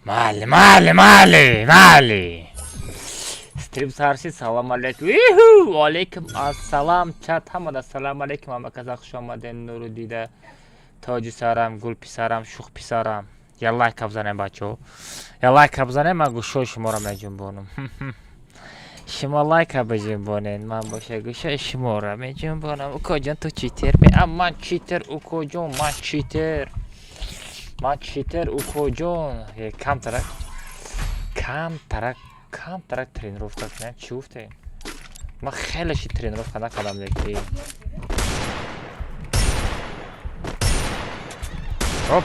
Майли, майли, майли, майли. Стрим саршид, салом алейкум. Иху! Ваалейкум ассалам. Чат ҳамада салом алейкум. Ҳама каса хуш омаден, нуру дида. Тоҷи сарам, гул писарам, шух писарам. Я лайка бизанем, бачаҳо. Я лайка бизанем, ман гӯшҳои шуморо меҷунбонам. Шумо лайка биҷунбонед, ман боша гӯшаи шуморо меҷунбонам. Укоҷон, ту читер ме? А ман читер, укоҷон, ман читер. Ман читер, укоҷон. Э, камтарак. Камтарак, камтарак тренировка кунем. Чӣ гуфтем? Ман хеле ши тренировка накардам, леки. Оп.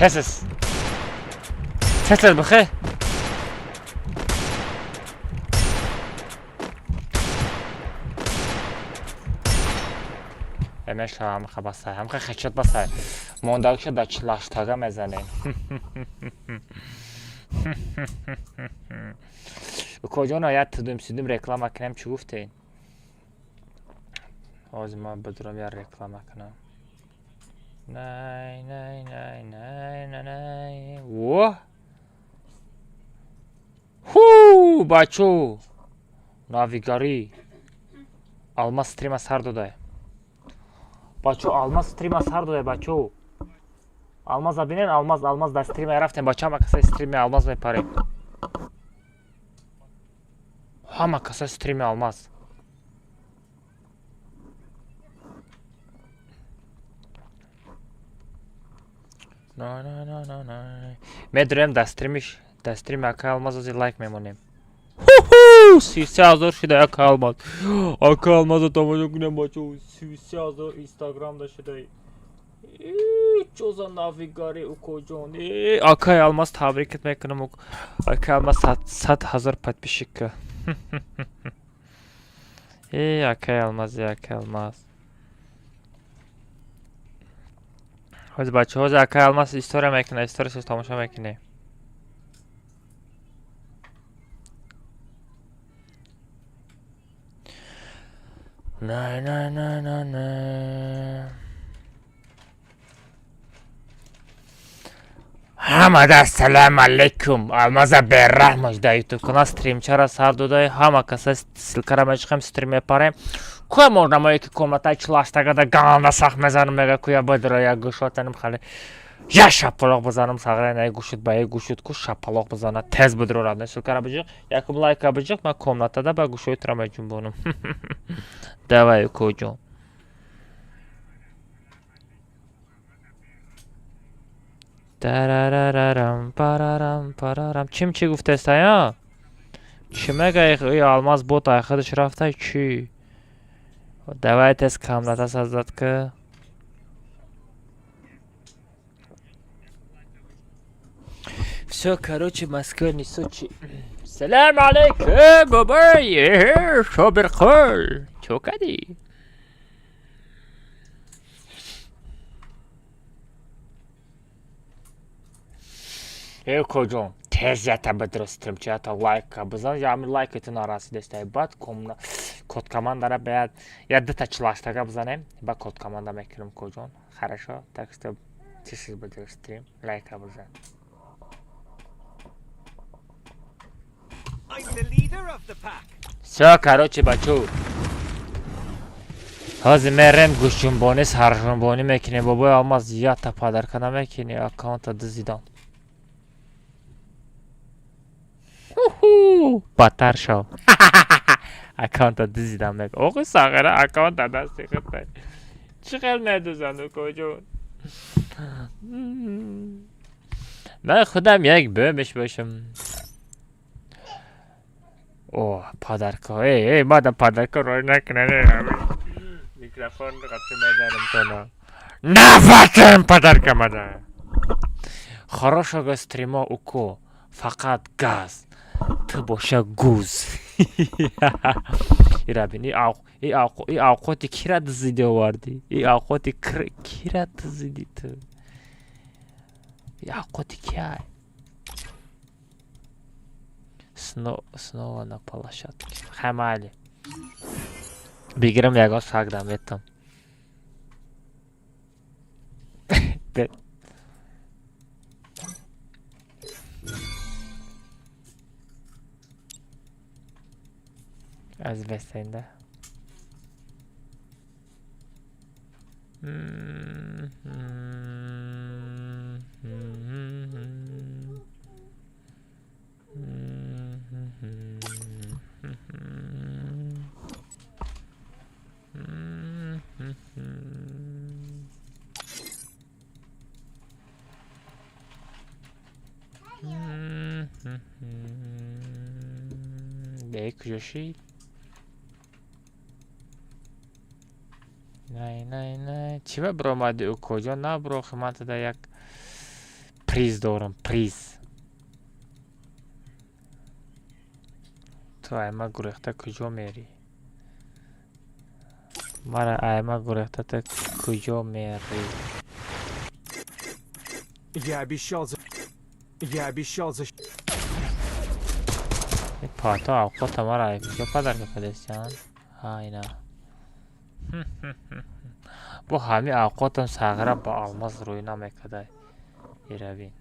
Тез тез тез бихе. Меша ҳамха басай, ҳамха хечот басай. Мондагиша дар чилаштага мезанем. Укоҷоно, як тудум сидум реклама кунем, чӣ гуфтед? Ҳозир ман бидурам, як реклама кунам. Най, най, най, най, най, най. Во! Ху, бачо! Навигарӣ. Алмаз стрима сар додай. Бачо, Алмаз стрима сар додай, бачо. Алмаза бинен, Алмаз, Алмаз дар стрима рафтем, бачо, ҳама каса стрими Алмаз мепарем. Ҳама каса стрими Алмаз. На, на, на, на, на. Медурем дар стримиш, дар стрими ака Алмаз ози лайк мемонем. Ху-ху! 33 000 шуда ака Алмаз. Ака Алмаза тамошо кунем, бачо. 33 000 Инстаграмда шуда. Чо за навигари, укоҷон. Акай Алмаз, табрикат мекунам. Акай Алмаз 100 000 подписчика. Э, акай Алмаз, акай Алмаз. Ҳозир, бача, ҳозир акай Алмаз история мекунад, историяшо тамошо мекунем. Най, най, най, най, най. Ҳамада ассалому алайкум. Алмаза бераҳмаш дар ютуб канал стримчара сар додай. Ҳама каса ссылкара мечиқем, стрим мепарем. Куя морнамое ки комнатаи чилаштагада ганда сахт мезанам, мега куя бадра як гӯшотаним хали. Я шапалоқ бизанам сағра най гӯшуд ба як гӯшуд ку шапалоқ бизана тез бидро рад. Ссылкара биҷиқ, якум лайка биҷиқ, ман комнатада ба гӯшои тура меҷунбонам. Давай, укоҷон. Тарарарарам, парарам, парарам. Чим чӣ гуфтеста, чӣ мега и Алмаз бот ай худаш рафта чӣ? Давай тез комната создать ка. Всё, короче, Москва не Сочи. Салам алейкум, бабай, Шобирқул. Чё кадӣ? Э, коҷон, тез ята бидро стримчата лайка бизан, ами лайкати нарасидестай. Баъд комна код командара бояд я дута чилаштага бизанем, ба код команда мекунем, коҷон. Хорошо, так что тез бидро стрим, лайка бизан. I'm the leader of the pack. Всё, короче, бачо. Ҳозир мерем гӯшҷунбонӣ, сарҷунбонӣ мекунем. Бобои Алмаз, ята подарка намекунӣ, аккаунта дузидан. Ху-ху, бадтар шав. Аккаунта дузидан мега. Охи сағира аккаунта дасти худтай. Чӣ хел медузанд, укоҷон? Ман худам як бӯмиш бошам. О, подарка. Эй, эй, мада подарка рой накунад. Микрофон қатъи мезанам тона. Нафатем подарка мада. Хорошего стрима, уко. Фақат газ, ту боша гуз. Ира бин, и авқоти кира дузиди овардӣ? И авқоти кира дузиди ту? И авқоти киай? Снова на площадке. Хай, майли, бигирам, ягон саг дам метам. Аз бестенда. Бе, куҷо шид? Най, най, най, чӣ ба биромадӣ, укоҷон? Наброхи, ман тада як приз дорам, приз. Ту айма гурехта куҷо мерӣ? Мара айма гурехта ту куҷо мерӣ? Я обещал за. Пато авқота мара куҷо подарка кардестиан? Ҳа, ина бо ҳами авқотам сағра ба алмаз рӯй намекардай. Иравин.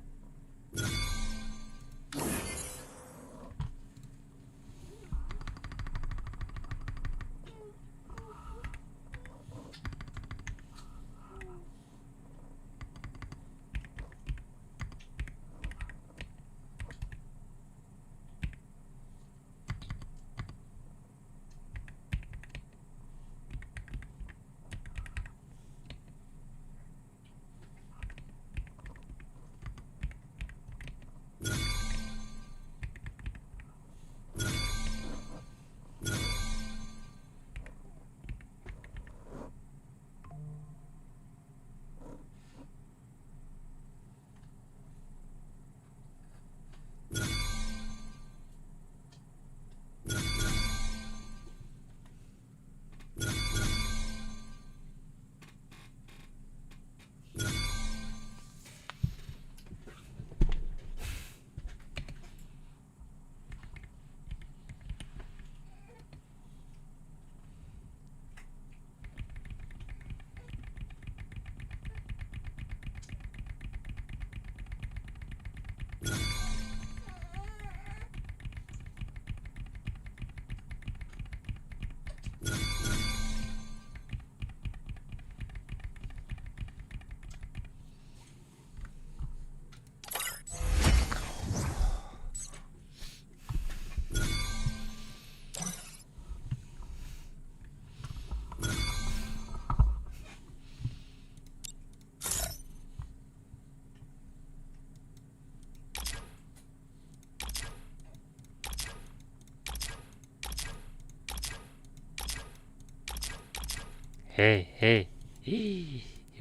Ҳей, ҳей,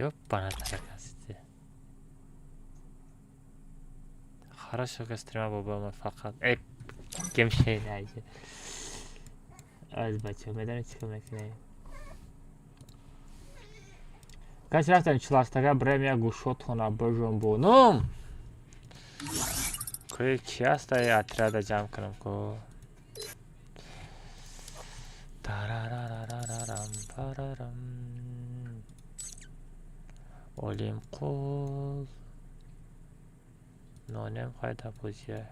ёбана таракасите. Хорошо ка стрима бобама фақат. Эй, гемшей найҷа. Аз бачаҳо медонед, чӣ кор мекунем? Каси рафтем чилаштага, брем, як гӯшотона бижонбонум. Кӯи чи аста, отряда ҷамъ кунам ку. Тарарарарарам парарам. Олимқул. Нонем хайда бозия.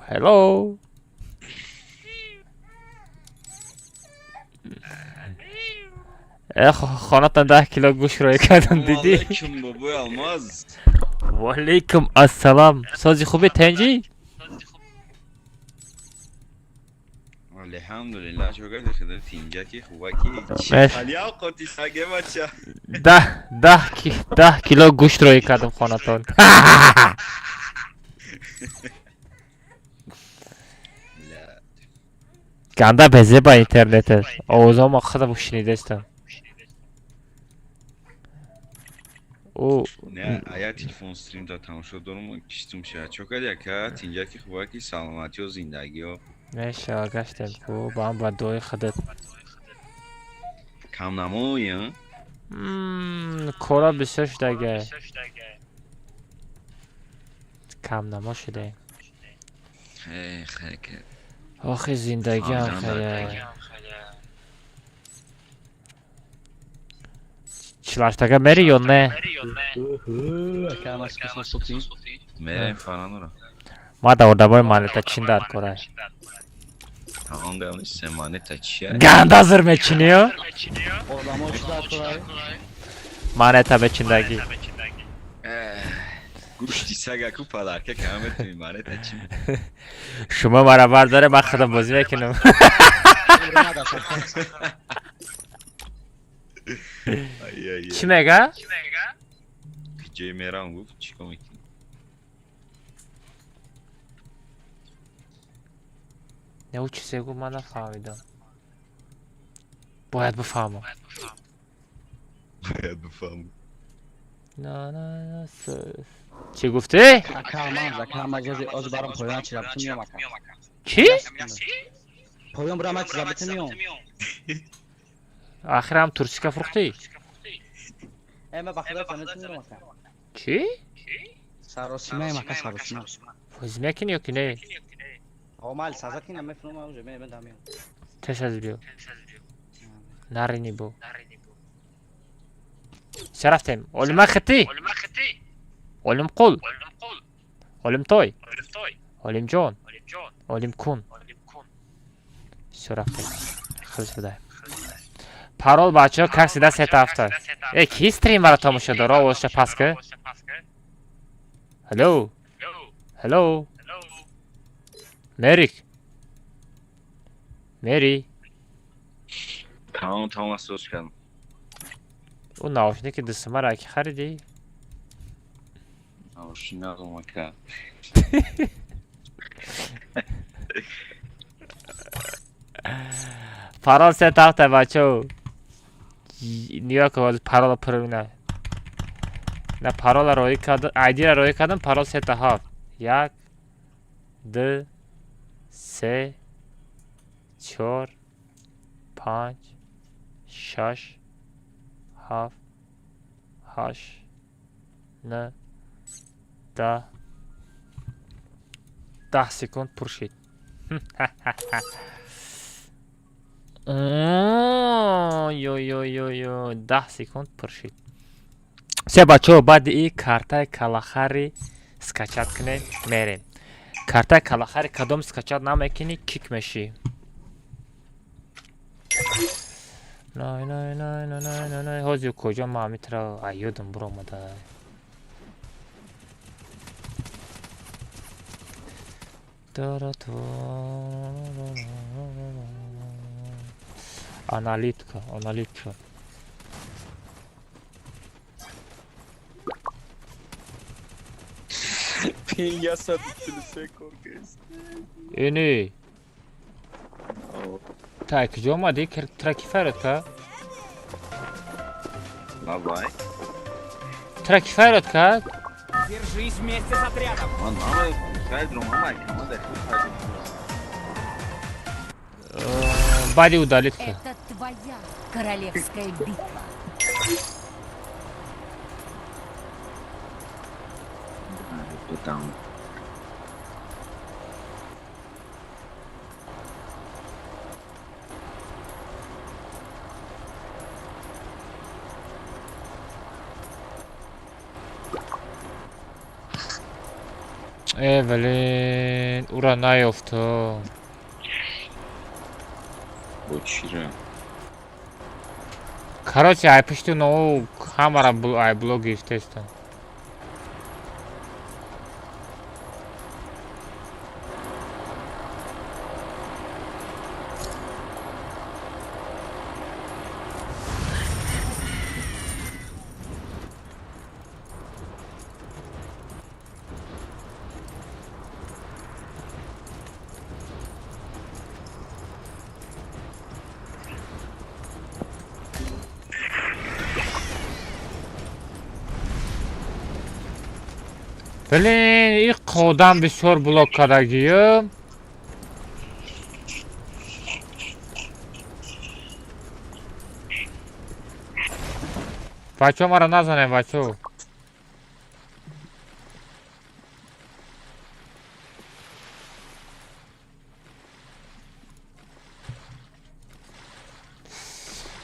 Hello. Хонатан 10 кило гӯшт рӯй кардам, дидӣ? Алейкум, бобои Алмаз. Ваалейкум ассалам. Сози, хуби, тенҷӣ? Алҳамдулиллаҳ, чо гап худо тинҷаки хубаки. Алияв қоти саге бача. 10 кило гӯшт роӣ кардам хонатон. Ганда безеба интернетат. Овозҳома худам шунидастам. Ӯ Не, ая телефон стрим да тамошо дорум, киштум ша. Чо кади ака, тинҷаки хубаки, саломатиё, зиндагиё. Меша гаштем ку ба ҳам ба дуои худат. Кам намои, а? Кора бисёр шудага. Камнамо шудаем. Э, хайр. Охи зиндагиам хеле. Чилаштага мери ё не? Мерем фаранора. Ма даврдабои монета чин дар кора. Тамом гап нест, монета чия? Ганда зир мечиниё? Монета мечиндагӣ. Гӯшти сага ку подарка кам метуни монета чи? Шумо мара бардоре, ман худам бозӣ мекунам. Чӣ мега? Ҷои мерам гуфт, чӣ кор мекунӣ? Не, ӯ чизе гуфт, ман нафаҳмидам. Бояд бифаҳмам. Бояд бифаҳмам. На, на, на, чӣ гуфтӣ? Чӣ? Ахир ҳам турсика фурӯхтӣ? Чӣ? Бозӣ мекунӣ ё ки не? Тез аз биё. Нарини бо. Ча рафтем? Олима хитӣ? Олимқул? Олимтой? Олимҷон? Олимкун? Всё рафтем. Хеле шуда. Парол бачаҳо как всегда сета ҳафта. Э, ки стримара тамошо дора? Овозша паст ки? Ҳелло? Ҳелло? Мерик? Мери? Тамом, тамом, асос кардам. Ӯ наушники дусумара ки харидӣ? Наушник надорам ака. Парол сета ҳафта бачаҳо. Нигоҳ кун, ҳозир парола пур на. На парола роӣ кардам, айдира роӣ кардам, парол сета ҳафт. Як, ду, се, чор, панҷ, шаш, ҳафт, ҳашт, нӯ, 10. 10 секунд пур шид. Ё-ё-ё-ё, 10 секунд пур шид. Се бачаҳо, баъди и картаи калахари скачать кунем, мерем. Картаи калахари кадом скачать намекунӣ, кик мешӣ. Най, най, най, най, най, най, най. Ҳозир куҷо ман ҳамитра ёдам буромада. Аналитика, аналитика. Пинг 143 кор кест. Ини. Та куҷо омадӣ? Тра ки файрод кард? Давай. Тра ки файрод кард? Держись вместе с отрядом. Ман ҳама хайдром, ҳама команда худ хайдром. Баъди удалить кард. Это твоя королевская битва. Там. Э, блин, ура наёфтам. Бо чира? Короче, ай пишти ноу ҳамара ай блок гирифтаистам. Блин, и одам бисёр блок кардагиюм. Бачо, маро назанем, бачо.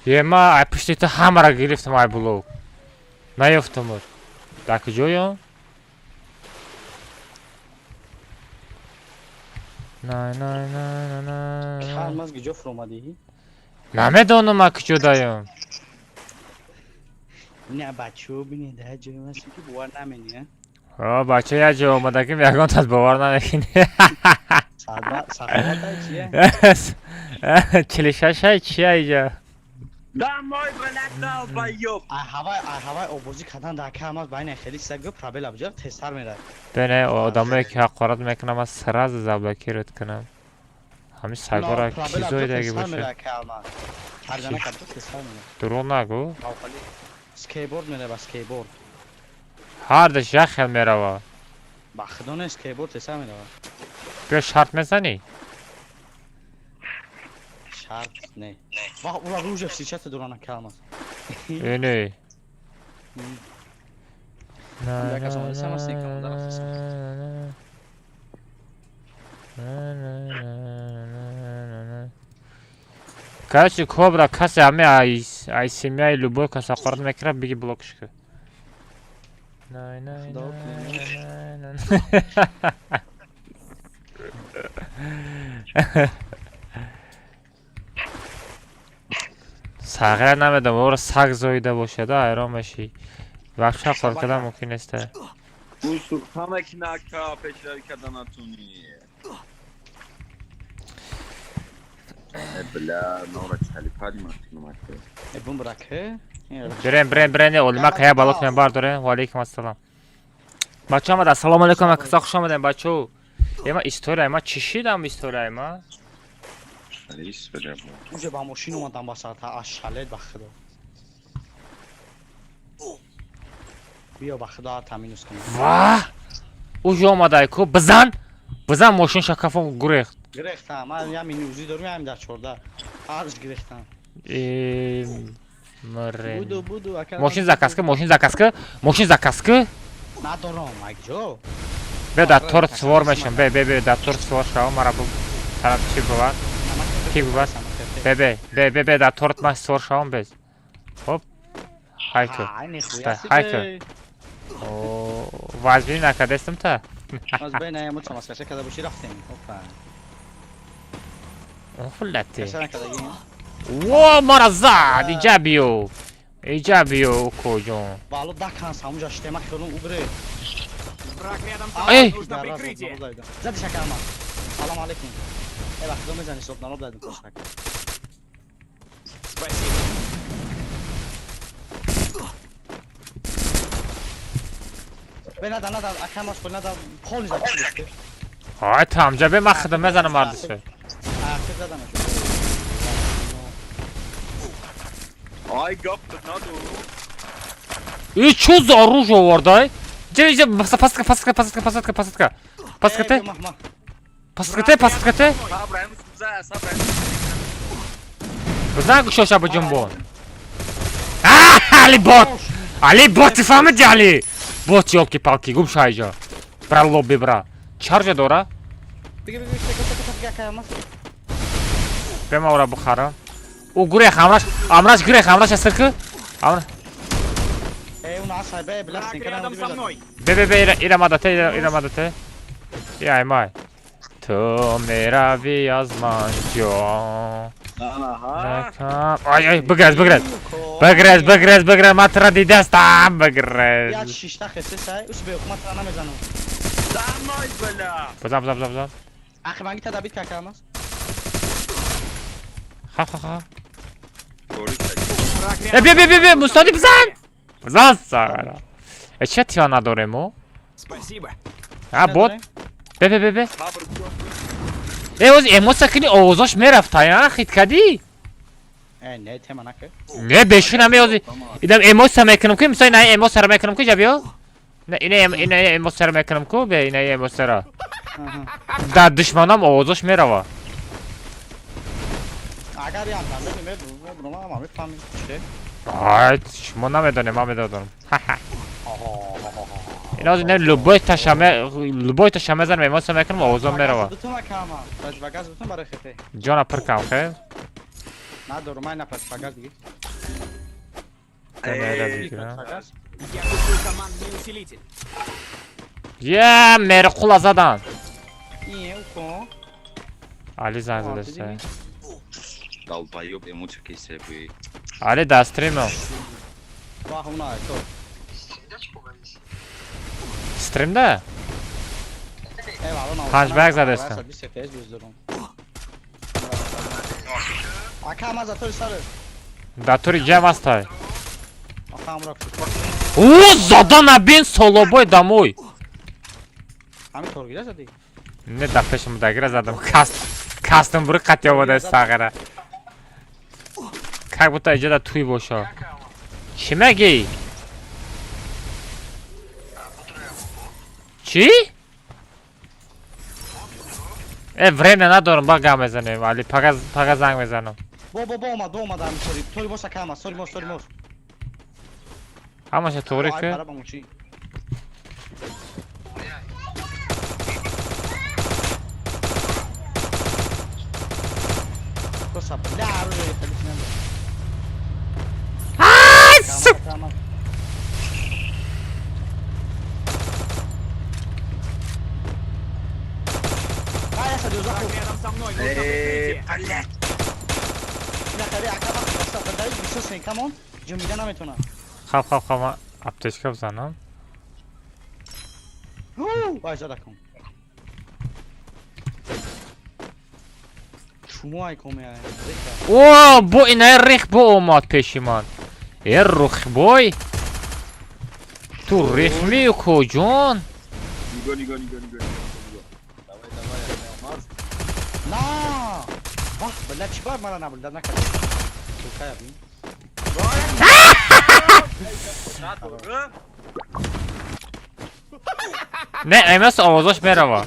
Ема, ай пушти ту ҳамаро гирифтам, ай блок. Наёфтамуд. Дар куҷоём? На на на на на. Ҳамаз куҷо фуромадӣ? Намедонам ман куҷо даём. Не, бачаҳо бинед, дар ҷое ҳастем, ки бовар наменӣ, а? О, бача, як ҷо омадагим, ягон тас бовар намекунӣ. Саховатай чия? 46-ай чия иҷа? Домой, блядь, долбоёб! Ай ҳавай, ай ҳавай обозӣ кардан дар ка ҳамаз ба ин хеле чиза гӯ пробела буҷа тезтар мерад. Бене, одамое ки ҳақорат мекунам, ман сразу заблокировать кунам. Ҳамин сагора ки зоидаги боша. Тарҷана кард, тезтар мерад. Дурӯғ нагӯ. Скейтборд мерад, ба скейтборд. Ҳардаш як хел мерава. Ба худо, не, скейтборд тезтар мерава. Биё, шарт мезанӣ? Шарт не. Ва ура ружа встречаться дурана калмас. Эне. Як аз омадасам аст, ин камода рафтасам. Короче, кобра, касе ҳаме ай семьяи любой кас ҳақорат мекунад, биги блокш кун. Най, най, Худо най, най, най. Сағира намедонам, ора саг зоида бошада, ҳайрон мешӣ. Вообще ҳақорат кардан мумкин неста. Сухтама ки нака пешравӣ карда натунӣ. Э, бля, нора чалипади мактунумака. Э, бумбраке. Бирем, бирем, бирем, олима кая бало кунем, бардорем. Ва алейкум ассалом. Бача омада, ассалому алейкум, акаса хуш омадем, бачо. Ема история, ема чӣ шидам история, ема? История бо. Уже ба мошин омадам ба сата аз шалет, ба худо. Биё, ба худо, та минус кунем. Ва! Уже омадай ку, бизан! Бизан, мошин шакафон гурехт. Гирехтам, ман я мини узи дорум, ям дар 14. Арш гирехтам. Э, мрен. Буду, буду, ака. Мошин заказ ка, мошин заказ ка, мошин заказ ка. Надорам, акҷо. Бе, дар торт сувор мешам, бе, бе, бе, дар торт сувор шавам, мара бу тараф чӣ бувад? Ки бувад? Бе, бе, бе, бе, бе, дар торт ман сувор шавам, без. Хоп. Хайку. Хайку. О, вазбинӣ накардестам та? Аз бе не, мо чамаскаша када боши рафтем. Опа. Хуллати. Каша накардагим. Во, мара зад, иҷа биё. Иҷа биё, укоҷон. Вало дакан самуҷа штема хелум угре. Враг рядом со Эй! мной, нужно прикрытие. Зади шакарма. Салам алейкум. Э, ба худо мезани, соб нароб дадим кошак. Спасибо. Бе, нада, нада, акамаш кол нада, пол зад. Ай, тамҷа бе, ман худам мезанам мардиша. Ахир задамаш. Ай гап наду. И чё за оружие овардай? Ҷа, иҷа, посадка, посадка, посадка, посадка, посадка. Посадка те, посадка те, посадка те. Сабр, сабр. Бизан гӯшоша биҷунбон. Али бот! Али бот, ти фаҳмиди, Али? Бот, ёлки-палки, гум ша иҷа. Бра лобби, бра. Чаржа дора? Биги, биги, тека, тека, тека, акамаш. Бе, ма ора бухарам. Ӯ гурех, амраш, амраш гурех, амраш асир ку? Амра. Э, он асай, бе, Враг бластин, рядом со мной. Бе, бе, бе, ира, ира мадате, ира, ира мадате. Ай май. Ту мерави аз ман ҷон. Аҳа. Ай, ай, бигрез, бигрез. Бигрез, бигрез, бигрез, ман тура дидастам, Як бигрез. шишта хесе сай, ус бе, ман тра намезанам. Домой, бля. Бизан, бизан, бизан, бизан. Ахи банги та дабит какамас. Ха, ха, ха. Враг Э, рядом. бия, бия, бия, бия, мустоди, бизан! Бизан, сара. Э, ча тива надорем, о? Спасибо. А, бот. Бе, бе, бе, бе. Сабр. Э, ози эмоция кини, овозош мерафт, а, хит кадӣ? Э, не, тема нака. Не, бешина меози. Идам эмоция мекунам ки, мисоли на эмоцияро мекунам ки, ҷа биё. Не, ина эмоцияро мекунам ку, бе ина эмоцияро. Да душманам овозош мерава. Агар ям данда мебурам, ама мефаҳмем че. Ай, шумо намедонем, ман медонам. Ина не любой ташаме, любой ташаме занам эмоция мекунам, овозом мерава. Бутум акама. Противогаз бутум барои хете. Ҷона пир кам, хе? Надорум, ман на противогаз диги. Я купил командный усилитель. Я мерқула задан. Ие, уко. Али занг задаста. Долбоёб эмоция кесепи. Али да стримам. Вахуна, то. Стримда? Панҷ ба як задаста. Ака, ма за тори сар. Да тори ҷам астай. О, задан абин солобой домой. Ами торгира зади? Не, да пешам дагира задам. Кастам бури қати омада сағира. Как будто иҷода туй боша. Чӣ мегӣ? Чӣ? Э, время надорам, ба гап мезанем. Али, пага занг мезанам. Бо, бо, бо омад, бо омад, ами тори. Тори боша кама, сори мос, сори мос. Ҳамаша тоғри ки? Рядом со мной, нужно прикрытие. Хаб, хаб, хаб, ман аптечка бизанам. О, бо инаи рех бо омад пеши ман. Э, рухбой. Ту рехми куҷон? Нигоҳ, нигоҳ, нигоҳ, нигоҳ. Давай, давай, Алмаз. На! Вах, бля, чӣ бар мара набурда накард. Тукая бин. Не, эмас овозош мерава.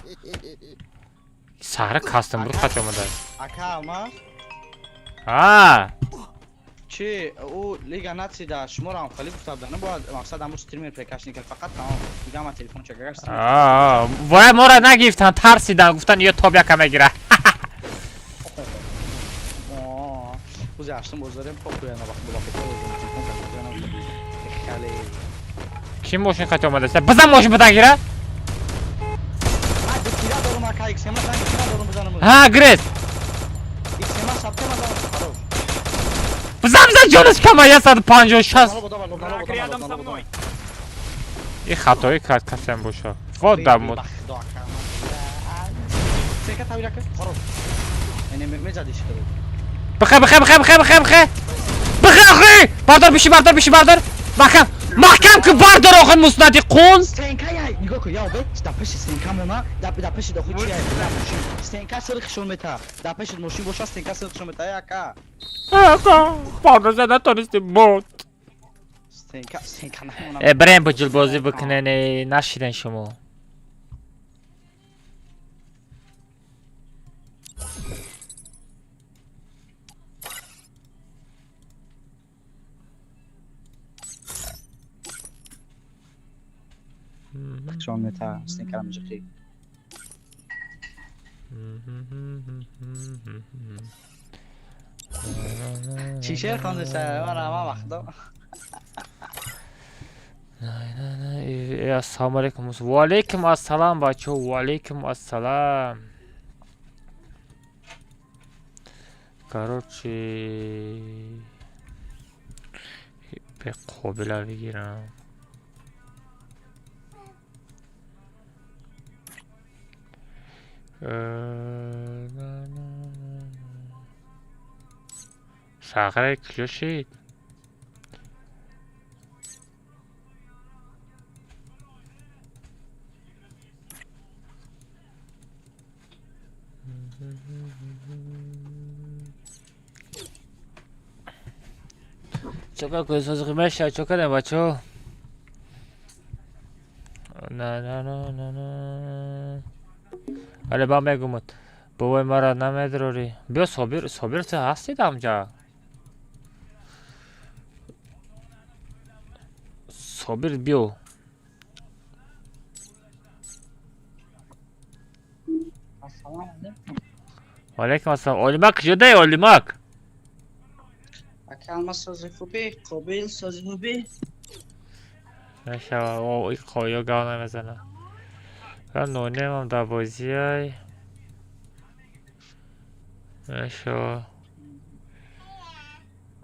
Саҳра кастам буд қати омада. Ака, Алмаз. А. Чи, ӯ Лига Нацияда шуморо ҳам хеле гуфта буданд, бояд мақсад ҳамун стример прекашни кард, фақат тамом. Дигар ман телефон чак, агар стример. А, вай моро нагирифтанд, тарсиданд, гуфтанд ё тоб яка мегира. Рӯзи ҳаштум боз дорем, похуй на вақт бо телефон кард. Хеле. Ким мошин қати омада? Бизан мошин бизан гира? Ман ду тира дорум ака, иксема занг тира дорум бизанам. Ҳа, гирифт. Иксема шабтема занам, хорош. Бизан, бизан, ҷонаш кама 156. Враг рядом со мной. И хатои кард касем боша. Во дамуд. Бихе, бихе, бихе, бихе, бихе, бихе. Бихе, охи! Бардор биши, бардор биши, бардор. Маҳкам, маҳкам ки бардор охи муснади қул. Стенка яй, нигоҳ кун, яо бе, дар пеши стенка мона, дар пеши дохил чи яй, мошин. Стенка сирхшон мета. Дар пеши мошин боша стенка сирхшон мета, яка. Ака, бардор зада тонисти бот. Стенка, стенка намона. Э, брем бо ҷилбозӣ бикунен, нашиден шумо. Шон мета, стенка мижихи. Чӣ шеър хондеша? Ман ҳама вақто. Ассалому алайкум. Ва алайкум ассалом, бачаҳо. Ва алайкум ассалом. Короче, беқобила бигирам. Сағира куҷо шид? Чока кӯсозиқи меша, чока дем бачаҳо? На на на на на. Але ба мегумад. Бобои мара намедрорӣ. Биё Собир, Собир ту ҳастӣ дамҷа? Собир биё. Ассалому алайкум. Ваалайкум ассалом. Олимак куҷодаи Олимак? Ака Алмаз сози хубӣ, Қобил сози хубӣ. Мешава, о, и қоё гав намезана. Нонемам дар бозиай. Мешава.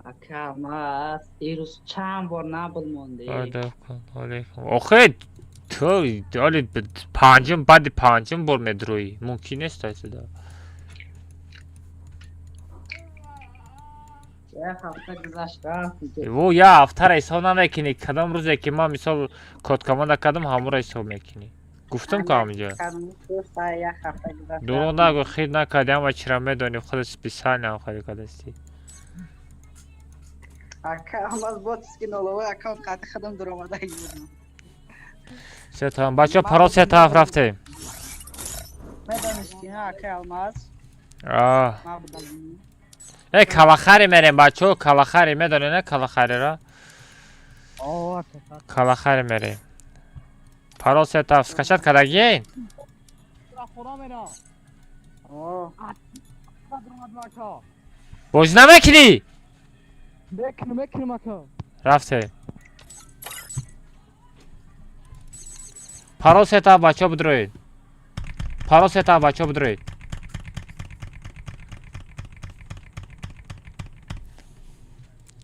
Ака Алмаз, дирӯз чанд бор набуд мондӣ. Адаб кун. Алейкум. Охе, ту оли панҷум баъди панҷум бор медроӣ. Мумкин нест айсида. Як ҳафта гузашт рафт. Во я ҳафтара ҳисоб намекунӣ. Кадом рӯзе ки ман мисол кодкоманда кардам, ҳамонро ҳисоб мекунӣ. Гуфтам ку ҳаминҷа. Як ҳафта гузашт. Дурӯғ нагӯ, хит накардӣ, ҳама чиро медонӣ, худат специально ҳам хари кардастӣ. Ака Алмаз ботски нуловой аккаунт қати худам дуромадаги будам. Се тамом. Бачаҳо парол се тараф рафтем. Медонистӣ, ҳа, ака Алмаз? А. Ман будам. Э, калахари мерем, бачаҳо, калахари медонед, не калахариро? О, ака. Калахари мерем. Парол се тараф скачать кардагиен? О, Бозӣ намекунӣ? Рафтем. Парол се тараф бачаҳо бидроед. Парол се тараф бачаҳо бидроед.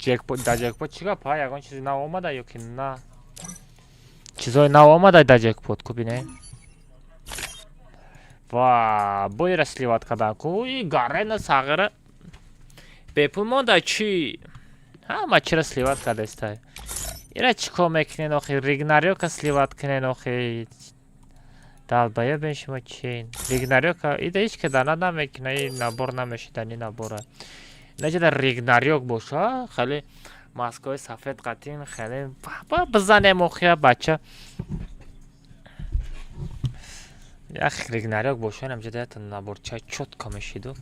Ҷекпот, дар ҷекпот чӣ гап, ҳа? Ягон чизи нав омада ё ки на? Чизои нав омада дар ҷекпот, ку бинем. Ва, боира сливать кардан ку, и гарена сағира. Бепул монда чӣ? Ҳама чиро сливать кардастай. Ира чӣ кор мекунен охи? Ригнарёка сливать кунен охи. Долбоёбен шумо чин. Ригнарёка ида ҳеч ки дана намекуна, и набор намешида, ни набора. Наҷада Ригнарёк боша, хеле маскаи сафед қатин, хеле бизанем охия бача. Як Ригнарёк боша, намҷада ята наборча чётко мешиду.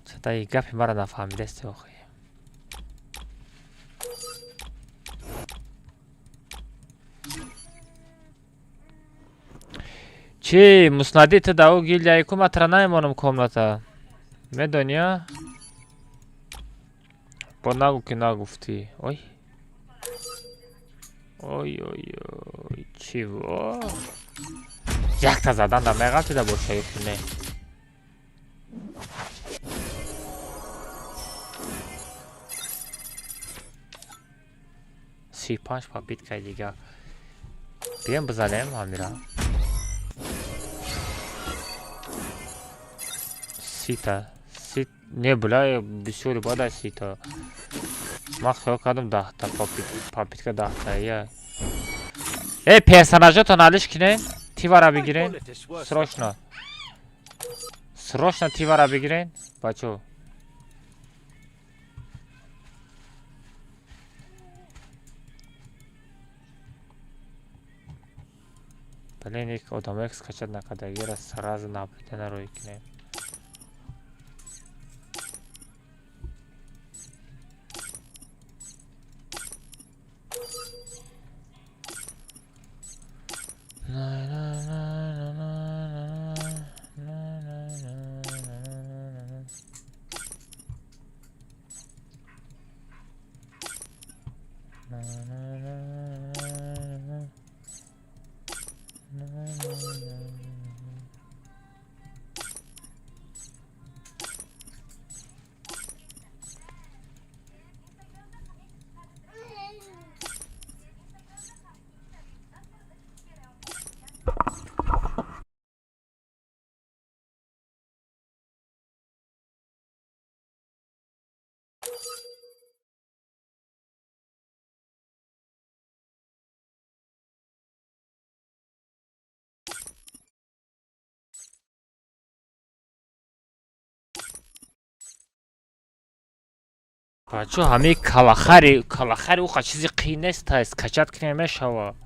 Чата и гапи мара нафаҳмидасти охи. Чӣ, муснадӣ ту да ӯ гилдияи ку матра намемонам комната. Медонӣ, а? Бо нагӯ ки нагуфтӣ. Ой. Ой, ой, ой, чӣ во? Якта задан да меғалтида боша ё ки не? 35 попыткаи дигар. Биём бизанем ҳамира. 30-та. Си не бля, бисёри бада 30-та. Ман хиёл кардам 10-та попытка 10-та. Я. Э, персонажотон алиш кинен? Тивара бигирен? Срочно. Срочно тивара бигирен? Бачо. Блин, их одамоек скачать накардагиро сразу наблюдена рӯй кинем. На на на на на на на на на на на. На на на на на на на на. Бачо, ҳамаи калахари, калахари уқа чизи қиин нест, скачать кунем мешава.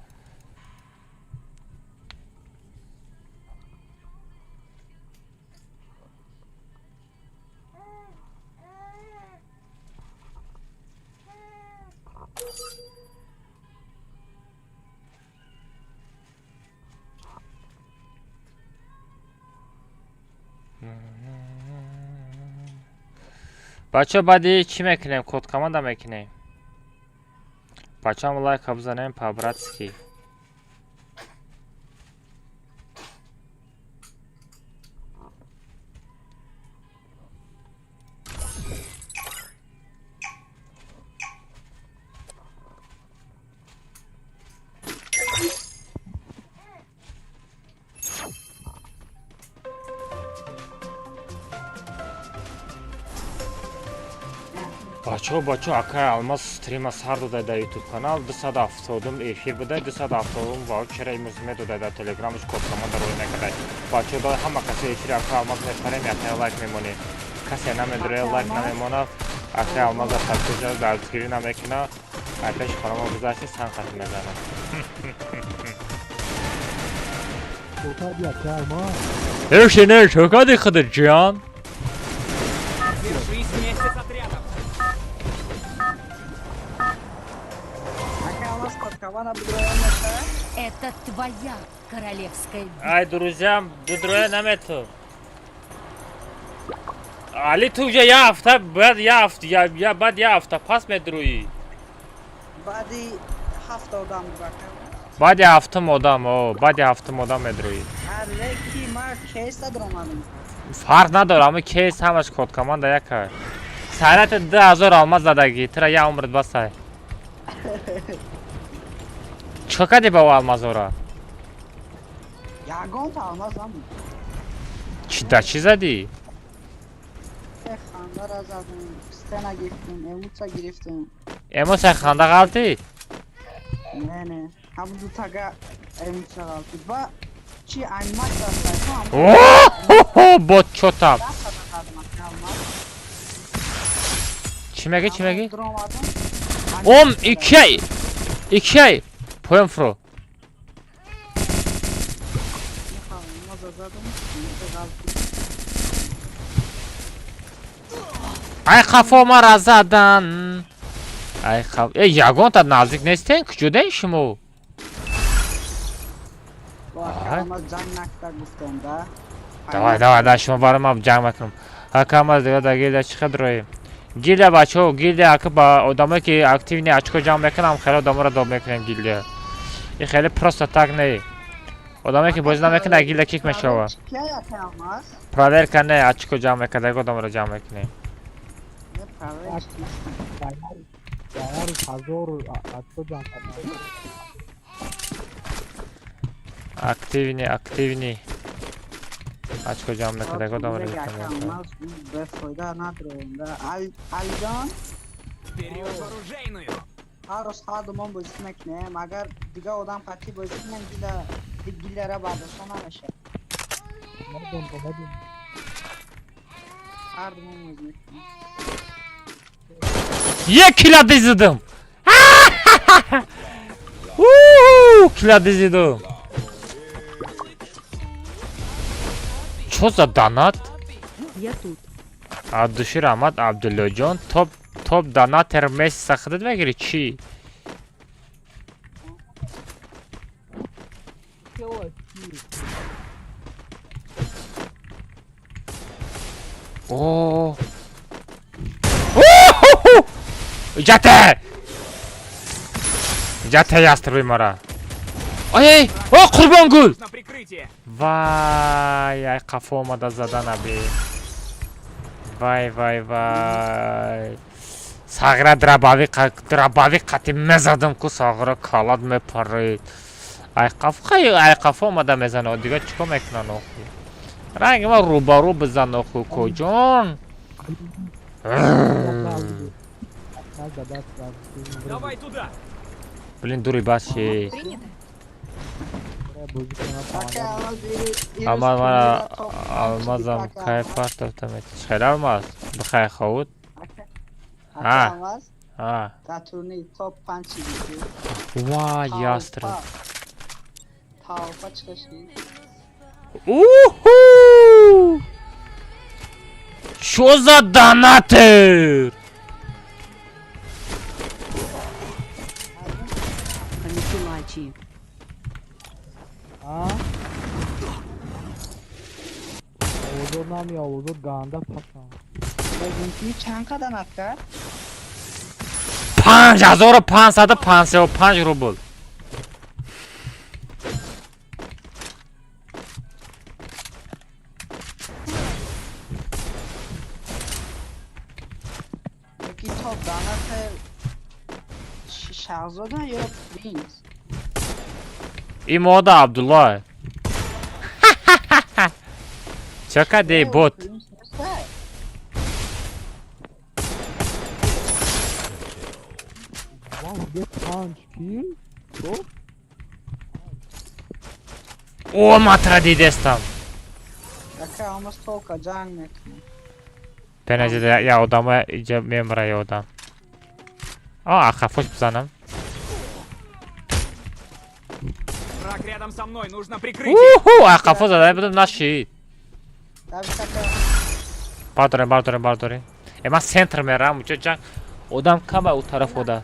Бача баъди чӣ мекунем? Код команда мекунем. Бачаам лайк бизанем по-братски. Бачо, бачо, акай Алмаз стрима сар додай дар ютуб канал, 270 эфир будай, 270 ваучера имрӯз медодай дар телеграмаш код команда рӯй накардай. Бачо, дай ҳама касе эфири акай Алмаз мепарем, якая лайк мемонем. Касе намедурая лайк намемонад, акай Алмаз дар подписка дастгирӣ намекунад, ай пеши хонама гузашти сан қати мезанад. Эши не, чё кади худат ҷон? Держись вместе с отрядом. Это твоя королевская битва. Ай, друзья, будроя намету. Али ту уже я авто, бад я авто, я бад я авто, пас медруи. Бади ҳафта одам бака. Бади ҳафтум одам, о, бади ҳафтум одам медруи. Алеки ма кейс дадромадам. Фарқ надорад, ами кейс ҳамаш код команда яка. Сайрат 2000 алмаз задаги, тира я умрат басай. Чӣ кардӣ ба алмазора? Ягонта алмаз набуд. Чӣ да чӣ задӣ? Хандара задам, стена гирифтем, эмоция гирифтем. Эмоция ханда ғалтид? Не, не. Ҳамун ду тага эмоция ғалтид. Ба чи анимация аст? О, бот чотам. Чӣ мегӣ, чӣ мегӣ? Ом икай. Икай. Поем фро. Ай қафо мара задан. Ай қаф. Э, ягонта наздик нестен? Куҷодаи шумо? Давай, давай, да шумо барои ман ҷанг мекунам. Ҳакамаз дига да гилда чӣ қадр роем? Гилда бачаҳо, гилда ака ба одамое ки активни очко ҷамъ мекунам, хеле одаморо доб мекунем гилда. И хеле просто так не. Одамое ки бозӣ намекунад, гилда кик мешавад. Проверка не, очко ҷамъ мекард, одаморо ҷамъ мекунем. Активни, активни. Очко ҷамъ мекард, одаморо ҷамъ Алиҷон, Вперед в оружейную! Ҳар рӯз ҳардумон бозӣ мекунем, агар дига одам қатъӣ бозӣ кунем, гилдара бардошта намешавад. Ҳардумон бозӣ мекунем. Як кила дизидим! Кила дизидим! Чо за донат? Я тут. Абдушир Аҳмад Абдуллоҷон топ топ донатер месяца худат мегирӣ чӣ? О! Ҷате! Ҷате яструи мара. Ай, о Қурбонгул! На прикрытие! Вай, ай қафо омада задан аби. Вай, вай, вай. Сағира дробовик, дробовик қати мезадам ку сағира калад мепарид. Ай қафо, хай ай қафо омада мезана, дига чико мекунан охи? Ранги ма рӯбарӯ бизан охи коҷон. Давай туда! Блин, дури бас ши. Принято. Алмаз мара алмазам кай партофта мет. Хеле алмаз. Бихай ховуд. А. А. Дар турнир топ 5 шидӣ. Ва, ястреб. Тавфа чӣ шид? Уху! Чё за донатер? Понесла. А? Овозот намеяд, овозот ганда пасанд. Чанд қадар нат кард? 5555 рубл. Яки топ донат Шаҳзода ё Принс? Имода Абдулло. Чё кади, бот? Принс нестай. О, матра дидестам. Ака ҳамас толка ҷанг мекунад. Бенаҷа я одама иҷа мемра я одам. А, хафош бизанам. Враг рядом со мной, нужно прикрытие. Уху, а хафо задай будам нашид. Бардорем, бардорем, бардорем. Э, ман центр мерам, уҷа ҷанг. Одам кама у тараф ода.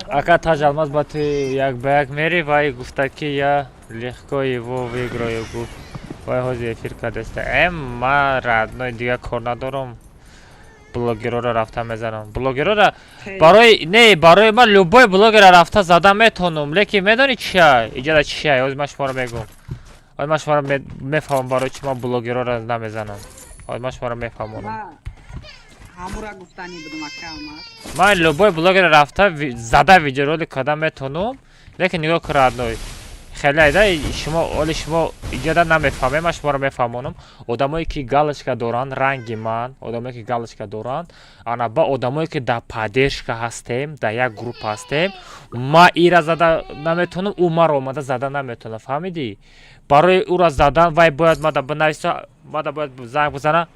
Ака Таҷ Алмаз ба ту як ба як мери, вай гуфта ки я легко его выиграю гуфт. Вай ҳозир эфир кардеста. Э, ман родной дига кор надорам. Блогерора рафта мезанам. Блогерора барои не, барои ман любой блогера рафта зада метонам, лекин медонӣ чия? Иҷада чия? Ҳозир ман шуморо мегӯм. Ҳозир ман шуморо мефаҳмам барои чи ман блогерора намезанам. Ҳозир ман шуморо мефаҳмонам. Ҳамура гуфтанӣ будам, ака Алмаз. Ман любой блогера рафта зада видеоролик карда метонам, лекин нигоҳ кун, родной. Хеле айда шумо, оли шумо иҷода намефаҳмем, ман шуморо мефаҳмонам. Одамое ки галочка доранд, ранги ман, одамое ки галочка доранд, ана ба одамое ки дар поддержка ҳастем, дар як группа ҳастем, ма ира зада наметонам, ӯ маро омада зада наметонам, фаҳмидӣ? Барои ӯра задан вай бояд мада бинависа, мада бояд занг бизана: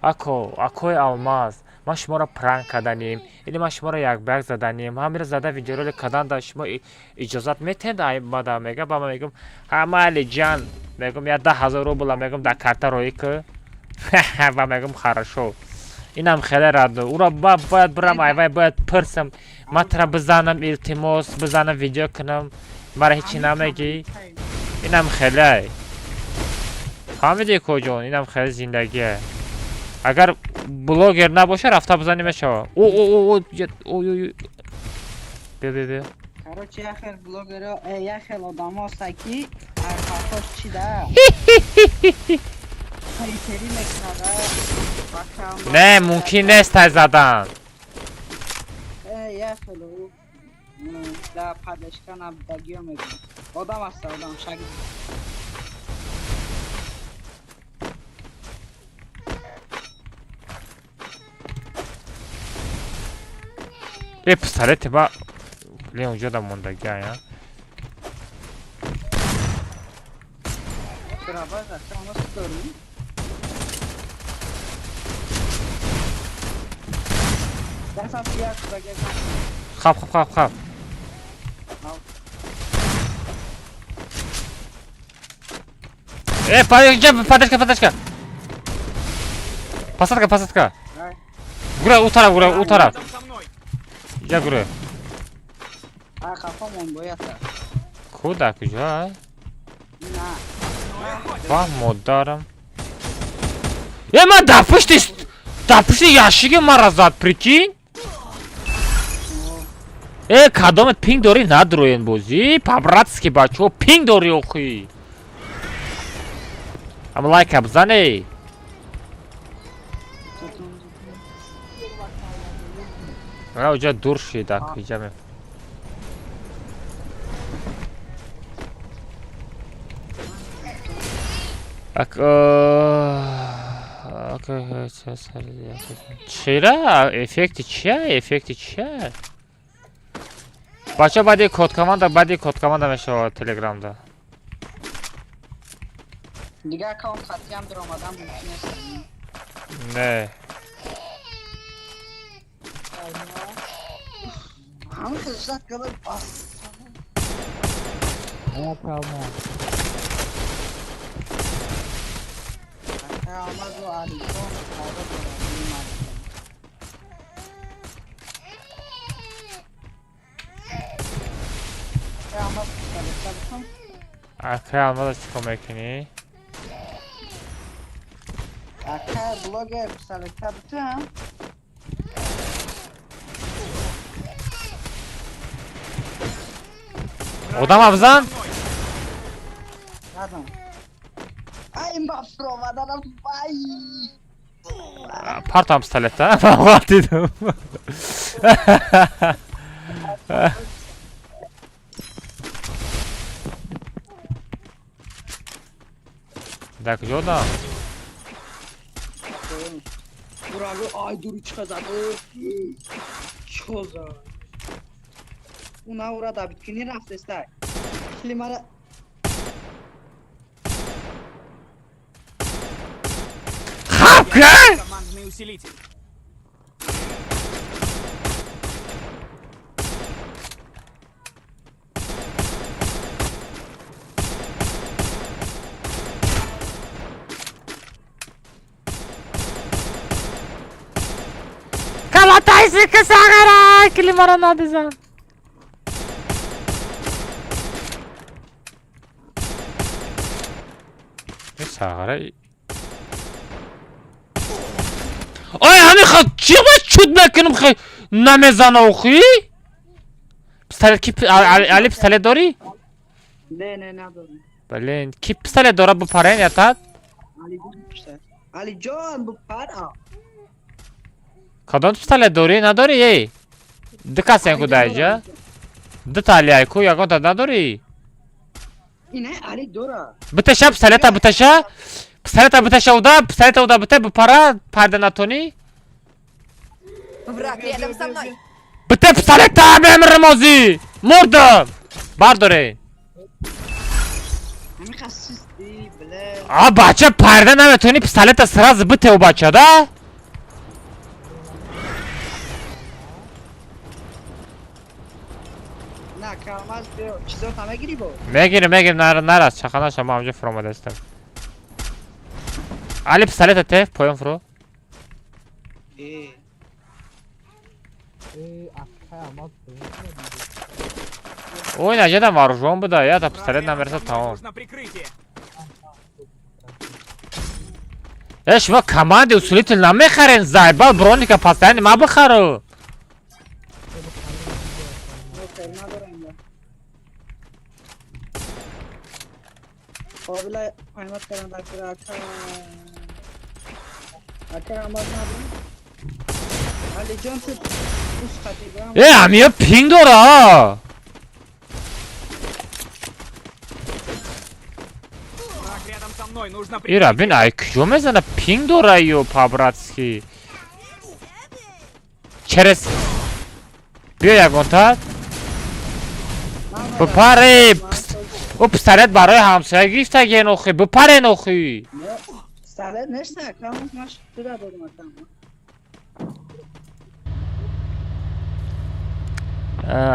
ако, акои Алмаз, ман шуморо пранк карданем или ман шуморо як ба як заданем, ҳамира зада видеоролик кардан да шумо иҷозат метиҳед? Ай мада мега, ба ман мегӯм: ҳа, майли ҷан, мегӯм, я 10 000 рубла, мегӯм, дар карта роӣ ку. Ва мегӯм: хорошо. Инам хеле радо уро ба бояд бирам, айвай бояд пирсам: ман тара бизанам, илтимос, бизанам, видео кунам, мара ҳечи намегӣ? Инам хеле, фаҳмидӣ, коҷон, инам хеле зиндагие. Агар блогер набоша, рафта бизанӣ мешава. О, о, о, о, о, о, биё, биё, биё. Короче, як хел блогеро, як хел одамо ҳаста ки ҳарфҳош чи да? Хейтери мекунада. Не, мумкин нест ай задан. Як хел ӯ да поддержка набудагиё мегӯям. Одам аста, одам шагирд. Э, пистолети ба блин уҷода мондагӣ ая. Бирабаз, ака Алмаз дорӣ? Дастам як шудага. Хап, хап, хап, хап. Э, поддержка, поддержка. Посадка, посадка. Гура, у тараф, гура, у тараф. Рядом со мной. Я гура. А хафомон бояд. Куда, куҷо? На. Ва модарам. Э, ман дар пушти ящиги мара зад, прикинь? Э, кадомет пинг дорӣ, надроен бозӣ, по-братски, бачаҳо, пинг дорӣ охи. Ам лайка бизане. А, уҷа дур шид, ак, иҷа ме. Ак, чира? Эффекти чия? Эффекти чия? Бача, баъди код команда, баъди код команда мешавад телеграмда. Дигар аккаунт хатиам даромадан мумкин нест. Не. Ҳамин хел ждать карда бас. Ака Алмазу Алиҷон пайдо дорад. Ака Алмаз пистолетча бикун. Акай Алмаза чӣ кор мекунӣ? Ака Ай, блогер, пистолет бутам. Одам абзан? Задам. Ай, ма фромаданам, вай! Партам пистолета, ман дидам. Дар куҷо одам? Ураго, ай, дури чӣ зад? Чӣ зад? Уна ура дабит кини рафтестай. Хили мара Хапка! Командный усилитель. Калатайси кисагара, кили мара набизан. Сағара. Ой, ҳами ха чӣ ба чуд мекунам хе намезана охи? Пистолет ки Али пистолет дорӣ? Не, не, надорам. Блин, ки пистолет дора бупарен ятад? Али ҷон, бупара. Кадом пистолет дорӣ? Надорӣ, эй? Ду касен ку даиҷа? Ду та Али ай ку ягонта надорӣ? Ине Али дора. Биташа пистолета биташа. Пистолета биташа уда, пистолета уда бита бупара, парда натонӣ. Враг рядом со мной. Бита пистолета мемирам озӣ. Мурдам. Бардоре. Ҳами хасисти, бля. А бача парда наметонӣ пистолета сразу бите у бача, да? На, камаз биё, чизота мегирӣ бо? Мегирим, мегирим, нарас, чақанаша ма ҳамҷо фуромадастам. Али пистолета те, поён фуро. Э. Ой, наҷадам вооружён буда, я та Враг пистолет рядом намереса со мной. тамом. Нужно прикрытие. Э, шумо команди усилитель намехарен, заебал броника постоянно ма бихару. Окей, надорам я. Қобила паймат кардан дар кура ака. Ака алмаз надорам. Али ҷон ту ус хатибам. Э, ҳамиё пинг дора. Враг рядом со мной. Нужно Ира, прикрытие. бин, ай куҷо мезана пинг дора ё по-братски. Через биё ягонта бипаре. Ӯ пистолет барои ҳамсоя гирифтаген охи, бипарен охи. Пистолет неста, камаз маш тура додам ака.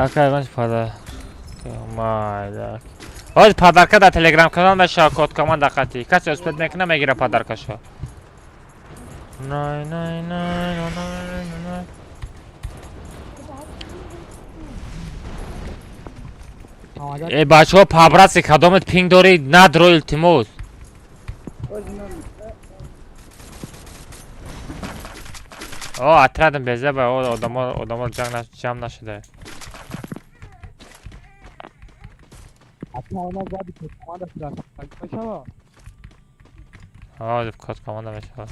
Ака ягон пада. Майда. Ҳоз подарка дар телеграм канал мешава код команда қатӣ. Касе успед мекуна мегира подаркашо. Най най най най най най. Э бачаҳо по-братски кадомет пинг дорӣ надро илтимос. О, отрядам безеба, о, одамо одамо ҷамъ нашуда. Ҳозир код команда мешавад.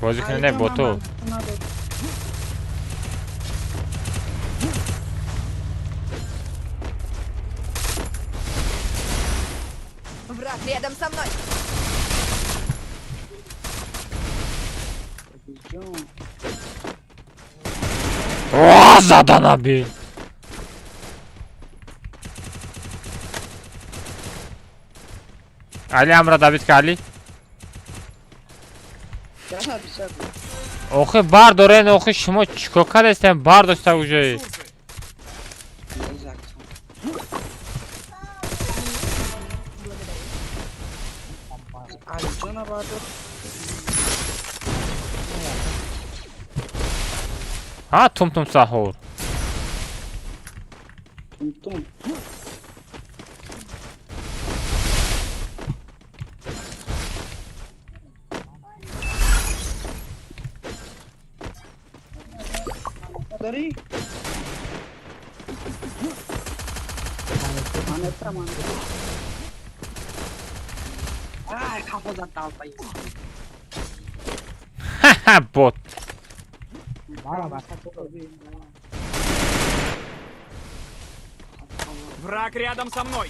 Бозӣ кунӣ не бо ту. Враг рядом со мной. О, задана бин. Али амра Давид ка Али. Охи бардорен, охи шумо чикор кардастен бардошта уже. Ресурсы. Али ҷона. Ҳа, Тумтум Саҳур. Тумтум. Дорӣ? Монета, монета. Ай, қафо зад далпаи. Ха-ха, бот. Враг рядом со мной.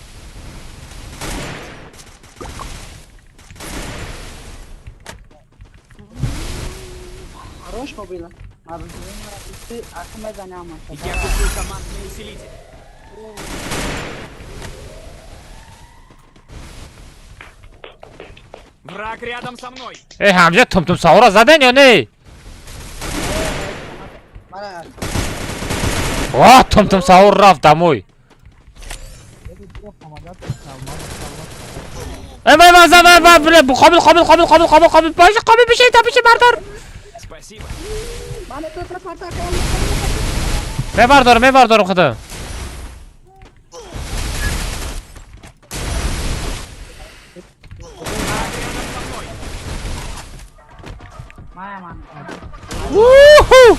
Хорош побила. Я куплю командный усилитель. Враг рядом со мной. Э, ҳамҷа Тумтум Саҳурро заден ё не? О, Тумтум Саҳур рафт домой. Э, май, май, май, май, бля, қобил, қобил, қобил, қобил, қобил, қобил, боши, қобил, бишин, та бишин, бардор. Спасибо. Мебардорам, мебардорам худам. Уху!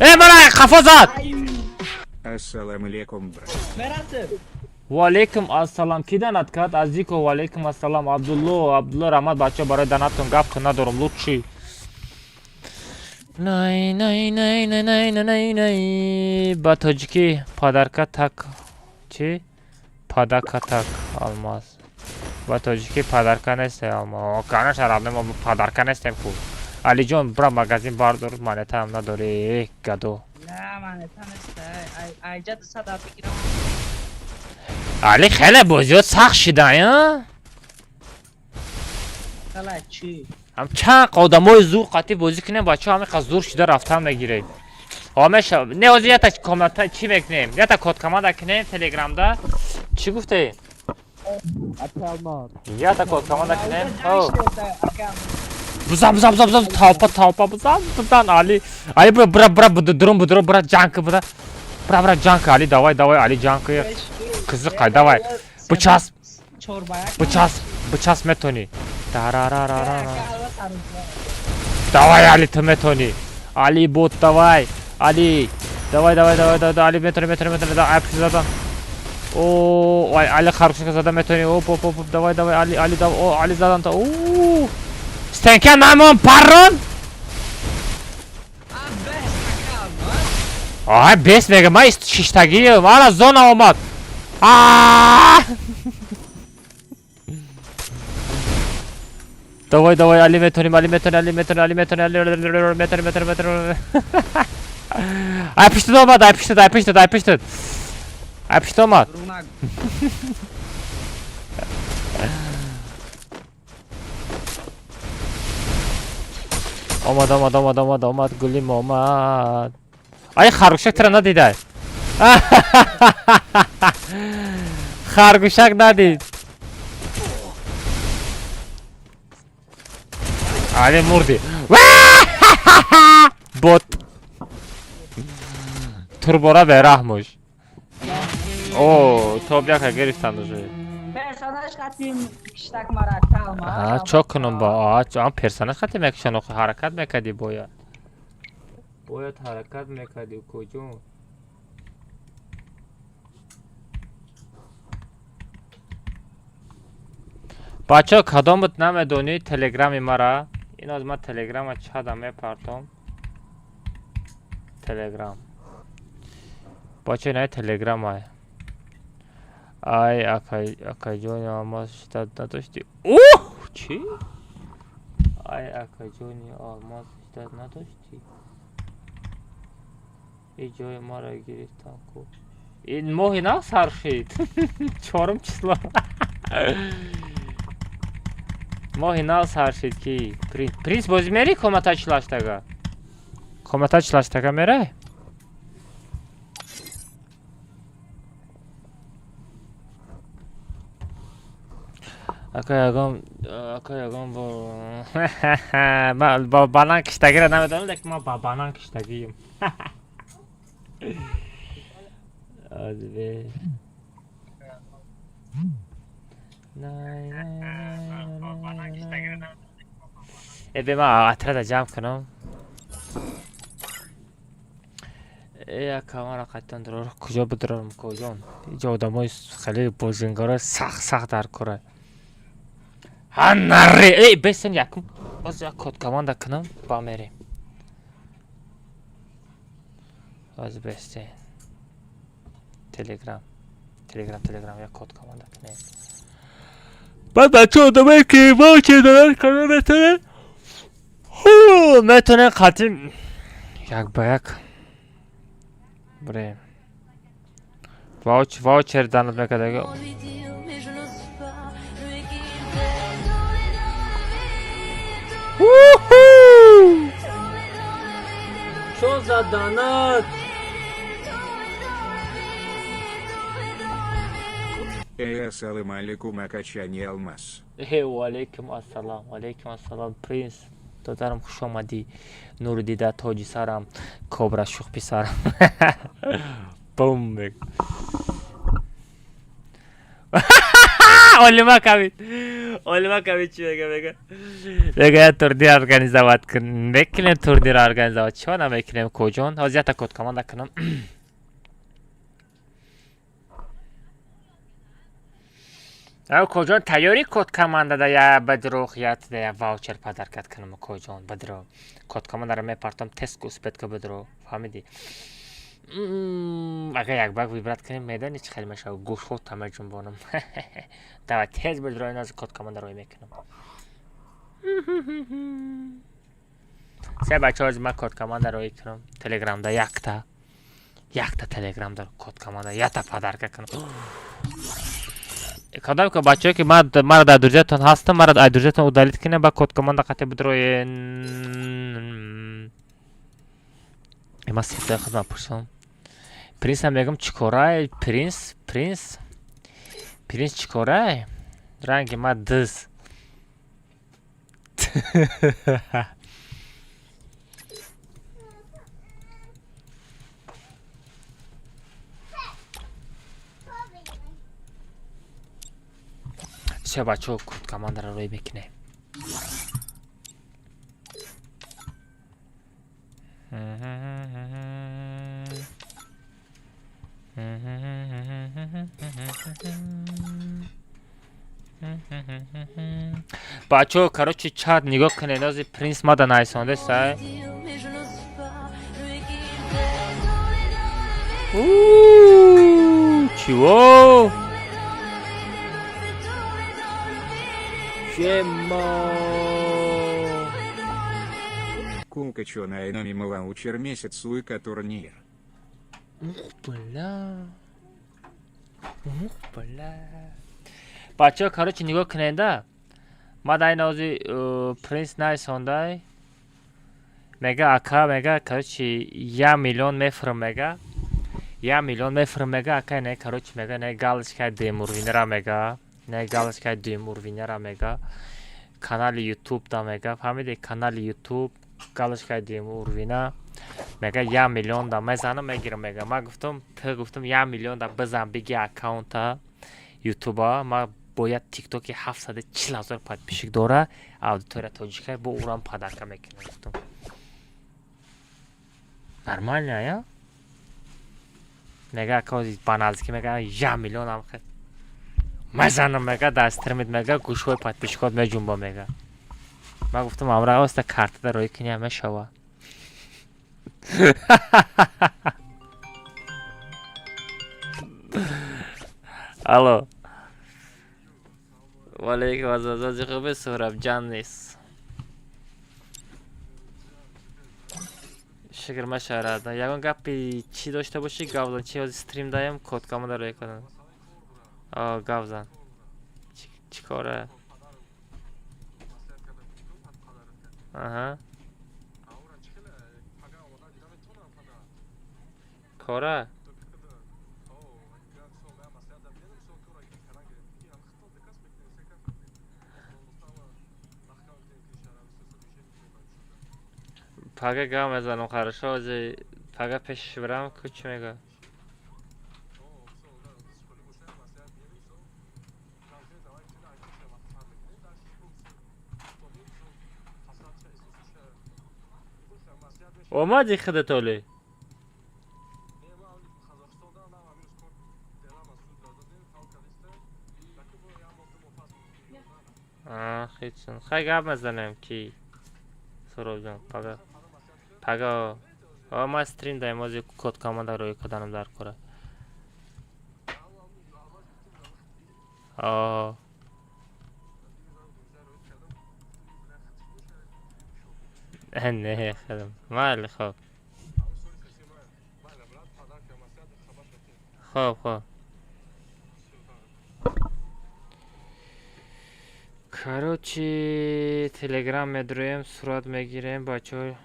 Э, мана қафо зад. Ассалам алейкум, брат. Ва алейкум ассалам. Ки донат кард? Азико, ва алейкум ассалам. Абдулло, Абдулло, раҳмат бача барои донатон, гап ки надорам, лучший. Най, най, най, най, най, най, най, най. Ба тоҷикӣ падарка так чӣ? Падака так алмаз. Ба тоҷикӣ падарка нестем, алмаз. Канаша рабне мо падарка нестем ку. Алиҷон, бра магазин бардор, монетаам надорӣ, э, гадо. На, монета нест. Айҷа 200 бигирам. Али хеле бозиҳо сахт шидан, а? Хела чӣ? Ҳам чанд одамои зур қатӣ бозӣ кунем, бачаҳо ҳамин қадр зур шида рафтан мегирем. Ҳамеша не ҳозир ята комната чӣ мекунем? Ята код команда кунем телеграмда. Чӣ гуфтаи? Ята код команда кунем. О. Бузан, бузан, бузан, бузан, толпа, толпа, бузан, бузан, Али. Али, бра, бра, бра, дурум, будурум, бра, ҷанг, бра. Бра, бра, ҷанг, Али, давай, давай, Али, ҷанг. Қизиқай, давай. Бичасп. Бичасп, бичасп метонӣ. Тарарарара. Давай, Али, ту метонӣ. Али, бот, давай. Али, давай, давай, давай, давай, Али, метонӣ, метонӣ, метонӣ, давай, пиши задан. О, ай, Али, харушка задан метонӣ. Оп, оп, оп, давай, давай, Али, Али, давай, о, Али задан та. У. Стенка намон, паррон. Ай, бес мега, ман шиштагием. Ала зона омад. А! Давай, давай, Али метоним, Али метоним, Али метоним, Али метоним, Али метоним, метоним, метоним. Ай, пиштед омад, ай пиштед, ай пиштед, ай пиштед. Ай пиштед омад. Омад, омад, омад, омад, омад, гулим омад. Ай, харгӯшак тира надидай. Харгӯшак надид. Али мурди. Бот. Турбора бераҳмуш. О, топ яка гирифтанд уже. Персонаж қатим киштак мара талма. А, чо кунам ба? А, ам персонаж қатим якшон охи ҳаракат мекардӣ бояд. Бояд ҳаракат мекардӣ куҷо? Бачаҳо кадомат намедонӣ телеграми мара? Ин аз ман телеграма чада мепартом. Телеграм. Бачаҳо ина телеграма. Ай, акай, акайҷони алмаз шиддат надошти. Ух, чӣ? Ай, акайҷони алмаз шиддат надошти. И ҷои маро гирифтан ку. Ин моҳи нав сар шид. Чорум число. Моҳи нав сар шид ки. Принц бозӣ мери комната 48-тага? Комната 48-тага мерай? Ака ягон, ака ягон бо ба банан киштагиро намедонам, лекин ман ба банан киштагием. Азбе. Най най най най. Э бе ман отряда ҷамъ кунам. Э ака мара қайтан дурор куҷо бидурорам коҷон? Иҷо одамои хеле бозингаро сахт сахт дар кора. Ҳа наре! Эй бесен якум боз як код команда кунам ба мерем. Боз бесен. Телеграм. Телеграм, телеграм як код команда кунем. Баъд бача одамое ки ваучер доранд кана метавонанд метавонанд қатъи як ба як бирем. Ваучер данат мекардаги. Чо за донат? Эй, ассалам алейкум, акачани алмаз. Эй, валейкум ассалам, валейкум ассалам, принц. Додарам хуш омадӣ. Нури дида тоҷи сарам, кобра шух писарам. Бум. Олима кабид. Олима кабид чӣ мега мега? Мега я турнир организовать кун. Мекунем турнир организовать. Чӣ намекунем коҷон? Ҳозир якта код команда кунам. Ав коҷон тайёрӣ код командада я ба дурӯғ я я ваучер подаркат кунам коҷон ба дурӯғ. Код командаро мепартом тест успеть ка бидурӯғ. Фаҳмидӣ? Агар як бак вибрат кунем медонӣ чӣ хел мешавад? Гӯшҳо тамаҷунбонам. Давай тез бидурӯ ин аз код командаро мекунам. Се бачаҳо аз ман код командаро мекунам. Телеграмда якта. Якта телеграмда код команда якта подарка кунам. Кадом ки бачаҳое ки мара дар друзьятон ҳастам, мара аз друзьятон удалить кунем, ба код команда қатъи бидуроен. Ман сифтаи худам пурсам. Принсам мегӯм чӣ корай? Принс, принс. Принс чӣ корай? Ранги ма дыз. Всё бачаҳо код командаро рӯй мекунем. Бачаҳо короче чат нигоҳ кунед, ҳозир принс мада найсонде сай. Чего? Чемо? Кумка чё на мимо лаучер месяц суйка турнир. Ух, бля. Ух, бля. Бачаҳо короче нигоҳ кунед да. Ма дар ин ҳозир принс найсондай. Мега ака мега короче 1 миллион мефурам мега. 1 миллион мефурам мега ака не короче мега не галочкаи демурвинера мега. Не галочкаи дуюмурвинера мега. Канали YouTube да мега. Фаҳмиди? Канали YouTube галочкаи дуюмурвина мега 1 миллион да мезанам мегирам мега. Ман гуфтам, ту гуфтам 1 миллион да бизан биги аккаунта YouTube-а. Ман бояд TikTok-и 740 000 подписчик дора, аудитория тоҷика бо урам подарка мекунам гуфтам. Нормально, я? Мега ака ба наздикӣ мега 1 миллион ам хел. Мезанам мега дар стримит мега гӯшҳои подписчикот меҷунба мега. Ман гуфтам амра оста картада рӯй кунӣ мешава. Алло. Валейкум ассалом. Хубе Суҳраб ҷан нест. Шукр машарад. Ягон гапи чӣ дошта бошӣ гап зан. Чӣ ҳозир стрим даем код команда рӯй кунам. О, гап зан. Чӣ кора? Аҳа. Кора? Пага гап мезанам, хорошо, ози пага пешиш бирам, ку чӣ мега. Омади худат оле? Хичун. Хай, гап мезанем ки Суробҷон, пага. Пага. О, ма стрим даем, ози код команда рӯи каданам дар кора. О. Не, худам. Майли, хоб. Хоб, хоб. Короче, телеграм медроем, сурат мегирем, бачаҳо.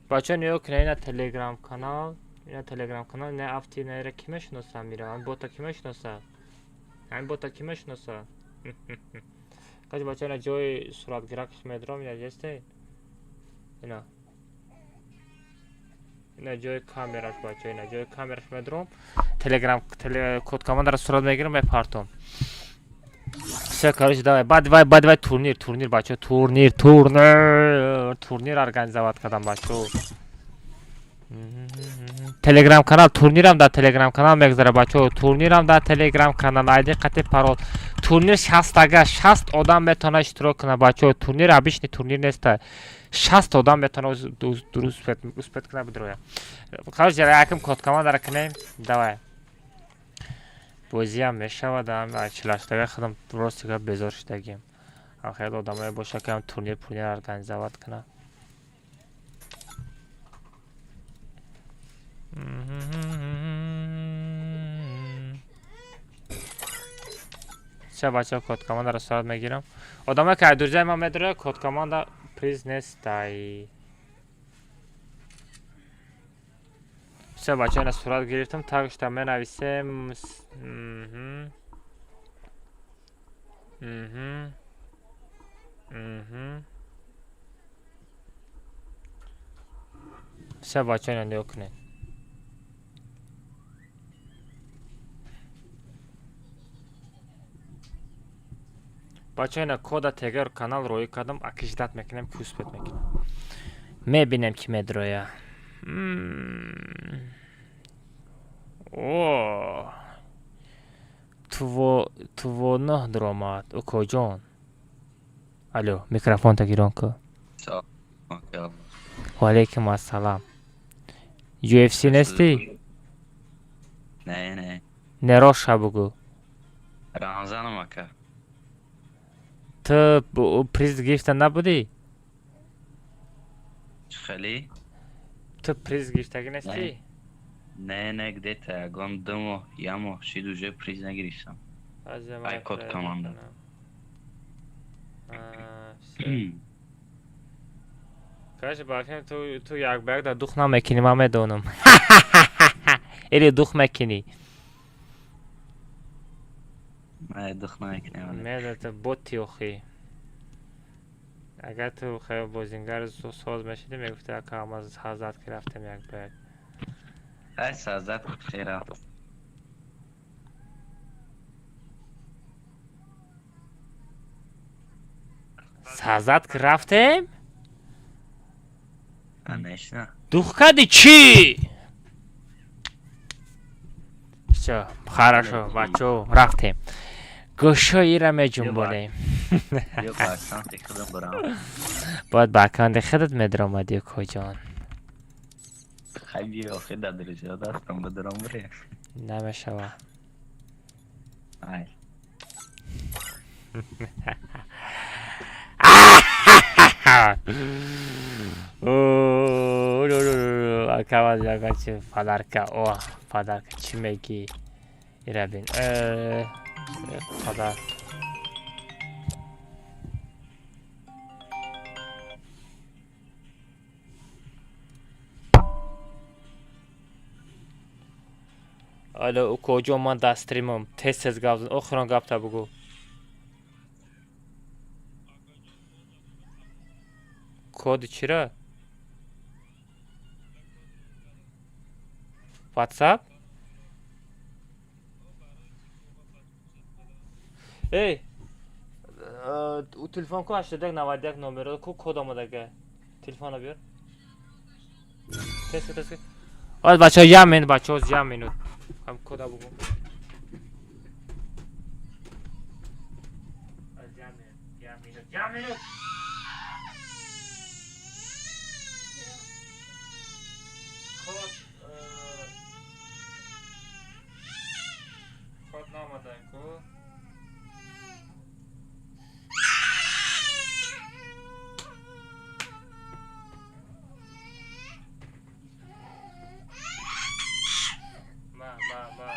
Бачаҳо, нигоҳ кунед, ина телеграм канал, ина телеграм канал, ина афти, ина ира ки мешиноса мира? Ҳамин бота ки мешиноса? Ҳамин бота ки мешиноса? Короче, бачаҳо, ина ҷои суратгиракш медром, ина дидестед? Ина. Ина ҷои камераш, бачаҳо, ина ҷои камераш медром. Телеграм код командаро сурат мегирам, мепартом. Всё, короче, давай. Баъд вай, баъд вай турнир, турнир, бачаҳо, турнир, турнир, турнир организовать кардам, бачаҳо. Телеграм канал, турнирам дар телеграм канал мегузара, бачаҳо. Турнирам дар телеграм канал, айди қати парол. Турнир 60 ага, 60 одам метавонад иштирок кунад, бачаҳо. Турнир обычный турнир неста. 60 одам метавонад дуруст успеть кунад, бидрояд. Короче, якм код командаро кунем. Давай. Бозиам мешавад, 48-тага худам рости гап безор шудагим. Ам хеле одамое боша, ки ам турнир пурнир организовать кунад. Всё, бачаҳо, код командаро сурат мегирам. Одамое ки айдурҷаи ман медрояд, код команда приз нестай. Всё, бачаҳо, ина сурат гирифтам, тагшта менависем. Мгм. Мгм. Всё, бачаҳо, ина нигоҳ кунед. Бачаҳо, ина кода тегер канал роӣ кардам, аки ждать мекунем, ки успеть мекунем. Мебинем, ки медроя. О! Туво тувоноҳ дуромад, укоҷон. Алло, микрофонта гирон ку. Ва алейкум ассалам. UFC нестӣ? Не, не. Не, роша бугӯ. Рамзаном, ака. Ту приз гирифта набудӣ? Хеле? Ту приз гирифтагӣ нестӣ? Не, не, где-то ягон 2 моҳ, як моҳ шид, уже приз нагирифтам. Ай код команда. Всё. Короче, бафем, ту як ба як дар дух намекунӣ, ман медонам. Или дух мекунӣ? Не, дух намекунем. Меда, ту боти охи. Агар ту хеле бозингар соз мешидӣ, мегуфти, ака, ма ҳазрат ки рафтем як ба як. Ай, сазат хера. Сазат ки рафтем? Конечно. Дух кади чӣ? Всё, хорошо, бачо, рафтем. Гӯшоира меҷунбонем. Ё ба аккаунти худам бурам. Бояд ба аккаунти худат медаромадӣ, укоҷон. Хай, биё, охи, дар друзья дастам, бидурам, буре. Намешава. Ай. Акаваз ягон чи подарка. О, подарка чӣ мегӣ? Ира бин. Подар. Алло, укоҷон, ман дар стримам. Тез тез гап зан. Охирон гапта бугӯ. Коди чира? WhatsApp? Эй, у телефон ку 81 91 номер ку код омадага. Телефона биёр. Тез тез. Оз бачаҳо як минут, бачаҳо як минут. Ҳам кода бугум. Аз як минут, як минут, як минут. Код код наомадан ку. Ма, ма, ма,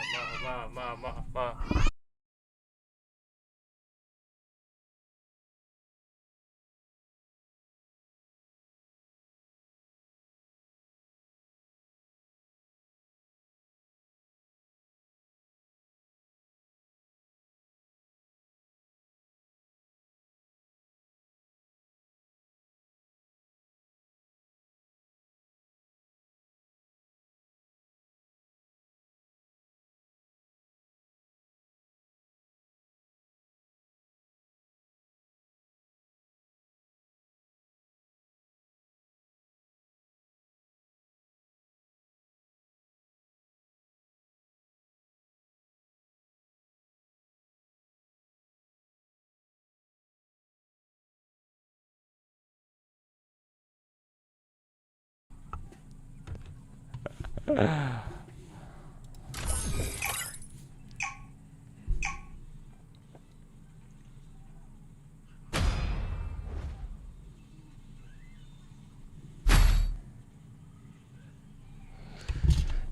ма, ма, ма, ма.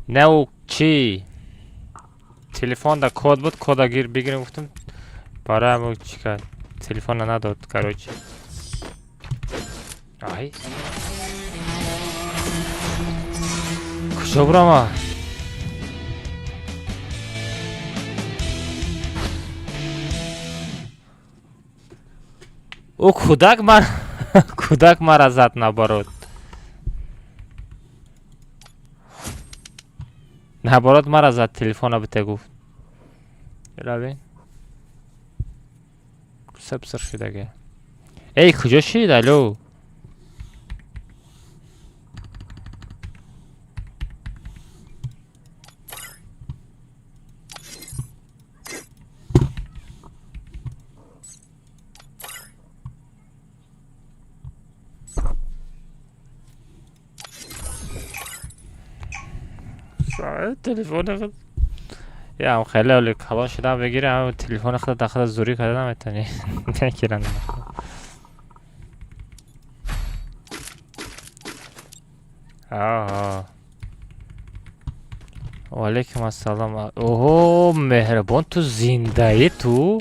Не чӣ? Телефонда код буд, кода гир бигирем гуфтам. Бароям чӣ кард? Телефона надод, короче. Ай. Куҷо бурама? Ӯ кӯдак мар кӯдак мара зад наоборот. Наоборот мара зад телефона бите гуфт. Равин. Сабсир шудаге. Эй, куҷо шид? Алло. Телефони худ ям хеле оли калон шудам бигирам телефони худ дахла зурӣ карда наметавонӣ мегиранд. Аҳа. Ваалайкум ассалом. Оҳо, меҳрибон, ту зиндаӣ ту?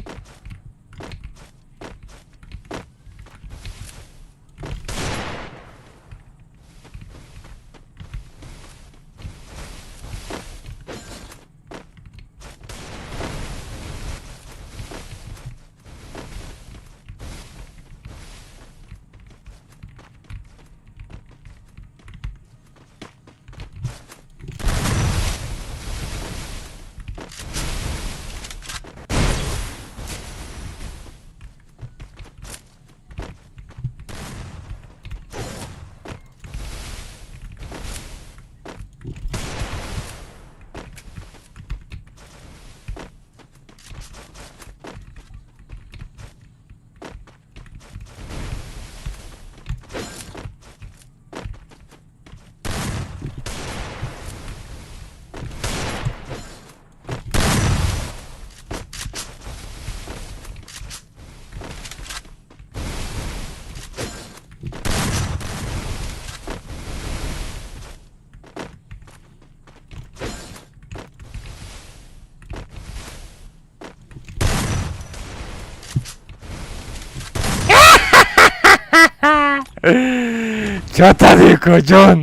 Чатади куҷон?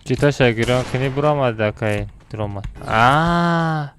Читаша гирон кини буромад акай дуромад. Аа.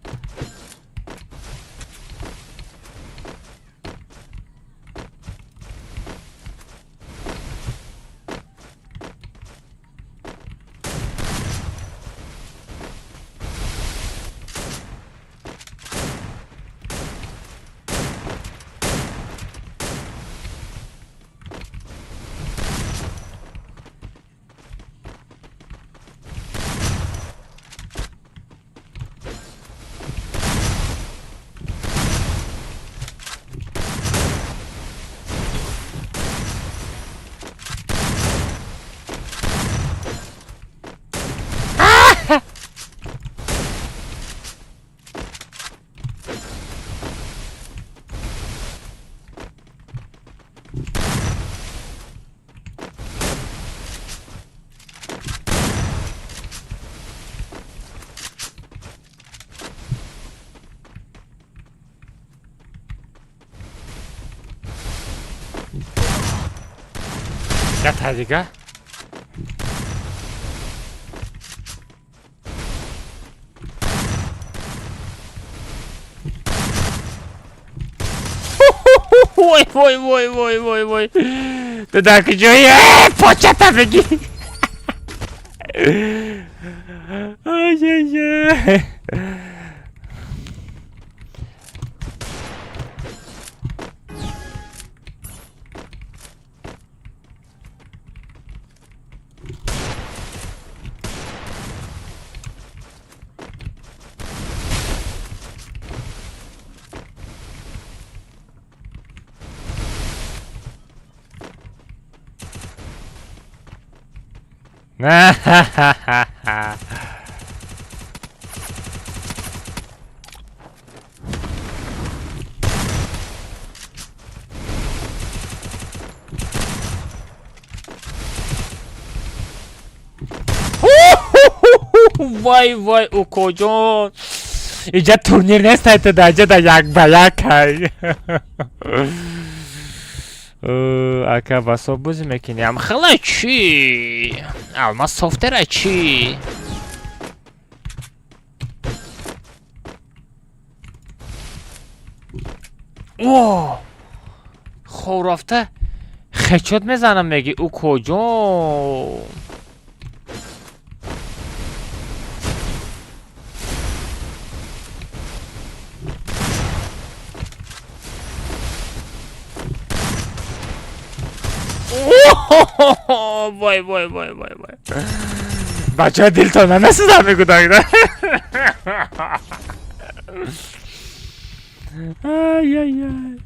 Ята дига. Вой, вой, вой, вой, вой, вой. Ту дар куҷои? Почата бигӣ. Ай-ай-ай. Вай, вай, укоҷон, иҷа турнир нест, айтада иҷа да як ба як ай. Ака, басо бозӣ мекунӣ? Амхела чӣ? Алмаз софтера чӣ? О, хоб рафта хечот мезанам, меги, укоҷон. Вой, вой, вой, вой, вой, бачаҳо, дилтон намесӯзад, мегӯдагда. Ай-ай-ай.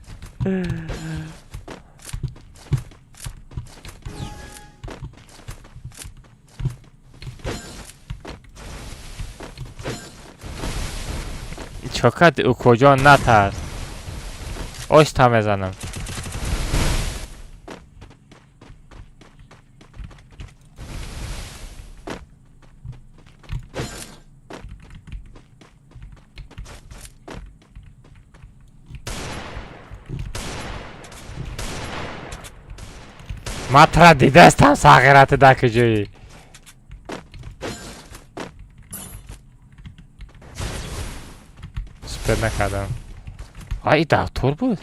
Чокат, укоҷон, натарс, оста мезанам. Ман тура дидаастам, сағирати, дар куҷоӣ? Супер накардам. Ай, давтур буд.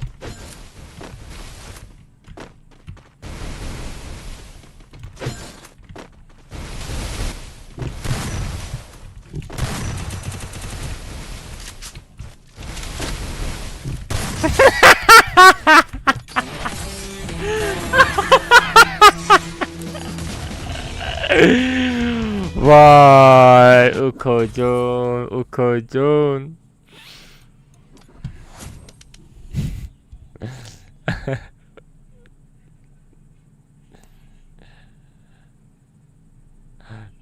Вай, укоҷон, укоҷон.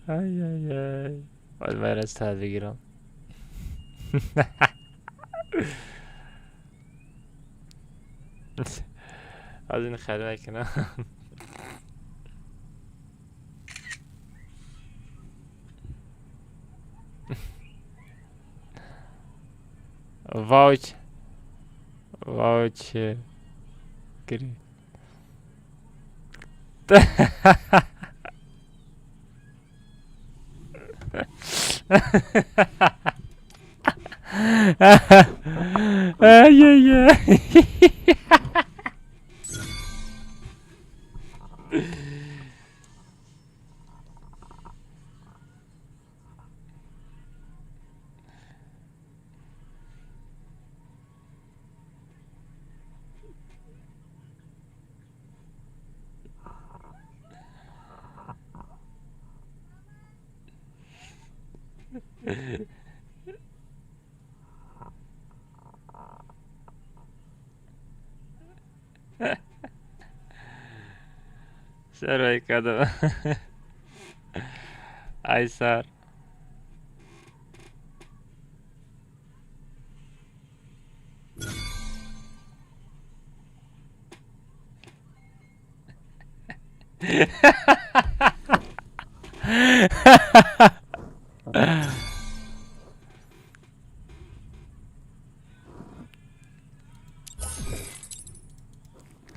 Ай-ай-ай. Бояд вайрас бигирам. Аз ин хеле мекунам. Вауч. Вауч. Гри. Ай-яй-яй. Сарой кадам. Ай сар.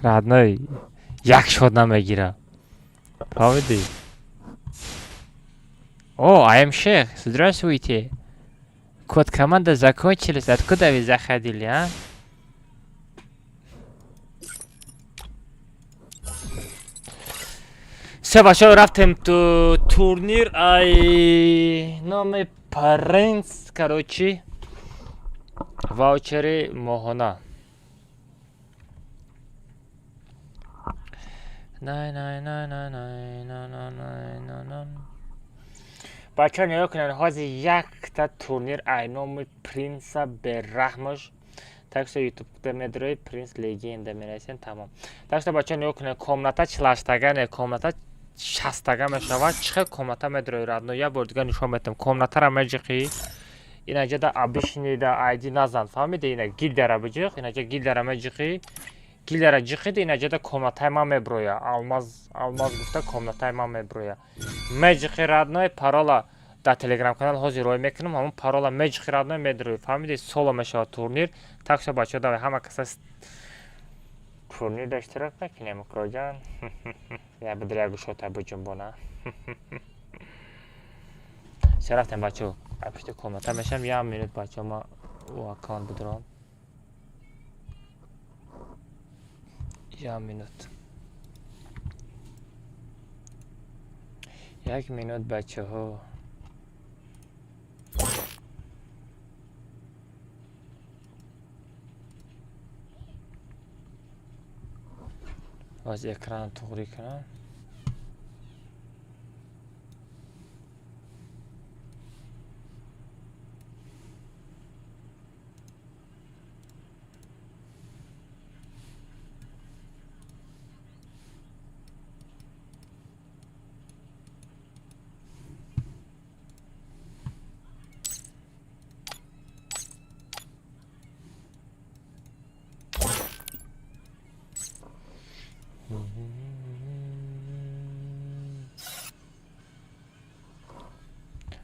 Родной, як шод намегирам. Фаҳмидӣ? О, АМ Шех, здравствуйте. Код команда закончились. Откуда вы заходили, а? Все, бачаҳо, рафтем ту турнир ай номи Принц, короче, ваучери моҳона. Най най най най най най най най най най. Бачаҳо, нигоҳ кунед, ҳозир якта турнир ай номи Принса бераҳмаш. Так что ютуб медрои Принс Легенда менависем, тамом. Так что бачаҳо, нигоҳ кунед, комната 48-тага не, комната 60-тага мешавад. Чӣ хел комната медрои, родной? Як бор дигар нишон метам. Комнатара меҷиқӣ, инаҷа да обычный да айди назан, фаҳмиди? Ина гилдара биҷиқ, инаҷа гилдара меҷиқӣ, гилдара ҷиқиди, инаҷа да комнатаи ман меброя. Алмаз, алмаз гуфта комнатаи ман меброя. Меҷиқи, родной, парола дар телеграм канал ҳозир рой мекунам, ҳамон парола меҷиқи, родной, медрои, фаҳмиди? Соло мешавад турнир. Так что бачаҳо, давай ҳама каса турнир да иштирок мекунем, укроҷон. Я бидир як гӯшота биҷунбона. Се рафтем, бачаҳо. Ай пушти комната мешам, як минут, бачаҳо, ма ӯ аккаунт бидурам. Як минут. Як минут, бачаҳо. Ҳозир экран туғрӣ кунам.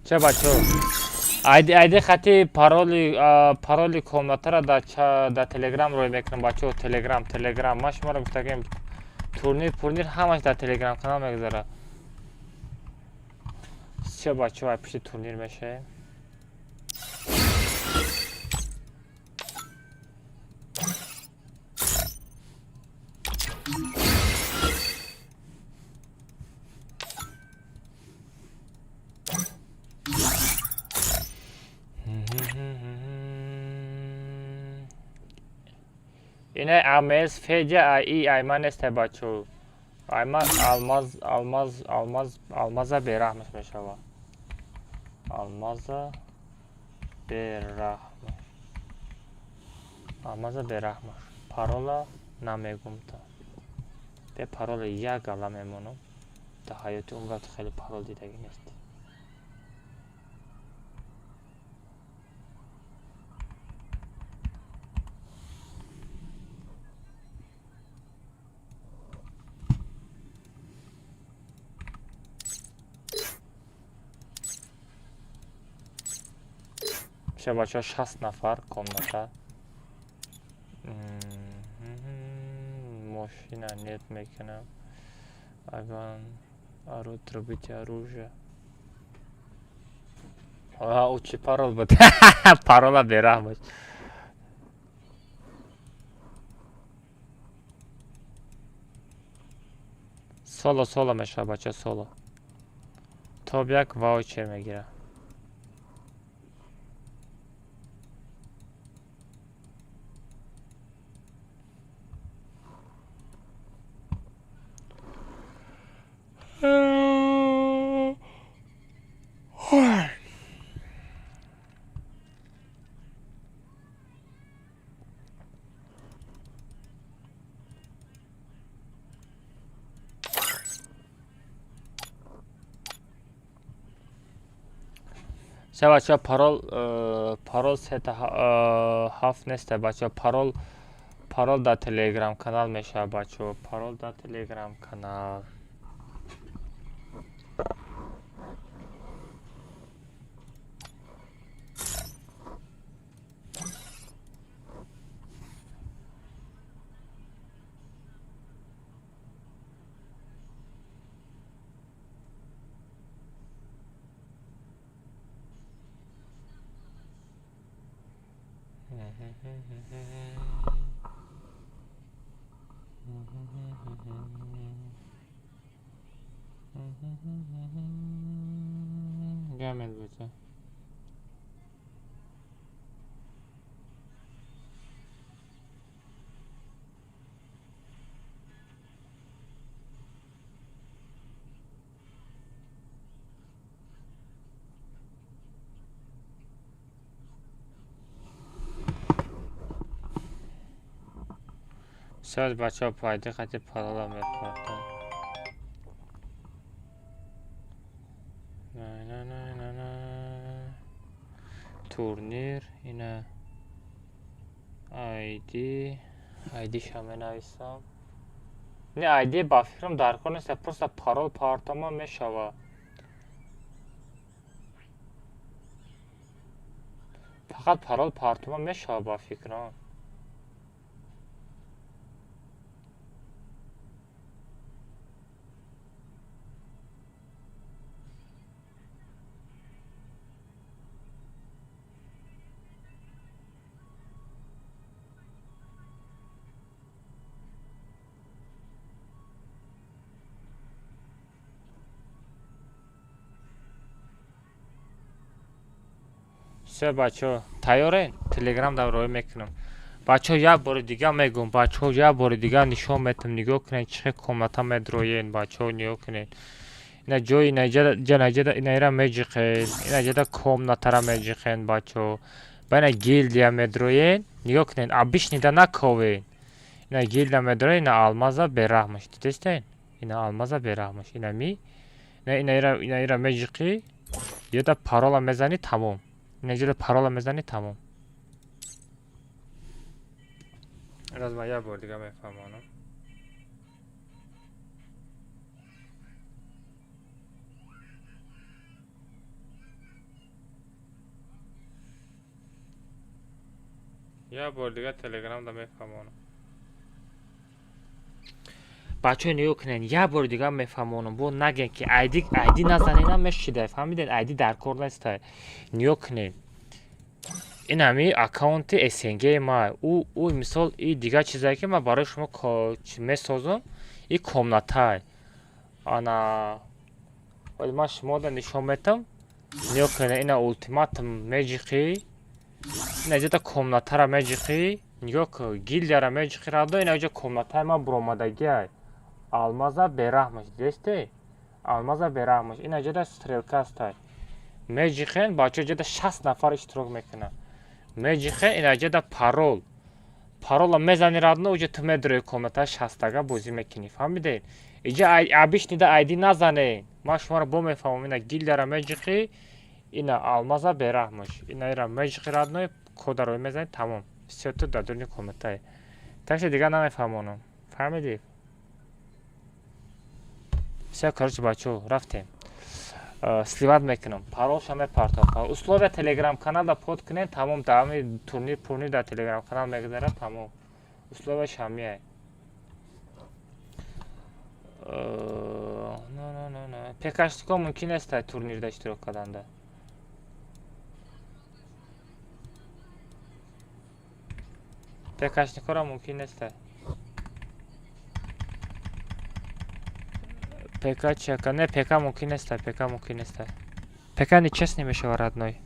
Ча, бачаҳо, айди хати пароли комнатара дар телеграм рой мекунам, бачаҳо. Телеграм, телеграм, ман шуморо гуфтагем, турнир пурнир ҳамаш дар телеграм канал мегузарад. Ча, бачаҳо, ай пушти турнир мешавем. Ина АМС Федя ай айман несте, бачаҳо. Айман Алмаз, Алмаз, Алмаз, Алмаза бераҳмаш мешава. Алмаза бераҳмаш. Алмаза бераҳмаш. Парола намегум та. Бе парола як гала мемонам. Дар ҳаёти умрат хеле парол дидагӣ нест. Ша, бачаҳо, 60 нафар комната. Мошина нет мекунам. Аган отрубить оружие. А, ӯ чӣ парол буд? Парола бераҳмаш. Соло, соло мешавад, бачаҳо, соло. Топ як ваучер мегирад. Се, бачаҳо, парол парол сета ҳафт несте, бачаҳо, парол дар телеграм канал мешавад, бачаҳо, парол дар телеграм канал. Гамел бача. Söz бачаҳо, пайди хати парола мепартам. Турнир ина айди, айдиша менависам. Не, айди ба фикрам дар кор нест, просто парол партама мешава. Фақат парол партума мешава ба фикрам. Все, бачаҳо, тайёрен? Телеграм дар роҳӣ мекунам. Бачаҳо, як бори дига мегӯм, бачаҳо, як бори дига нишон метам, нигоҳ кунед, чӣ хел комната медроен, бачаҳо, нигоҳ кунед. Ина ҷои инаҷа, инаира меҷиқен, инаҷада комнатара меҷиқен, бачаҳо. Ба ина гилдия медроен, нигоҳ кунед, обычныйда наковен. Ина гилдия медроен, ина алмаза бераҳмаш, дидестен? Ина алмаза бераҳмаш, ина ми, инаира инаира меҷиқӣ, ёда парола мезанӣ, тамом. Инаҷода парола мезанӣ, тамом. Раз ман як бор дига мефаҳмонам. Як бор дига телеграмда мефаҳмонам. Бачаҳо, нигоҳ кунед, як бори дига мефаҳмонам, бо нагӯед ки айди, айди назанена мешида, фаҳмидед? Айди дар кор неста. Нигоҳ кунед. Ин ҳами аккаунти СНГ ма. Ӯ мисол и дигар чизае ки ман барои шумо месозам, и комнатай. Ана вале ман шумода нишон метам. Нигоҳ кунед, ина ултиматум меҷиқӣ, ина ҷода комнатара меҷиқӣ, нигоҳ кун, гилдияра меҷиқӣ радо, ина ҷо комнатаи ман буромадагиай. Алмаза бераҳмаш, дидесте? Алмаза бераҳмаш. Ина ҷода стрелка астай. Меҷиқен, бачаҳо, ҷода 60 нафар иштирок мекунанд. Меҷиқен, ина ҷода парол. Парола мезани радно, уҷа ту медрои комната, шастага бозӣ мекунӣ. Фаҳмидед? Иҷа обычныйда айди назанед. Ман шуморо бо мефаҳмам, ина гилдияра меҷиқӣ, ина алмаза бераҳмаш. Ина ира меҷиқӣ радно, кодаро мезанӣ, тамом. Всё, ту дар дуни комнатае. Так что дигар намефаҳмонам. Фаҳмидӣ? Всё, короче, бачаҳо, рафтем. Сливать мекунам. Паролша мепартам. Условия телеграм каналда под кунед, тамом, дар турнир пурнир дар телеграм канал мегузарад, тамом. Условия шамияй. ПКшнико мумкин нест турнирда иштирок карданда. ПКшникора мумкин нест. ПК чека, не, ПК мумкин нест, ПК мумкин нест. ПК нечестный мешава, родной.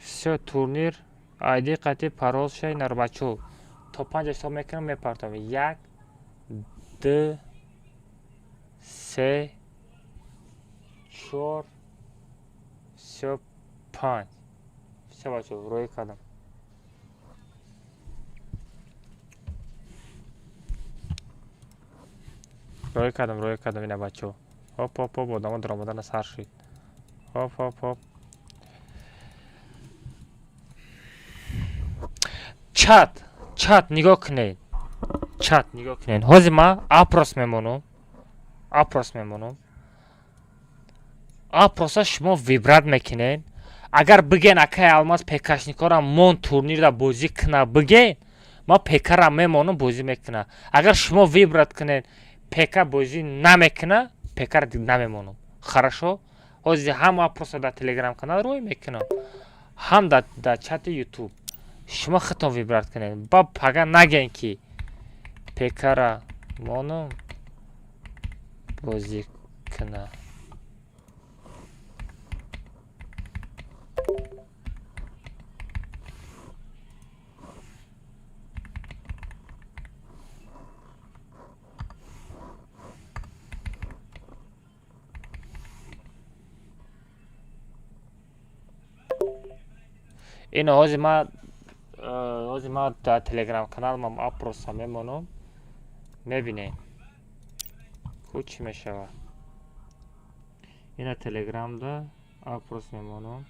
Всё, турнир, айди қати парол шай нарбачу. То панҷ ҳисоб мекунам, мепартам. Як, ду, се, чор, всё, панҷ. Всё, бачо, рӯй кардам. Рӯй кардам, рӯй кардам, ина бачо. Хоп, хоп, хоп, одамо даромадана сар шид. Хоп, хоп, хоп. Чат, чат нигоҳ кунед. Чат нигоҳ кунед. Ҳозир ман опрос мемонам. Опрос мемонам. Опроса шумо выбрать мекунед. Агар бигӯен, акай Алмаз, ПКшникора мон, турнирда бозӣ куна, бигӯен, ман ПКра мемонам, бозӣ мекуна. Агар шумо выбрать кунед, ПК бозӣ намекуна, ПКра намемонам. Хорошо? Ҳозир ҳам опроса дар телеграм канал рӯй мекунам, ҳам дар чати ютуб. Шумо худтон выбрать кунед. Ба пага наген, ки пекара монум, бозӣ куна. Ин ҳози ма дар телеграм каналмам опроса мемонам, мебинем, ку чӣ мешавад. Ина телеграмда опрос мемонам.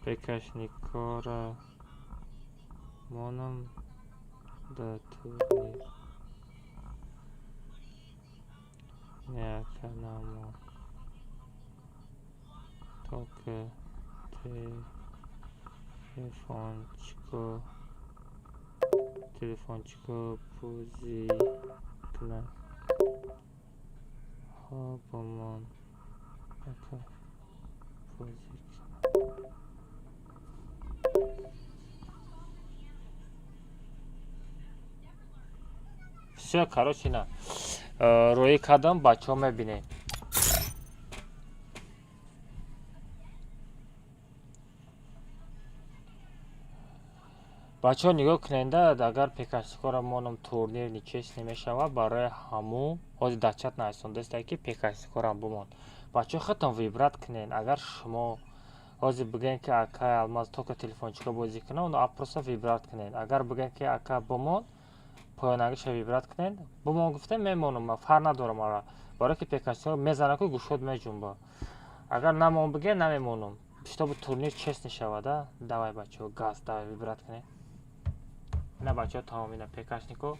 Пекашникора монам да турнир, не, ака, только телефончико бозӣ кунад. Ҳо, бомон, ака, бозӣ кунад. Всё, короче, на рӯӣ кардам, бачаҳо мебинем. Бачаҳо, нигоҳ куненда, агар пекашникора монам, турнир нечестный мешавад. Барои ҳамун ҳозир дар чат нависондаста, ки пекашникорам бимон. Бачаҳо, худтон выбрать кунед. Агар шумо ҳозир бигӯем, ки акай Алмаз, только телефончика бозӣ кунам, оно опроса выбрать кунед. Агар бигӯем, ки ака, бимон, поёнагиша выбрать кунед. Бимон гуфтем, мемонам, ман фарқ надорам ара, барое ки пекашникор мезанад, ку гӯшот меҷунба. Агар намон бигӯем, намемонам, чтобы турнир честный шавад. А давай, бачаҳо, газ, давай, выбрать кунед. Ина, бачаҳо, тамом. Ина пекашнико,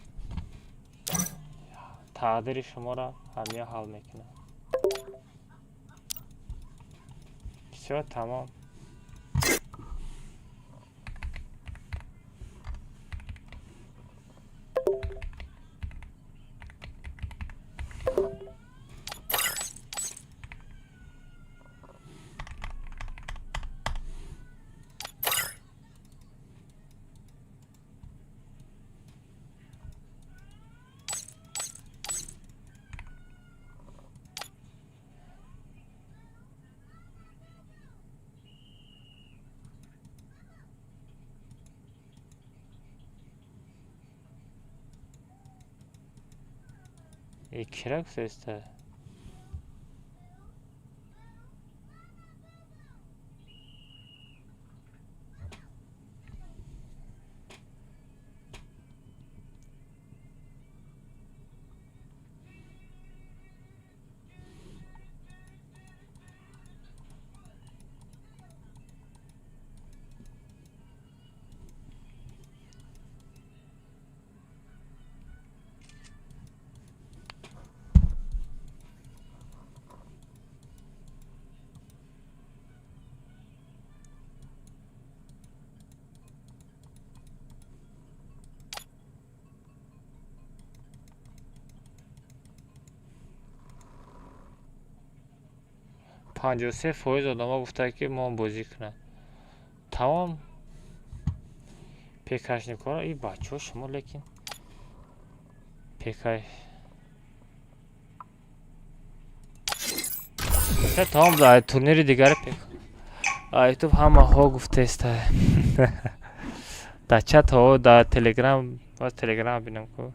тақдири шуморо ҳамия ҳал мекунад. Всё, тамом. Кира гуфтаиста? 53% одамҳо гуфтанд, ки мо бозӣ кунад. Тамом, пекашникҳоро и бачаҳо шумо, лекин пекаш тамом. Турнири дигари ютуб ҳамаҳо гуфтеста дар чатҳо, дар телеграм. Боз телеграм бинам ку.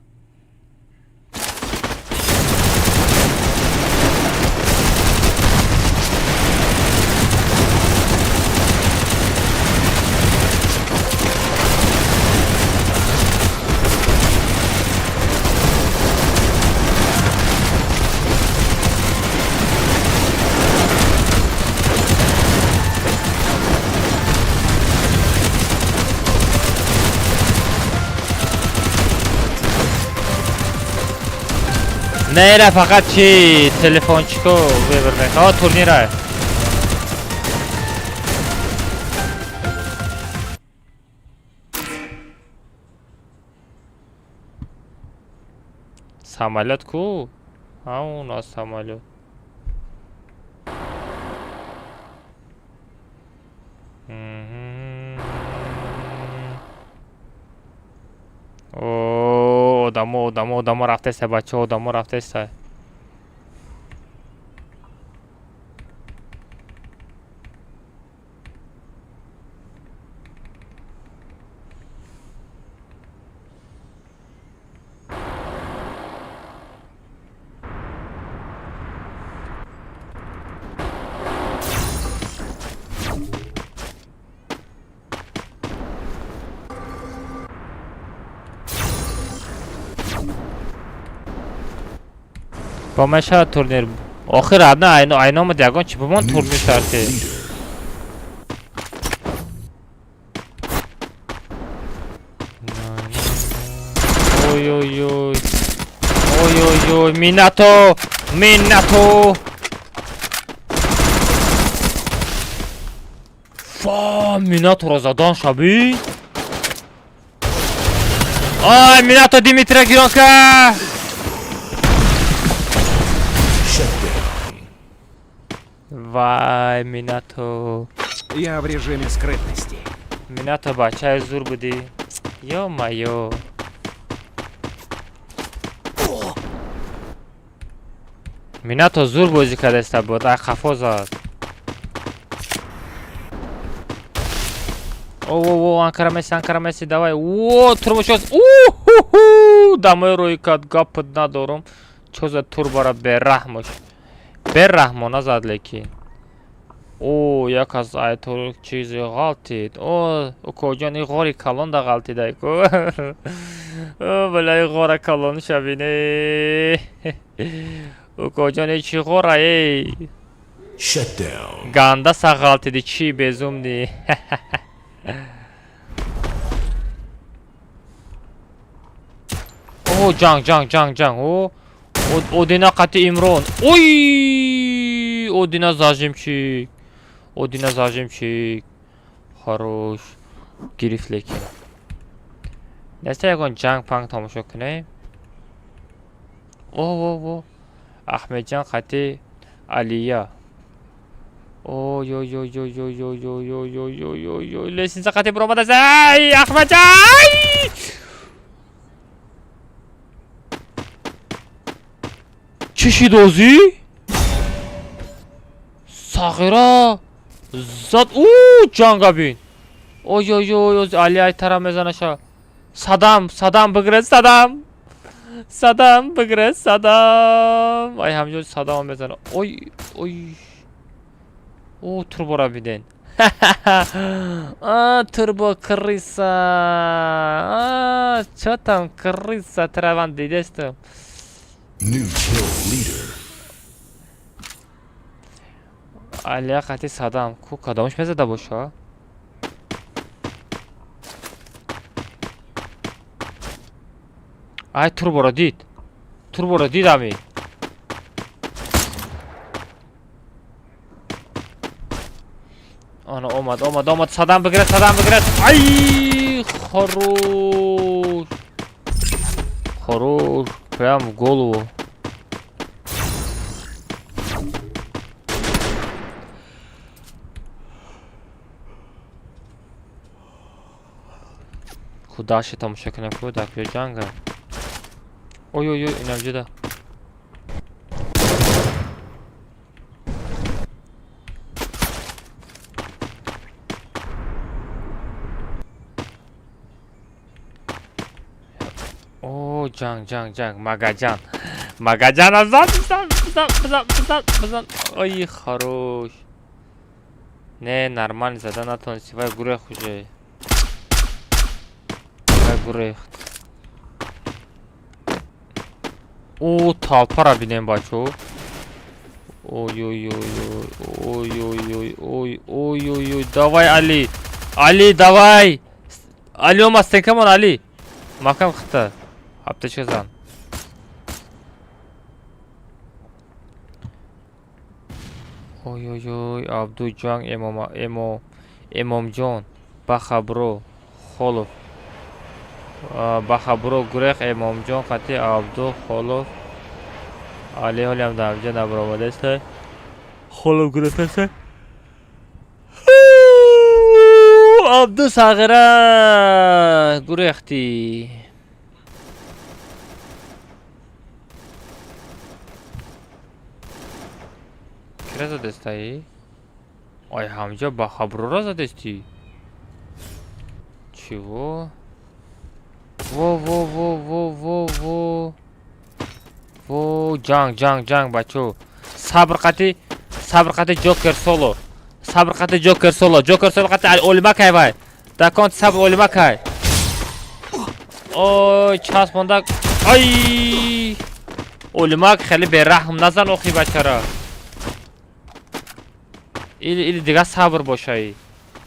Не, ра фақат чи телефончико выбор мекунад. Турнира самолёт ку, ҳамун самолёт. Одамо, одамо, одамо рафтеста, бачаҳо, одамо рафтеста. Бо мешавад турнир. Охир одна айномад ягон чи бимон турнир шарти. Ой ой ой. Ой ой ой, Минато! Минато! Фа, Минаторо задан шаби. Ай, Минато Димитра Гиронка! Вай, Минато. Я в режиме скрытности. Минато бачаи зур будӣ. Ё-моё. Минато зур бозӣ кардаиста буд, ай қафо зад. О, о, о, Анкара Месси, Анкара Месси, давай. О, турбо шоз. У-ху-ху! Дамои рӯи кад гап надорум. Чо за турбора бераҳмош. Бераҳмона зад лекин. О, як аз айтор чизе ғалтид. О, укоҷон, и ғори калон да ғалтидай ку. О, бала и ғора калон шабине. Укоҷон, и чӣ ғора, эй? Ганда са ғалтиди, чӣ безумни. О, ҷанг, ҷанг, ҷанг, ҷанг. О, Одина қати Имрон. Ой! Одина зажимчик. Одина зажимчик. Хорош. Гирифт лекин. Неста ягон ҷанг панг тамошо кунем? О, о, о. Аҳмедҷан қати Алия. Ой, ой, ой, ой, ой, ой, ой, ой, ой, ой, ой, ой. Лестница қати буромадааст. Ай, Аҳмедҷан! Чӣ шид озӣ? Сағира зад. У ҷанга бин. Ой ой ой, ози Али ай тара мезанаша. Садам, Садам бигиред, Садам. Садам бигиред, Садам. Ай ҳамҷо Садам мезана. Ой, ой. О, турбора биден. А, турбо крыса. А, чо там крыса траван дидестам. Алия қати Садам. Ку кадомш мезада боша? Ай турборо дид. Турборо дид ами. Ана омад, омад, омад. Садам бигирад, Садам бигирад. Ай, хорош. Хорош. Прям в голову. Худаши тамошо кунем ку дар куҷо ҷанга. Ой ой ой, инам ҷуда. О, ҷанг, ҷанг, ҷанг, Магаҷан. Магаҷан зад, бизан, бизан, бизан, бизан, бизан. Ой, хорош. Не, нормально зада натонисти, вай гурехт уже. Вай гурехт. О, толпара бинем, бачо. Ой ой ой ой ой ой ой ой ой ой, давай Али. Али, давай. Али омад, стенкамон Али. Маҳкам хита. Аптечка зан. Ой ой ой, Абдуҷанг Эмома Эмо Эмомҷон, Бахабро, Холов. Бахабро гурех Эмомҷон қати Абду Холов. Али ҳолиам дар ҳамҷа набаромадааст. Холов гурехтааст. Абду сағира гурехтӣ. Кира задестаи? Ай, ҳамҷа ба хаброра задестӣ? Чего? Во, во, во, во, во, во. Во, ҷанг, ҷанг, ҷанг, бачо. Сабр қати, сабр қати Ҷокер соло. Сабр қати Ҷокер соло. Ҷокер соло қати олимакай вай. Дакон сабр олимакай. Ой, часпондак. Ай! Олимак хеле бераҳм назан охи бачара. Или дига сабр бошаи.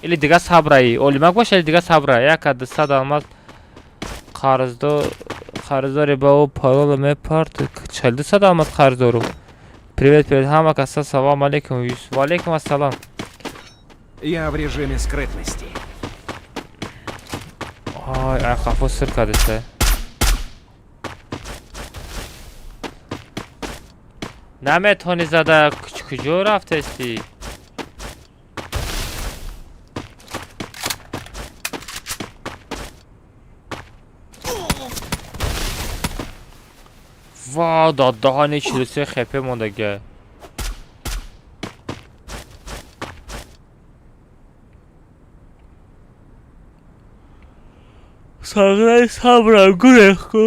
Или дига сабраи. Олимак боша или дига сабра. Яка 200 алмаз қарздори ба ӯ парола мепарт. 42 алмаз қарз дорум. Привет, привет, ҳама каса салом алейкум. Юсуф. Ва алейкум ассалом. Я в режиме скрытности. Ай, ай, қафо сир кардиста. Наметавонӣ зада, куҷо рафтести? Ва, дадаҳани 43 хп мондага. Сағраи сабрам гурех ку.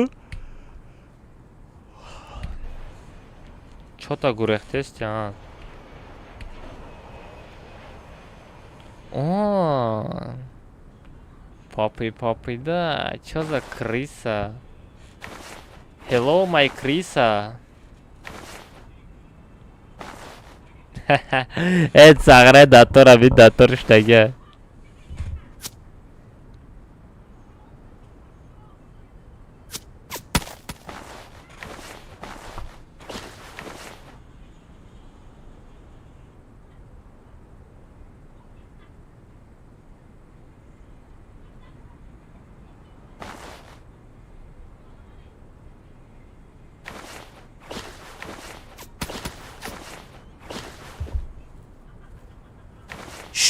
Чота гурехтести, а? О, папы, папы, да. Чё за крыса? Hello, my крыса. Э, сағраи датора би датор штага.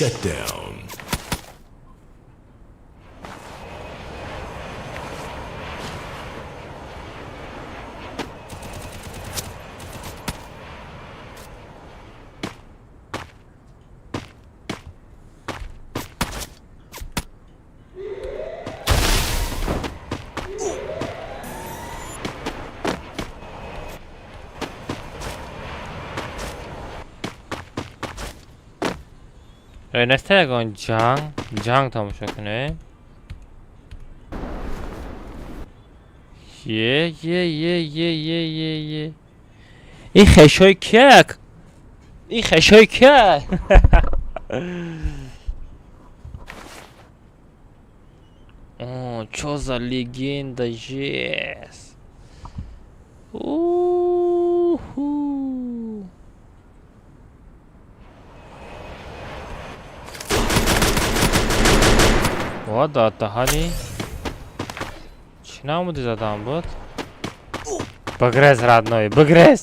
Shut down. Неста ягон ҷанг, ҷанг тамошо кунем. Е, е, е, е, е, е, е. Ин хешои кияк? Ин хешои кияк? О, чё за легенда, жесть. Уху. Ва, даҳани чӣ намуди задан буд? Бигрез, родной, бигрез.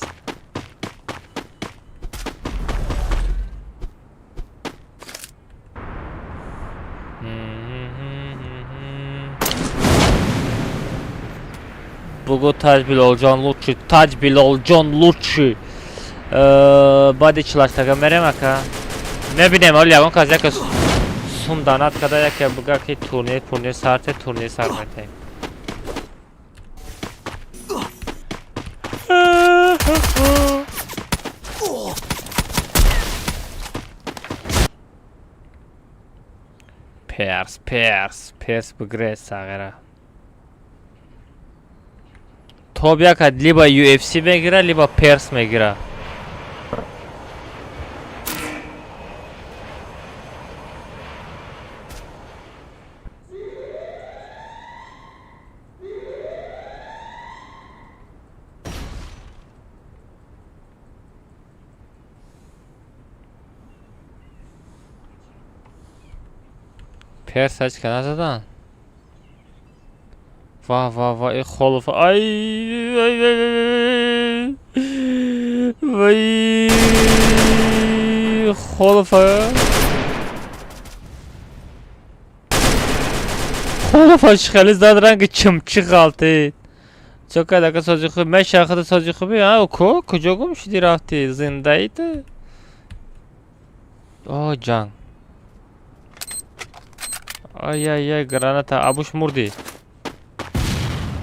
Бугу Таҷ Билолҷон лучший, Таҷ Билолҷон лучший. Баъди чилаштага мерем, ака. Мебинем, оли ягон кас яке сум данат када, яке буга ки турнир, пурнир сарте, турнир сар метаем. Перс, перс, перс бигрез сағира. Тоб яка либо UFC мегира, либо перс мегира. Перс ҳеч ка назадан. Ва, ва, ва, и холов. Ай, ай, ай, вай, холов. Холов хеле зад ранги чимчи ғалтид. Чо кард ака сози хуб? Мешахада сози хуби? А, ко куҷо гум шуди рафтӣ? Зиндаи ту? О, ҷанг. Ай-яй-яй, граната. Абуш мурдӣ.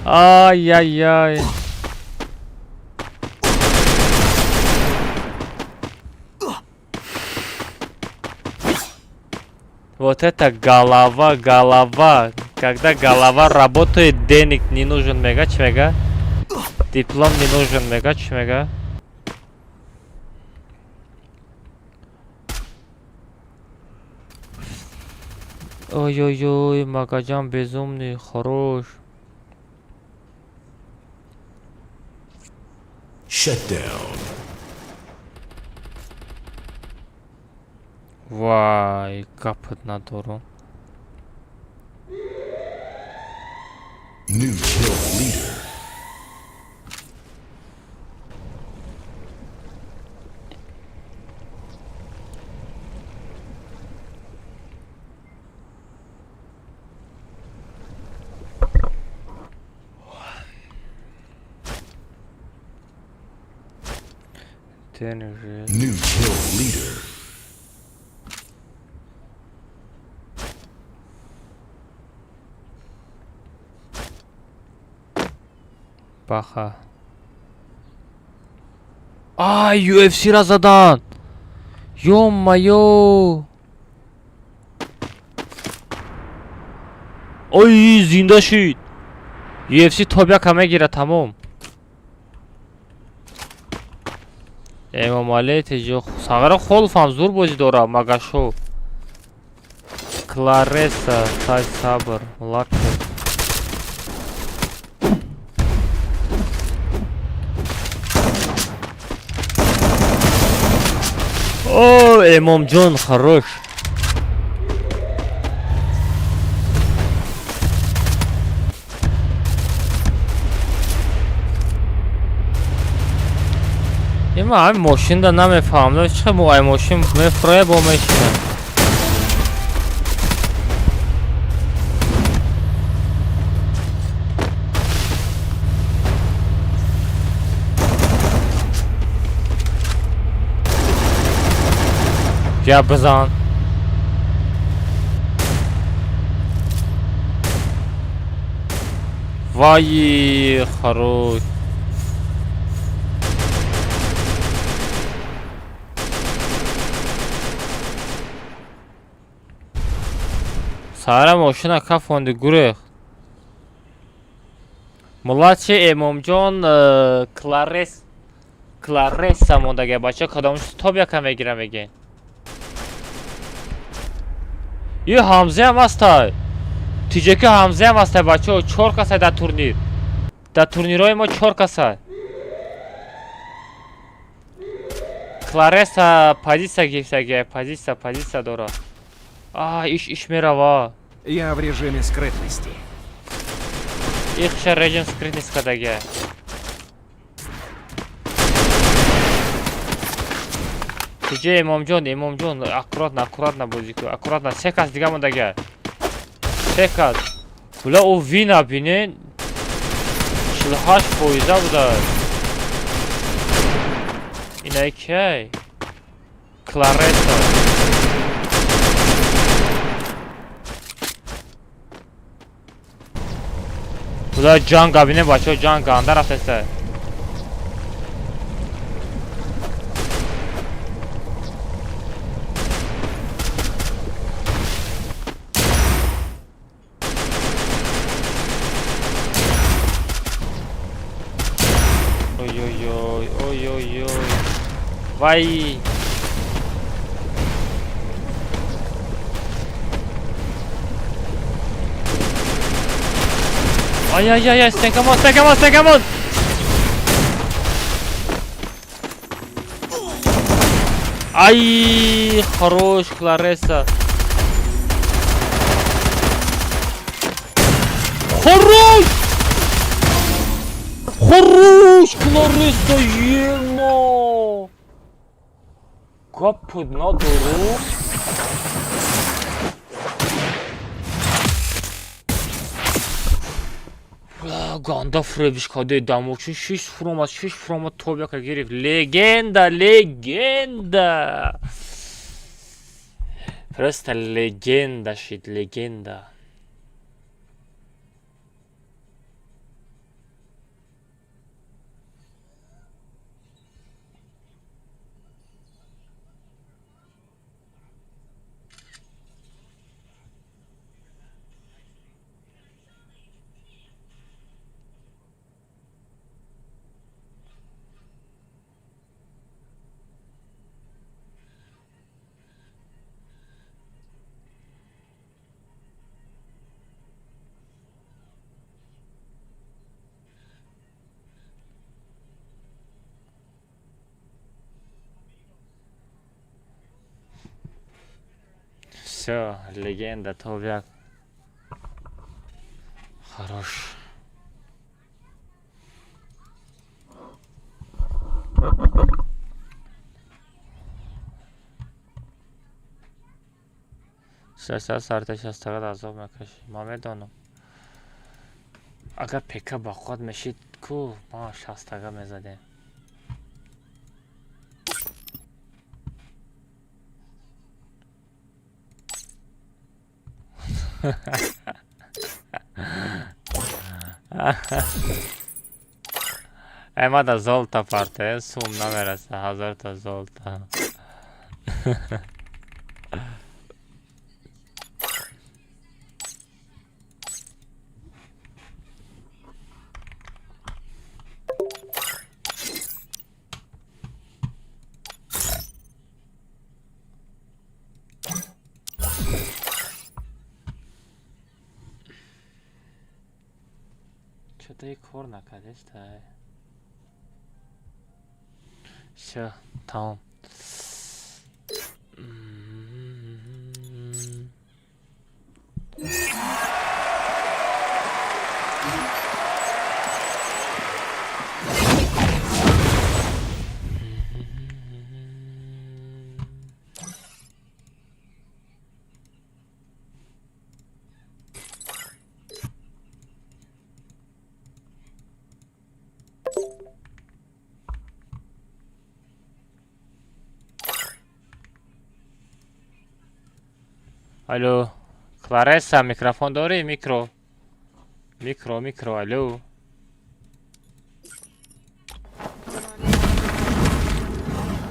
Ай-яй-яй. Вот это голова, голова. Когда голова работает, денег не нужен, мега, чмега. Диплом не нужен, мега, чмега. Ой-ой-ой, Магаджан безумный, хорош. Shut down. Вай, гапат надорум. New kill leader. New kill leader. Баха. Ай, UFC ра задан. Ё-моё. Ой, зинда шид. UFC тобяка мегира тамом. Эмомалӣ теҷо Сағира Холов ҳам зур бозӣ дора, Магашов. Клареса, Тай Сабр, Лакер. О, Эмомҷон, хорош. Има ҳамин мошинда намефаҳмам, чӣ мо ай мошин мефурая бо мешина. Я бизан. Вай, хорош. Сара мошина кафонди гурехт. Мулачи Эмомҷон, Кларес, Клареса мондага бача кадомш тоб яка мегира меге. Ю Ҳамзаам ҳастай. Тиҷаки Ҳамзаам ҳастай бачаҳо, 4 касай дар турнир. Дар турнирҳои мо 4 касай. Клареса позитсия гирифтага, позитсия, позитсия дора. А, иш, иш мерава. Я в режиме скрытности. Ихша режим скрытности кадага. Тиҷа Эмомҷон, Эмомҷон, аккуратно, аккуратно бозӣ кун. Аккуратно, се кас дига мондага. Се кас. Була ӯ вина бинен. 48% буда. Инай кай? Клареса. Буда ҷанг бинен бачаҳо, ҷанг анда рафтеста. Ой-ой-ой, ой-ой-ой. Вай. Ай-яй-яй-яй, стенкамон, стенкамон, стенкамон! Ай, хорош, Клареса. Хорош! Хорош, Клареса, ема! Гапад надору. Ганда фребиш каде дамочи 6 фуромад, 6 фуромад тобяка гирифт. Легенда, легенда. Просто легенда шид, легенда. Все, легенда, Тобяк. Хорош. Шаша сарта шастагад азоб мекашӣ. Ман медонам. Агар пека бақувват мешид, ку ма шастага мезадем. Ма да золта парте, сум намереса, ҳазорта золта. Чё-то и кор накардеста. Всё, тамом. Алло, Кларесса, микрофон дорӣ? Микро. Микро, микро, алло.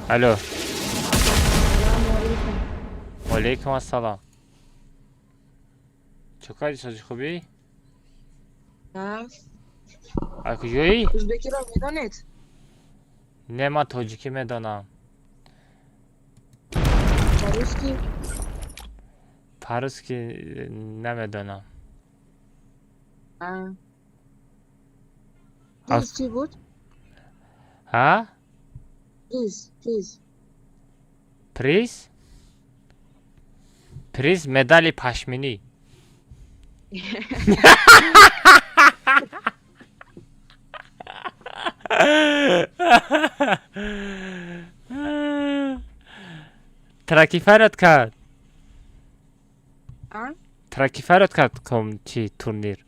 Алло. Валейкум ассалом. Чӣ кардӣ, сози хубӣ? А куҷоӣ? Ӯзбекиро медонед? Не, ман тоҷикӣ медонам. По-русски? По-русски намедонам. Приз чӣ буд? Ҳа? Приз, приз. Приз? Приз медали пашминӣ. Траки фарёд кард. Траки фарёд кард ком чи турнир.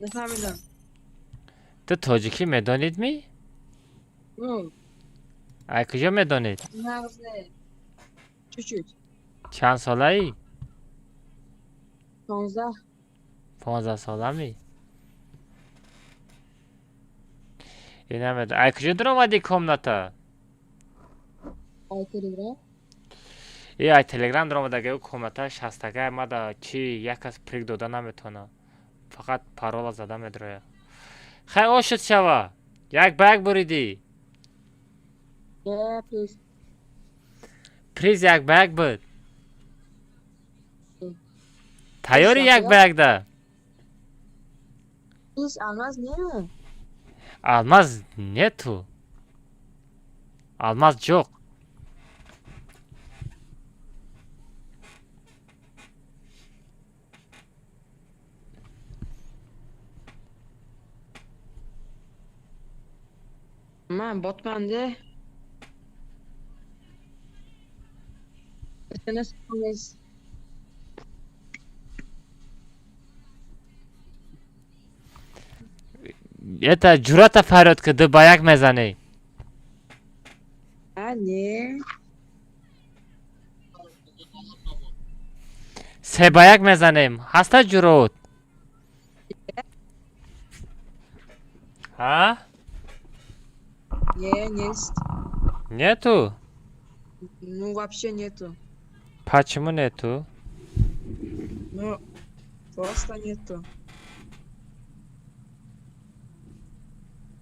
Нафаҳмидам. Ту тоҷикӣ медонид ми? Ай куҷо медонед? Нағз не. Чуть-чуть. Чанд солаӣ? 15. 15 солами? И намедон. Ай куҷо дуромадӣ комната? Ай Телеграм. И ай Телеграм дуромадага комната шастага мада чи як кас приг дода наметавона. Фақат парола зада медрояд. Хай ошуд шава. 1 ба 1 буридӣ. Не, приз. Приз 1 ба 1 буд. Тайёри 1 ба 1 да? Приз алмаз не? Алмаз нету. Алмаз ҷоқ. Ман ботманде. SNS қилмайсыз. Это ҷурата фарёд ки ду ба як мезанӣ. А, не. 3 ба 1 мезанем. Ҳаста ҷурот? Ҳа? Не, нест. Нету? Ну, вообще нету. Почему нету? Ну, просто нету.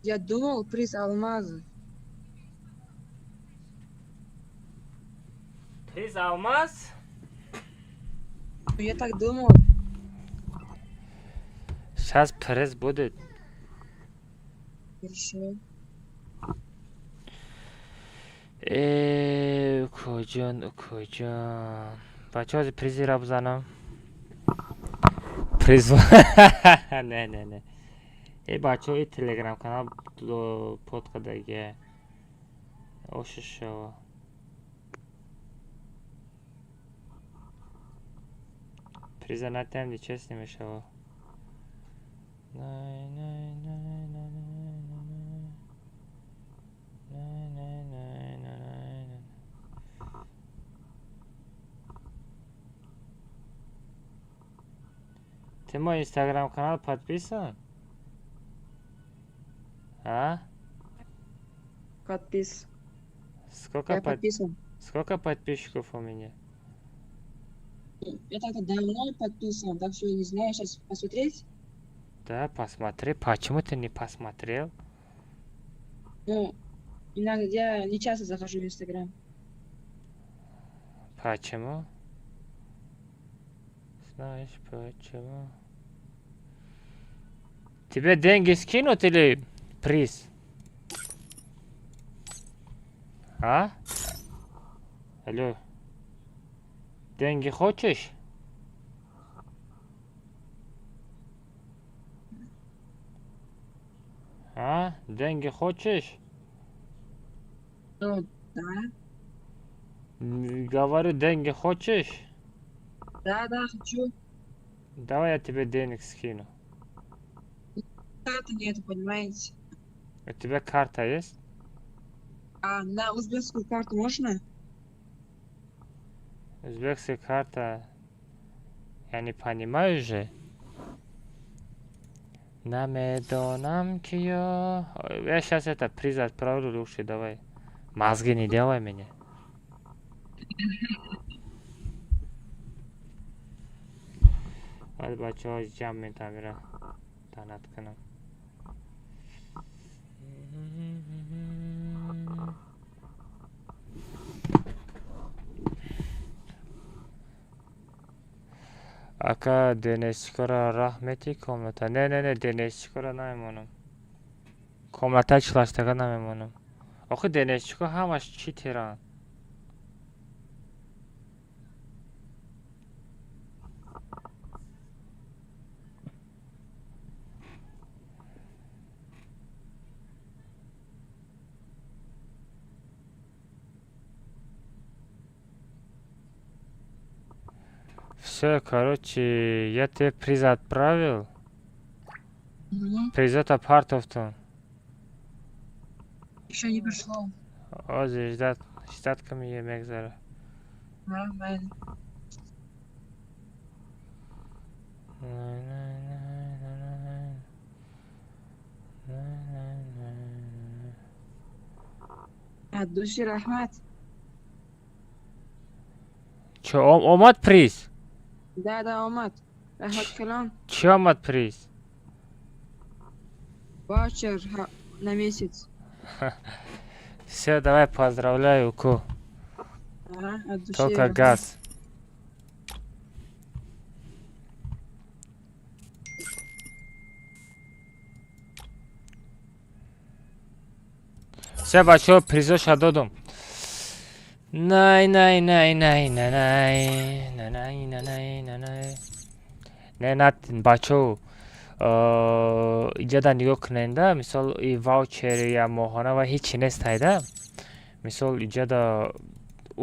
Я думал, приз алмазы. Приз алмаз? Ну, я так думал. Сейчас приз будет. Хорошо. Э, укоҷон, укоҷон, бача, ҳозир призира бизанам. Приз не, не, не. Э, бачаҳо, и телеграм канал под кардагия ошишава. Приза натиҳам, нечестно мешава. Най, най, най, най, най, най, най, най, най, най, най. Ты мой инстаграм канал подписан? А? Подпис. Сколько Я подписан. Сколько подписчиков у меня? Я так-то давно подписан, так что я не знаю, сейчас посмотреть. Да, посмотри. Почему ты не посмотрел? Ну, иногда я не часто захожу в Инстаграм. Почему? Знаешь почему? Тебе деньги скинут или приз? А? Алло. Деньги хочешь? А? Деньги хочешь? Ну, да. Говорю, деньги хочешь? Да, хочу. Давай я тебе денег скину. Карты нету, понимаете? У тебя карта есть? А на узбекскую карту можно? Узбекская карта. Я не понимаю же. Намедонам киё. Я сейчас это приз отправлю лучше, давай. Мозги не делай мне. Баъд бачаҳо ҷамъ метамира донат кунам. Ака, денесчикора раҳ метӣ комната? Не, не, не, денесчикора намемонам. Комнатаи чилаштага намемонам. Охи денесчико ҳамаш читеранд. Все, короче, я тебе приз отправил. Угу. Призота партовтон. Еще не пришло. Ҳозир ждать, ждать ками мегзара. Нормально. Най, най, най, най, най. Най, най, най. От души раҳмат. Чё, омад приз? Да, омад. Раҳмат калон. Чӣ омад приз? Ваучер на месяц. Все, давай, поздравляю, ку. Ага, от души Только раҳмат. Газ. Все, бачаҳо, призоша додум. Най, най, най, най, най, най, най, най, най, най, най, най. Не, на, бачаҳо, иҷода нигоҳ куненда, мисол, и ваучери я моҳона ва ҳечи нест айда. Мисол, иҷода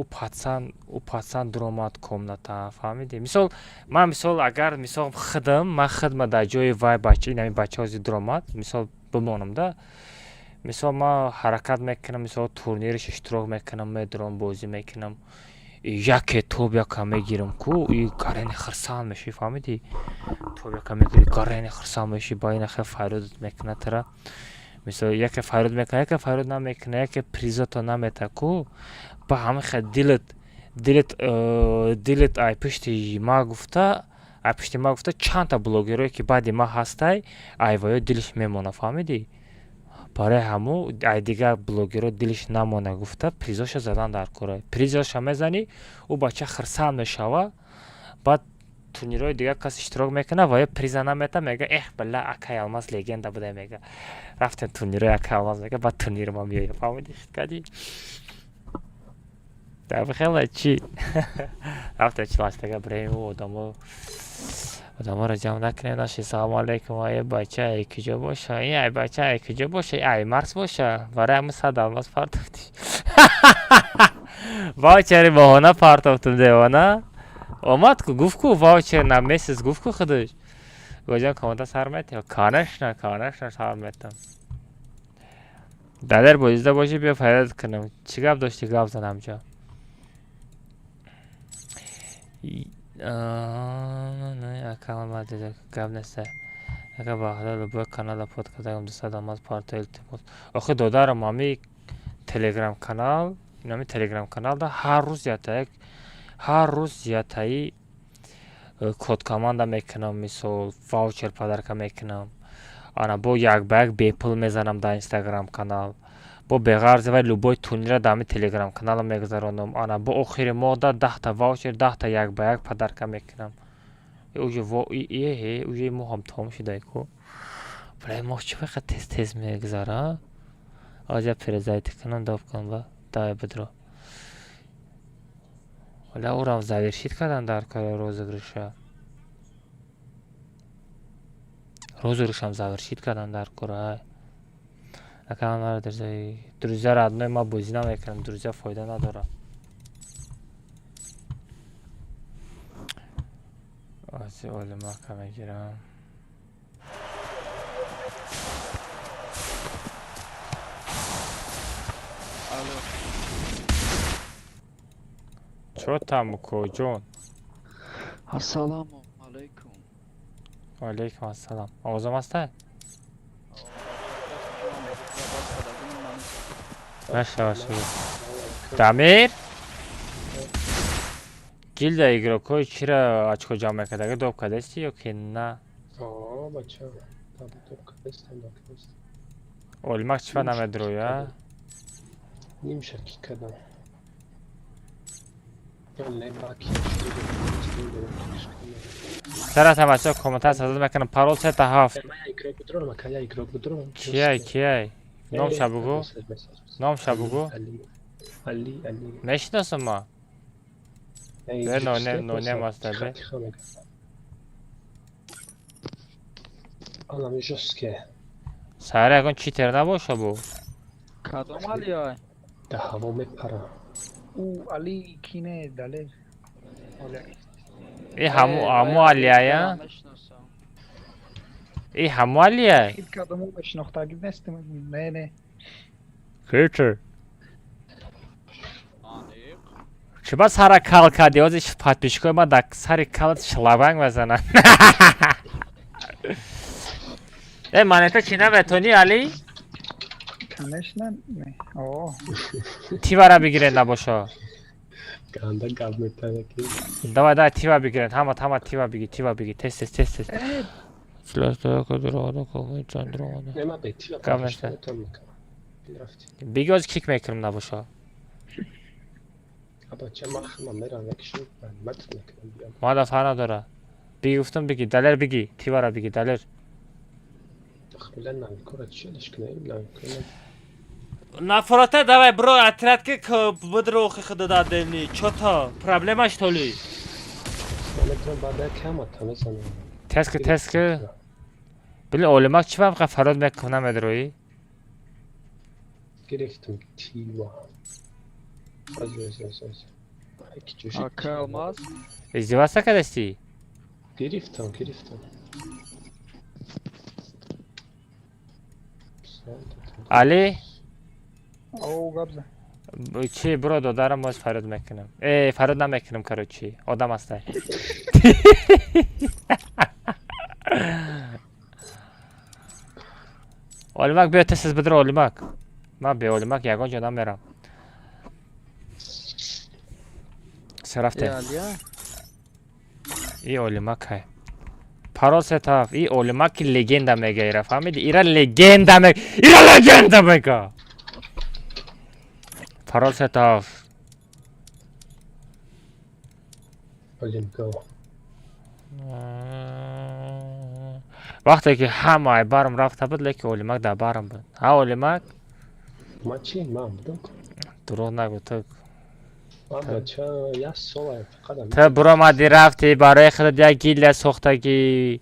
ӯ пацан дуромад комната, фаҳмидӣ? Мисол, ман, мисол, агар, мисол, худам, ман худма дар ҷои вай бача, инами бача ҳозир дуромад, мисол. Бимонам да. Мисол, ман ҳаракат мекунам, мисол, турнириш иштирок мекунам, медурам, бозӣ мекунам, яке топ яка мегирам ку, и гарени хирсанд мешӣ, фаҳмидӣ? Топ яка мегирӣ, гарени хирсанд мешӣ, ба ина хел фарёдат мекунад тара. Мисол, яке фарёд мекунад, яке фарёд намекунад, яке призото намета ку, ба ҳамин хел дилат ай пушти ма гуфта, ай пушти ма гуфта, чандта блогерое ки баъди ма ҳастай, ай ваё дилиш мемона, фаҳмидӣ? Барои ҳаму ай дигар блогеро дилиш намона гуфта, призоша задан дар кора. Призоша мезанӣ, ӯ бача хирсанд мешава, баъд турнирҳои дигар кас иштирок мекунад ва ё приза намета, мега: «Эх, била, акай Алмаз легенда буда», мега, «рафтем турнирҳои акай Алмаз», мега, баъд турнири ма меоя, фаҳмидӣ? Хиткадӣ хела чӣ рафтем чилаштага бирем, ӯ одамо одаморо ҷамъ накунем наши. Салому алейкум, ай бача ай куҷо боша, ин ай бача ай куҷо боша, ай Марс боша, барои ҳамин 100 алмаз партофтӣ, ваучери баҳона партофтум, девона омад ку, гуфт ку ваучер на месяц, гуфт ку худаш. Гоҷон, команда сар метем, конечно, конечно, сар метам. Далер, бозида бошӣ, биё фарёд кунам. Чӣ гап дошти, гап занам ҷо. Гап неста, ака, ба худо, любой канала под кардагам, 200 алмаз парто, илтимос. Охи, додарам, ҳами телеграм канал, инами телеграм каналда ҳар рӯз ятаяк, ҳар рӯз ятаи код команда мекунам, мисол, ваучер подарка мекунам, ана бо як ба як бепул мезанам дар инстаграм канал, бо беғарзи вай любой турнира дар ҳами телеграм канала мегузаронам, ана бо охири моҳда 10-та ваучер, 10-та як ба як подарка мекунам. Уже еҳе, уже моҳам тамом шудай ку. Бале, моҳ чӣ вақт тез тез мегузара. Аз я перезайти кунам, доб кунам, ба давай, бидро. Валя, урам завершить кардан дар кори розыгрыша, розыгрышам завершить кардан дар кора. Ака, мара друзья родной, ма бозӣ намекунам, друзья фоида надорад. Ози олимака мегирам. Алло. Чо там, укоҷон? Ассаламу алайкум. Алейкум ассалам. Овозам ҳастай? Машалла, Дамир, гилда игрокҳои чира очко ҷамъ мекард, агар доб кардасти ё ки на? Бача, доб кардастам, доб кардастам. Олимак чӣ намедроя? Нимша ки кардам. Сара бачаҳо, комментар сазад мекунам, парол сета ҳафт. Кияй, кияй? Номша бугӯ, номша бугӯ. Мешиносам ма. Бе, нонем аста, бе. Алам жёстке. Сара ягон читер набоша бу. Кадом Алиай? Да ҳаво мепара. Ӯ Али кине, Далер. И ҳаму ҳаму Алияя? И ҳаму Алияй? Хит кадому мешинохтагӣ нестем. Не, не. Кичер. Чӣ ба сара кал кардӣ? Ҳозир подписчикои ман дар сари калат шлабанг мезананд. Э, монета чӣ наметонӣ, Али? Конечно, не. О. Тивара бигиред набошо. Ганда гап метана ки. Давай, давай, тива бигиред. Ҳама, ҳама тива бигир, тива бигир. Тез, тез, тез, тез. Нема бе тива. Гап неста. Биги, ҳозир кик мекунам набошо. Бача, ман хама мерам, якшо мат мекунам, биям. Мада фар надора. Биги гуфтам, биги, Далер, биги, тивара биги, Далер. Тахмилан намекора чилиш кунем, намекора. Нафарата, давай, бро, отряд ки бидро охи худа дадени. Чо-то? Проблема что ли? Наметонам, баъд як кама та мезанам. Тез ки, тез ки. Били, олимак чӣ ба фарёд мекунам, намедроӣ? Гирифтам тива. Аз, аз, аз, аз. Ака Алмаз. Издеваться кардасти? Гирифтам, гирифтам. Али? О, гап зан. Чи биро додарам боз фарёд мекунам. Э, фарёд намекунам, короче. Одам ҳастай. Олимак биё тез бидро Олимак. Ман бе Олимак ягон ҷо намерам. Се рафте. И Олимак ҳай. Парол сетаф, и Олимак легенда мега ира, фаҳмиди? Ира легенда мега, ира легенда мега. Парол сетаф. Олимко. Вақте ки ҳама барам рафта буд, лекин Олимак дар барам буд. Ҳа, Олимак? Ман чи? Ман будам. Дурӯғ нагӯ, ту. Ман бача як сола фақат. Ту буромадӣ рафтӣ барои худат як гильдия сохтагӣ.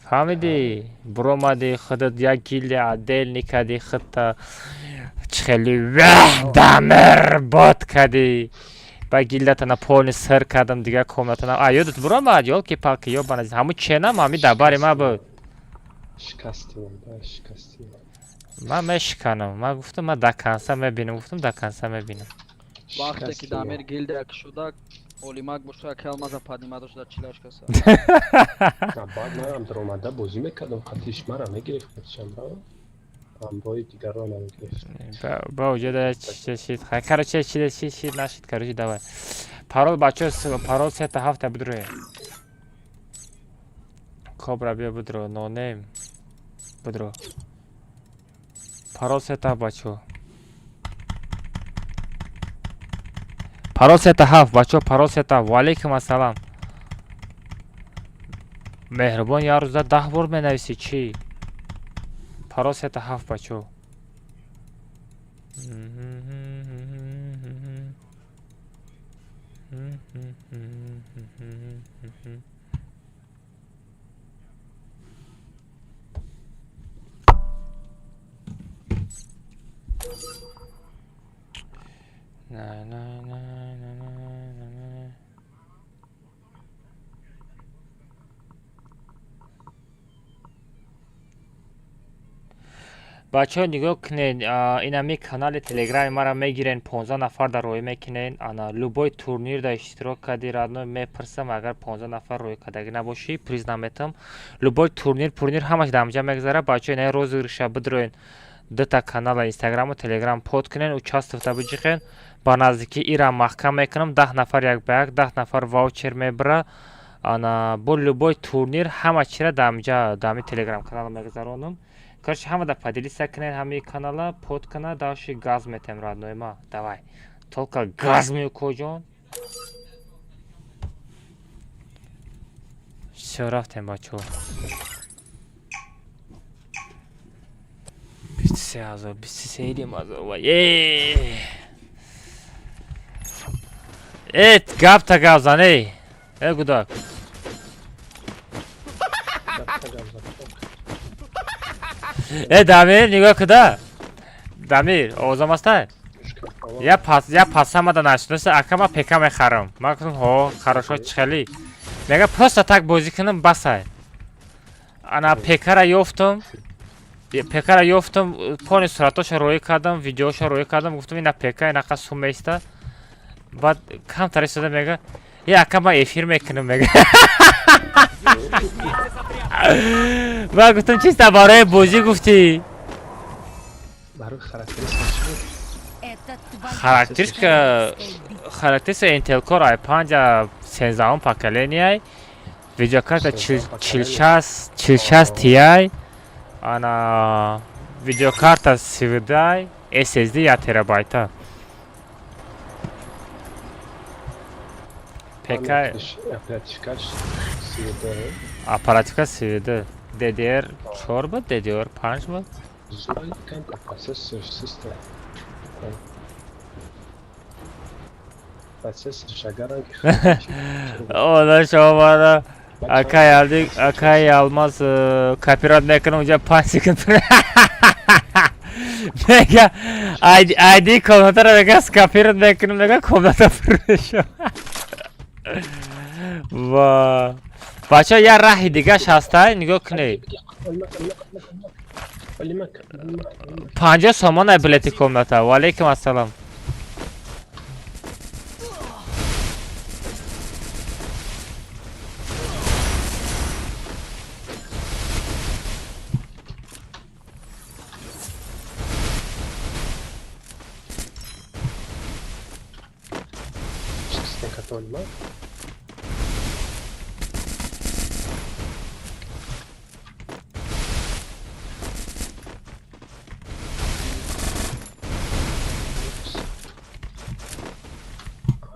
Фаҳмидӣ? Буромадӣ худат як гильдия отдельный кардӣ худта. Чӣ хеле ваҳ дамир бод кардӣ. Ба гильдиятана полный сир кардам, дигар комнатана. А ёдат буромад, ёлки-палки, ёбана. Ҳамун ченам ҳами дар бари ма буд. Шикастим, шикастим. Ман мешиканам. Ман гуфтам, ман до конца мебинам. Гуфтам, до конца мебинам. Вақте ки Дамир гильдия кушода, Олимак боша калмаза поднима дошт дар чилаш каса. Баъд манам даромада бозӣ мекардам, қатиш мара мегирифт қатишам, ҳамроҳи дигарро намегирифт. Ба уҷода чӣ шид. Короче, чӣ чӣ чӣ нашид, короче, давай. Парол бачо, парол сета ҳафта бидроe. Кобра биё бидро, нонем. Бидро. Парол сета бачо. Парол сета ҳафт, бачо, парол сета. Ва алейкум ассалам. Меҳрубон як рӯза 10 бор менависӣ чӣ? Парол сета ҳафт, бачо. На на на на на на на. Бачаҳо нигоҳ кунед, инами канали телеграми мара мегирен, 15 нафар дар роӣ мекунен. Ана любой турнир дар иштирок кардӣ, родной, мепурсам, агар 15 нафар роӣ кардагӣ набошӣ, приз наметам. Любой турнир, пурнир ҳамаш дар ҳамҷа мегзара. Бачаҳо инаи розыгрыша бидроен, дута канала инстаграму телеграм под кунен, участвовта биҷиқен. Ба наздикӣ ира маҳкам мекунам, 10 нафар як ба як, 10 нафар ваучер мебара. Ана бо любой турнир ҳама чира дар ҳамҷа, дар ҳамин телеграм канала мегзаронам. Короче, ҳама да поделиться кунед ҳамаи канала, под кана, дальше газ метем, родной ма. Давай. Только газ мекоҷон. Всё, рафтем, бачаҳо. 23 000, 23 500. Вай. Э, гапта гап зан, эй. Э, гудак. Э, Дамир, нигоҳ куда. Дамир, овозам ҳастай? Я пас, я пасамада нашиноса, ака ман ПК мехарам. Ман гуфтам, ҳо, хорошо, чихели. Мега просто так бозӣ кунам, басай. Ана ПК-ра ёфтам. ПК-ра ёфтам, пони суратоша роӣ кардам, видеоша роӣ кардам, гуфтам ина ПК инақа сум меиста. Баъд камтар истода мега, е ака ман эфир мекунам, мега. Ман гуфтам чиста барои бозӣ гуфтӣ? Барои характеристика чӣ буд? Это твоя Характеристика, характеристика Intel Core i5 сенздаҳум поколения, видеокарта 4060, 4060 Ti, ана видеокарта 32, SSD 1 терабайта. ПК Оперативкаш 32. Оперативка 32. DDR 4 буд, DDR 5 буд. Зуд камтар процессор систем. Процессор агарам ки Ода шомада акай алди, акай алмаз копират мекунам, уҷа 5 секунд мега айди комнатаро мега скопират мекунам, мега комната пур мешавад. Ва бачаҳо як раҳи дигаш ҳастай, нигоҳ кунед. 50 сомон ай билети комната. Ва алейкум ассалом.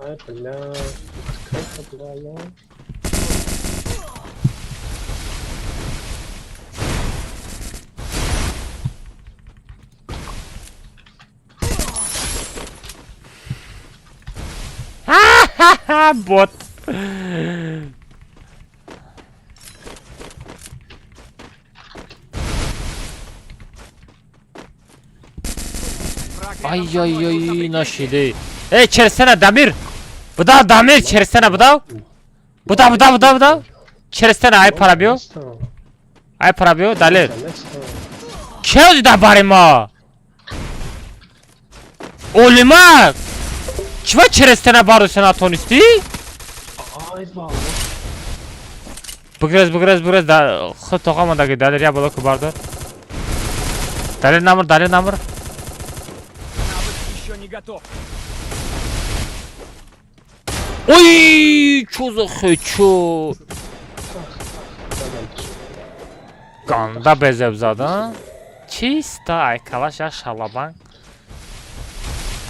Ай, бля, открыто было. Ха-ха-ха, бот. Ай-яй-яй, нашиды. Эй, черсена, Дамир! Буда, Дамир, черсена, буда? Буда, буда, буда, буда? Черсена, ай пара биё? Ай пара биё, Далер. Кео дида бари ма? Олимак! Чива черсена бару сена тонисти? Бигрез, бигрез, бигрез, да, худ тоқа мондаги, Далер, я боло ку бардор. Далер намур, Далер намур. Еще не готов. Ой, чё за хочу? Ганда безеб зада. Чисто ай калаш я шалабан.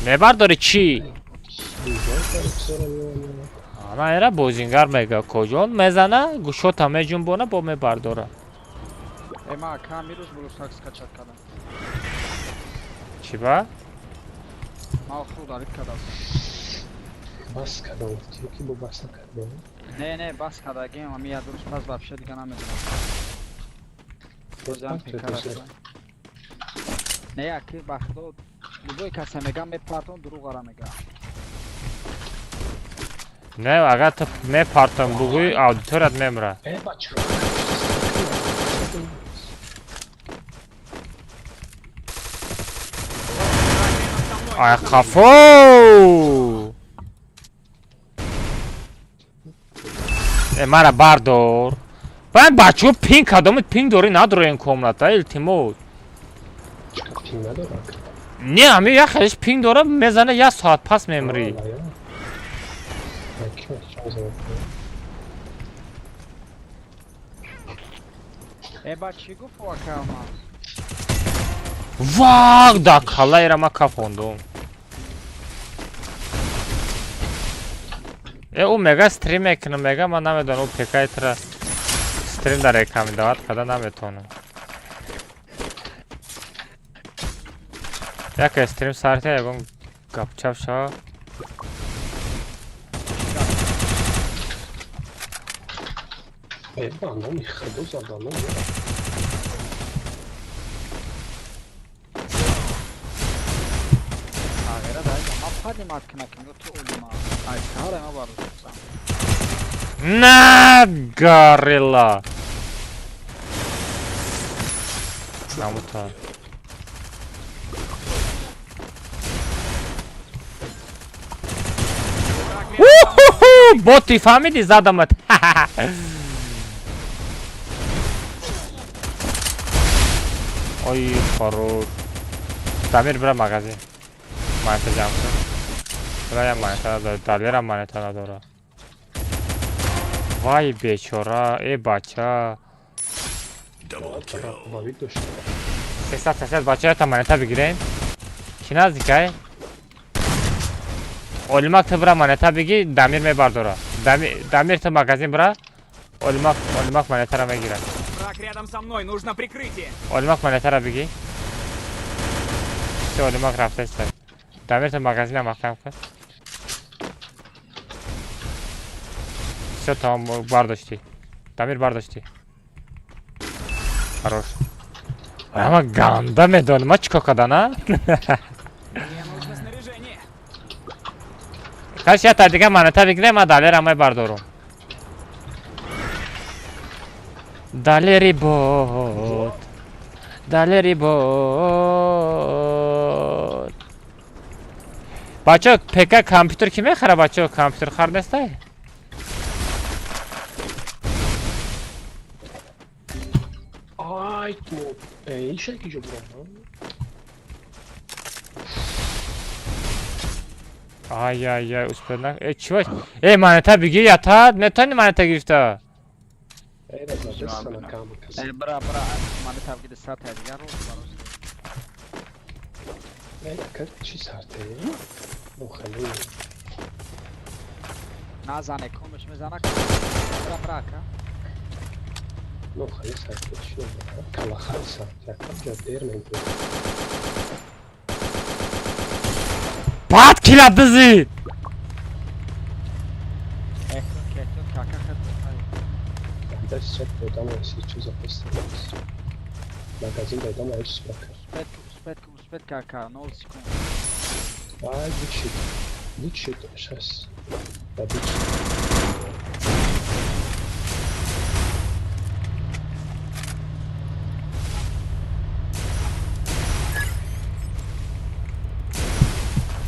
Мебардори чӣ? Ана эра бозингар мега кожон мезана, гӯшота меҷунбона бо мебардора. Ма ака мирӯз булусак скачать кардам. Чӣ ба? Ма охир удалить кардам. Бас кардам, ки бо бас накардам. Не, не, бас кардагим, ами як рӯз пас вообще дига намедонам. Бозам пекара. Не, аки ба худо любой касе мегам мепартон дурӯғара мега. Не, агар ту мепартон бугӯӣ аудиторият мемра. Э, бачо. Ай қафо! Э, мара бардор. Бан бачо пинг кадомит пинг дорӣ надорӣ ин комната, илтимос. Пинг надорам. Не, ами як хелиш пинг дора, мезана як соат пас мемрӣ. Э, ба чӣ гуфт ака ма? Вақ, да калайра ма кафондум. Э, ӯ мега стрим мекунам, мега ман намедонам, ӯ пекаи тра стрим дар рекомендовать карда наметавонам. Яке стрим сарта ягон гапчап шава. Э, ба номи худо заданом. Тағйира дай, ма поднимать кунаким, ё ту олима. Ай, саҳара ма барусам. На, горилла. Намута. Уху, боти фамили задамат. Ой, хорош. Дамир, бира магазин. Монета ҷамъ кун. Бира я монета надора, Далерам монета надора. Вай бечора, э бача. 300 300 бача та монета бигирем. Ки наздикай? Олимак ту бира монета биги, Дамир мебардора. Дамир ту магазин бира. Олимак, Олимак монетара мегирад. Враг рядом со мной, нужно прикрытие. Олимак монетара биги. Всё, Олимак рафтест. Дамир ту магазина маҳкам кун. Всё, тамом, бардоштӣ. Дамир бардоштӣ. Хорош. Ама ганда медонам, ма чӣ кор кардан, а? Мне нужно снаряжение. Каш я та дига монета бигирем, ма Далера мебардорум. Далери бот. Далери бод. Бачо, ПК компютер ки мехара, бачо? Компютер хар нестай? Ай, ту, иша ки ҷо бурам? Ай, ай, ай, успел на... Э, чӣ ваш? Э, монета бигир, ята, метавонӣ монета гирифта? Э, задастана кам кас. Э, бра, бра, монета бигир, сарта дигар рӯз бароз. Э, ака, чӣ сарте? Ну, хеле. Назане, комаш мезана. Бра, бра, ака. Ну, хеле сарте, чӣ намедонам. Калахар сарте, ака, ҷа дер мебуд. Бад кила дизид! Магазин додам, ай чиз бакар. Успеть, успеть, кака, 0 секунд. Ай, вычит. Вычит, сейчас. Да, вычит.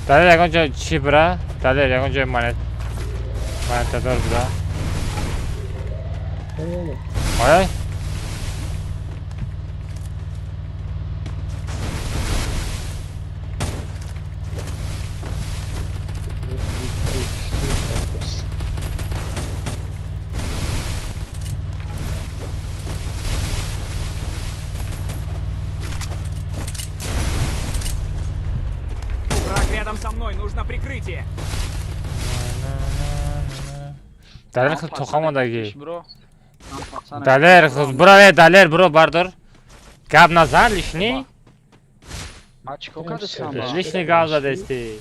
Далер ягон ҷой чӣ бира? Далер ягон ҷой монетадор бира? Ай? Рядом со мной нужно прикрытие. Далер худ тохамодаги. Далер худ бро, Далер бро бардор. Гап назан лишний. Лишний гап задести.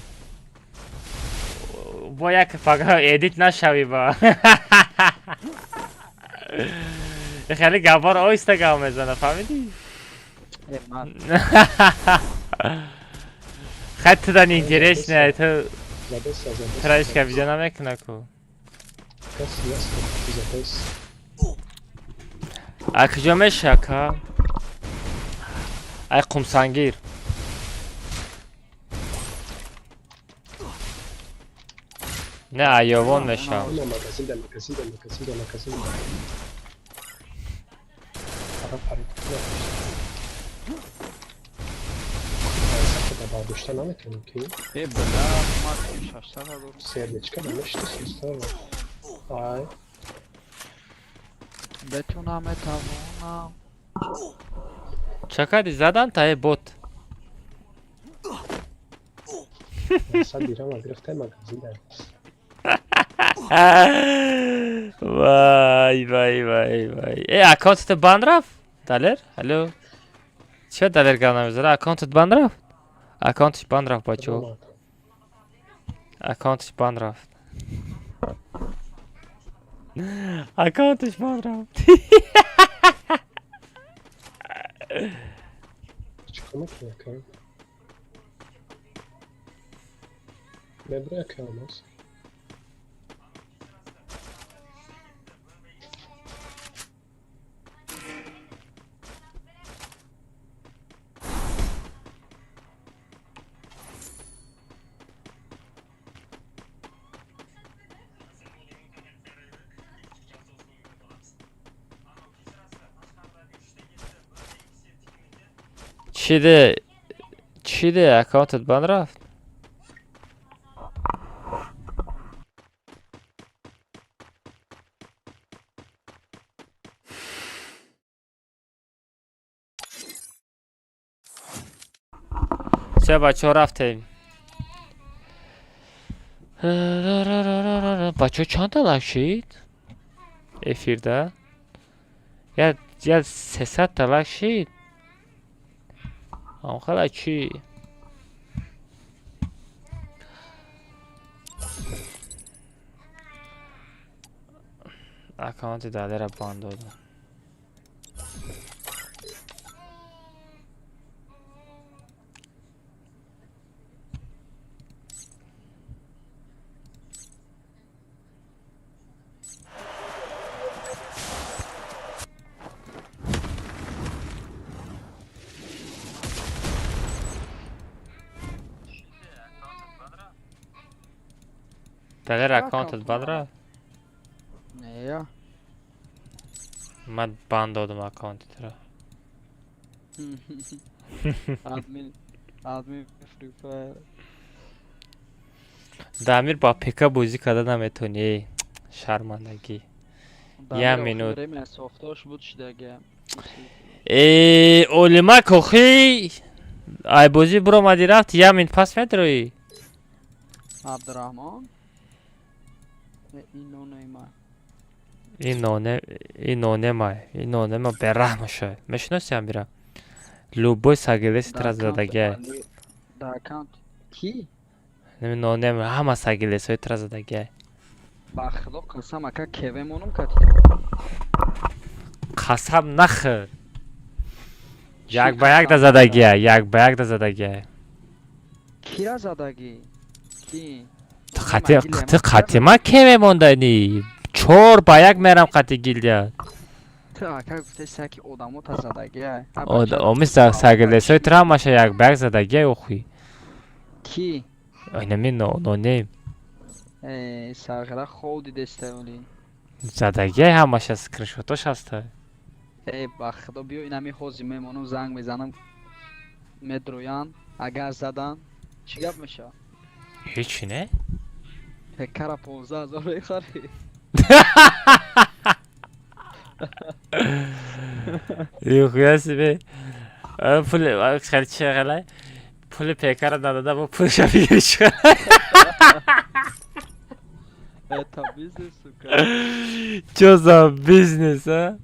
Бо як фага эдит нашави ба. Хеле гапор оҳиста гап мезана, фаҳмидӣ? Хай ту дан интересно, ту траишка видео намекуна ку. А куҷо меша, ака? Ай Қумсангир. Не, Айёвон мешам. Бардошта наметавонем ки? Э, бля, ман 600 дорам. Сердечка намешта, Ай. Бету наметавонам. Чакади задан та е бот. Сад дирама гирифта магазин дар. Вай, вай, вай, вай. Э, аккаунтат банд рафт? Далер? Алло. Чё Далер гап намезара? Аккаунтат банд рафт? Аккаунташ банд рафт, бачо. Аккаунташ банд рафт. Аккаунташ банд рафт. Чикор мекунӣ, ака? Мебурӣ, ака, алмаз? Чиде? Чиде? Аккаунтат банд рафт? Все, бачаҳо, рафтем. Бачаҳо, чанда лайк шид? Эфирда? Я 300 та лайк шид? Амхала чӣ? Аккаунти Далера банд додам. Далер аккаунтат бад рафт? Не. Ман банд додам аккаунти туро. Админ, админ Free Fire. Дамир ба ПК бозӣ карда наметонӣ. Шармандагӣ. Я минут. Время софтош буд шидаги. Э, Олимак охи. Ай бозӣ биромадӣ рафт, я минут пас медроӣ. Абдурахмон. Ин нонема. Ин ноне, ин нонема, ин нонема бераҳм шой. Мешиноси Амира? Любой сагилеси тра задагиай. Да аккаунт ки? Неми нонема ҳама сагилесҳои тра задагиай. Ба худо қасам ака кеве монум кати. Қасам нахӯр. Як ба як да задагиай, як ба як да задагиай. Кира задагӣ? Ки? Ту қати ман ке мемонданӣ? 4-1 мерам қати гилдия. Ту ака гуфтеси ки одамо та задагиай. Оми сагилесҳои тра ҳамаша як ба як задагиай охи. Ки? Инами нонем. Э, сағира хов дидестаёли. Задагиай ҳамаша скриншотош ҳаста. Э, ба худо биё инами ҳози мемонам занг мезанам медроянд, агар задан чӣ гап мешавад? Ҳечи не? Пекара 15 000 мехарӣ. Нихуя себе. Пули хеле чи хеле? Пули пекара надода бо пулша бигири чи Это бизнес, сука. Чё за бизнес, а?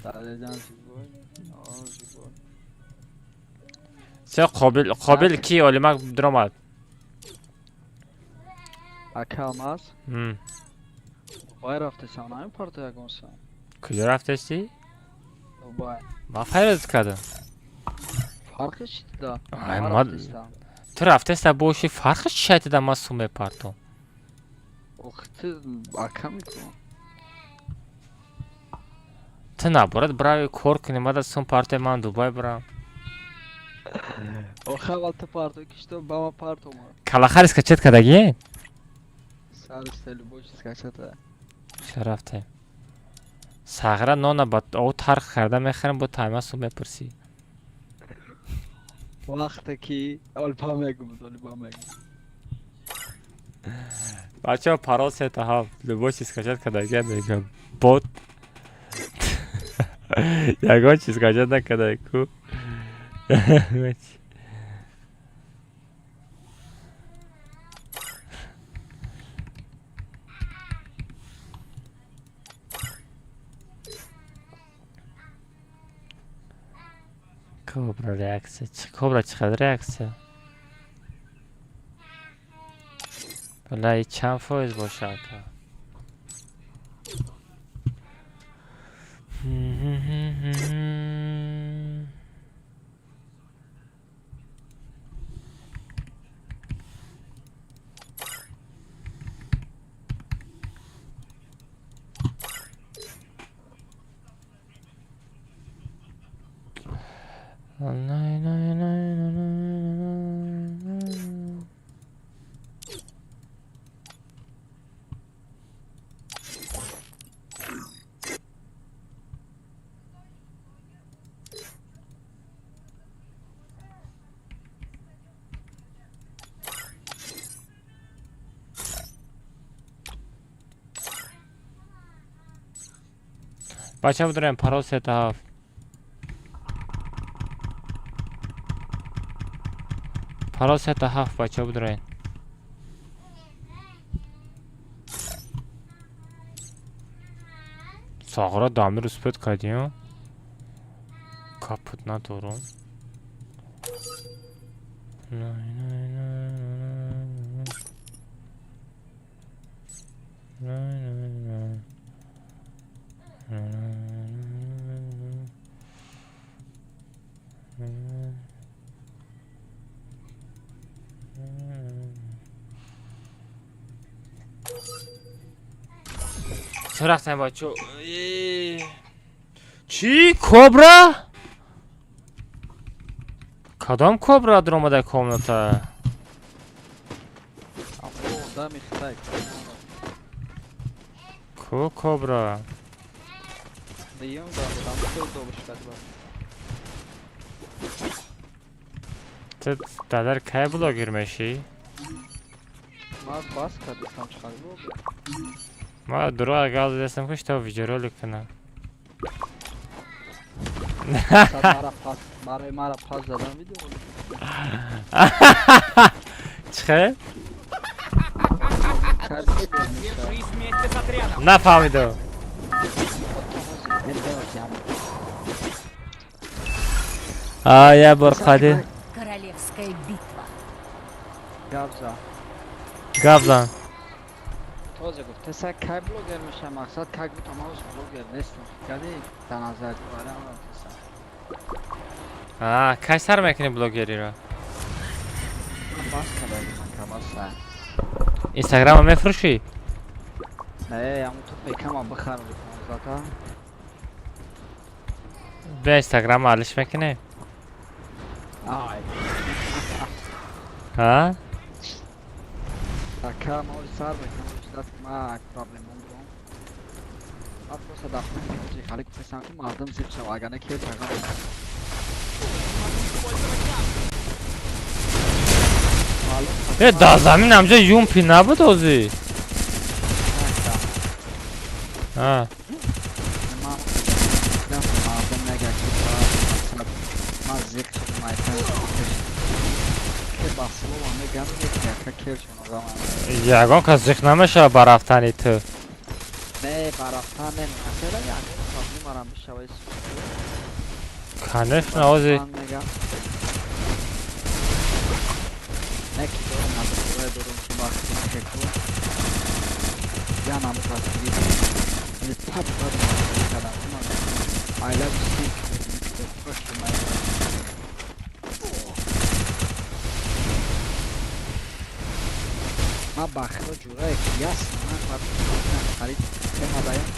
Далеҷан живой. О, живой. Чё қобил қобил ки Олимак дуромад? Ака Алмаз? Дубай рафтесам, намепарто ягон сам. Куҷо рафтести? Дубай. Ман файрат кардам. Фарқи чи да? Ай, ма ту рафтеста боши фарқи чи шайтида ман сум мепартом. Ох, ту ака мекун. Ту наборад бирави кор кунӣ, мада сум парте ман Дубай бирам. Ох, аввал ту парто кишто ба ма партома. Калахари скачать кардагӣ? Сариста любой чиз скачата. Ча рафтем? Сағира нона ба ов тарх карда мехарем бо тайма сум мепурсӣ. Вақте ки олпа мегум, олпа мегум. Бачаҳо парол сета ҳафт. Любой чиз скачать кардагӣ мегам. Бот ягон чиз скачать накарда ку. Кобра реаксия. Кобра чӣ қадр реаксия? Валлаи чанд фоиз боша ака? Бача бидорем парол сета ҳафт. Парол сета ҳафт бача бидорем. Сағира дамир успед кардиё? Капут надорум. Най, най, най, най, най, най, най. Чӣ рафтем бачо? Чӣ? Кобра? Кадом кобра даромада комната? Одами хитай. Ку кобра? Диюм да, там хел добиш кадба. Ту дадар кай блогер мешӣ? Ма бас кардистам чӣ блогер. Ма дурӯғ гап задастам ки то видеоролик кунам. Барои мара пас задан видеоролик. Чӣ хел? Нафаҳмидам. А я бор қади. Королевская битва. Гап зан. Гап зан. Тоза гуфт, теса кай блогер мешам, мақсад кай гуфтам, ман блогер нестам. Кади дар назар дорам теса. А, кай сар мекунӣ блогериро? Бас кардам, кабаса. Инстаграма мефурӯшӣ? Не, ҳамун ту пекама бихарам 15-та. Бیا инстаграма алиш мекунӣ? Ай. Ҳа? Ака, ма сар мекунам, ждать ма проблемам дорам. Ма просто дафтар мекунам, хали гуфтам ки мардум зиқ шава, агар не ки тағам. Э, дар замин ҳамҷо юмпи набуд озӣ? А. Мардум мегӯяд ки ма зиқ шудам, айтам ки ба слово мегӯям, ки ака кер шуд. Ягон кас зиқ намешавад ба рафтани ту. Не, ба рафтан не, масала ягон проблемарам бишавад. Конечно, озӣ. Не ки дорам, надорам, дорам ки вақти мекун. Я намуд не пап пап кардам. I love sick. Ма ба хело ҷурае ки ясно, ман ба харид темадаям.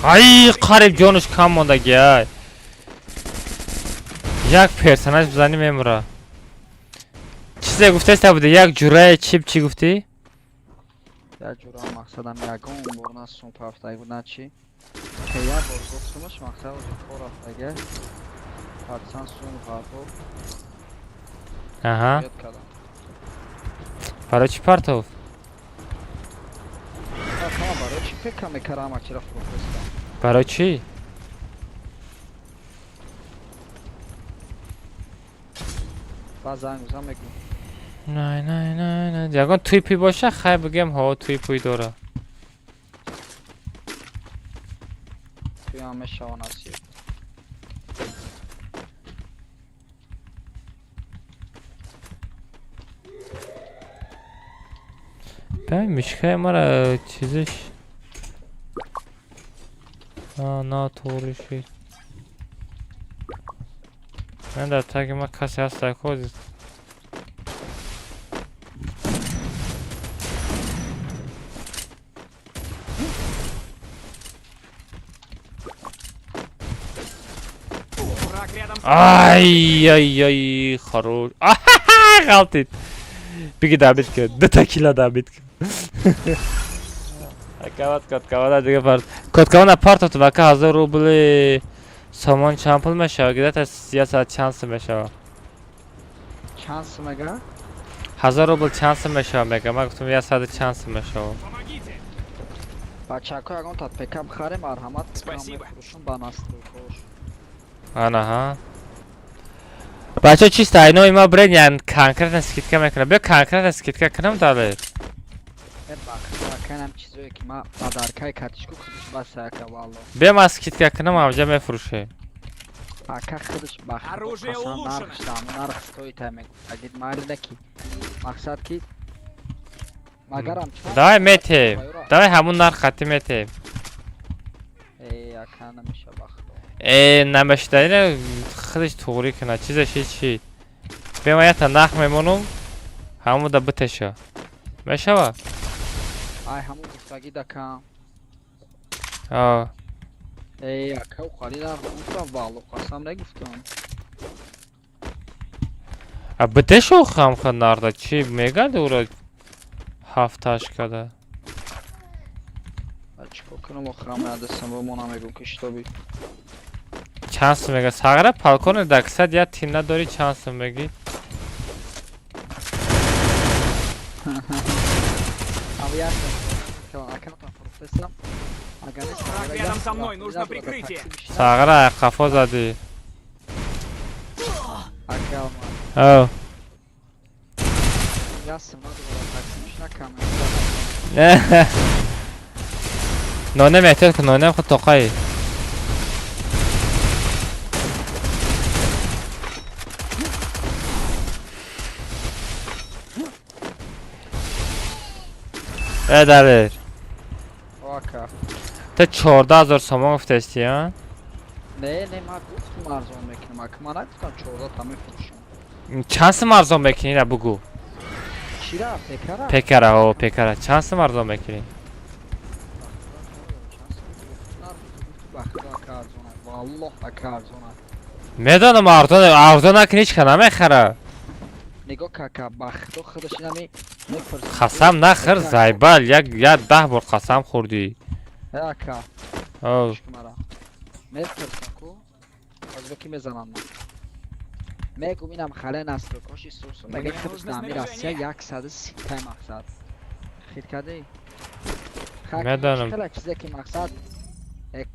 Ай, қариб ҷонаш кам мондаги ай. Як персонаж бизанӣ мемура. Чизе гуфтаста буде, як ҷурае чип чӣ гуфтӣ? Як ҷура мақсадам ягон бор на сум пафтаги буд, на чӣ. Ке як бор гуфтумаш мақсад кор рафтаги. Патсан сум партов. Аҳа. Барои чӣ партов? Барои чӣ пека мекарам, ачира фурӯхтам. Барои чӣ? Ба занг бизан мегӯм. Не, не, не, не. Ягон туй пуй боша, хай бигем, ҳо туй пуй дора. Туй ҳам мешава насиб. Бай мишкаи мара чизиш. А, на туғри шид. Ман дар таги ма касе ҳаст ко. Ай, ай, ай, хорош. Ғалтид. Биги добить ки, дута кила добить ки. Акават коткавада дига парт. Коткавана партот вака 1000 рубли сомон чанд пул мешава? Где-то 100 чанд сум мешава? Чанд сум мега? 1000 рубл чанд сум мешава мега? Ман гуфтам 100 чанд сум мешава. Бачако ягон та пека бихарем, марҳамат мефурӯшам ба настройкош. Анаҳа. Бача чисто айно има бред ян конкретно скидка мекунам. Биё конкретно скидка кунам дале. Баканам чизое ки ма ба даркаи картишку худаш бас ака валло. Биё ма скидка кунам авҷа мефурӯшем. Ака худаш ба Оружие улучшено. Нарх стоит мегуфт. Агид майли ки мақсад ки магарам Давай метем. Давай ҳамун нарх хати метем. Э ака намеша бахт. Э намешидаина худаш туғрӣ кунад. Чизаш ҳеч. Биё ма якта нарх мемонам. Ҳамун да битеша. Мешава? Ай ҳамун гуфтагӣ дакам. А. Эй ака ухали нарх гуфтам валло қасам нагуфтам. А битешо хамха нарда чӣ мегарди уро ҳафташ када? Чикор кунам охирам надастам ба мо намегум ки шитоби. Чанд сум мега? Сағра полковник даксад я тин надорӣ чанд сум мегӣ? Рядом со мной нужно прикрытие. Сағра қафо задӣ. Ав. Нонем эҳтиёт кун, нонем худ тоқаи. Э Далер. Ту 14 000 сомон гуфтасти, а? Не, не, ман гуфтум арзон мекунам, ака ман нагуфтам 14 та мефурӯшам. Чанд сум арзон мекунӣ, ира бугӯ. Чира, пекара? Пекара, о, пекара. Чанд сум арзон мекунӣ? Медонам арзон, арзон накунӣ ҳеч ка намехара. Нигоҳ кака, ба худо худаш инами мепурсад. Қасам нахӯр, зайбал, як я 10 бор қасам хӯрдӣ. Ака. О. Мепурсам ку? Озбеки мезанам ман. Мегум инам хале настройкоши сусу. Мега худаш дами Россия 130 тай мақсад. Хит кардӣ? Медонам. Хеле чизе ки мақсад X.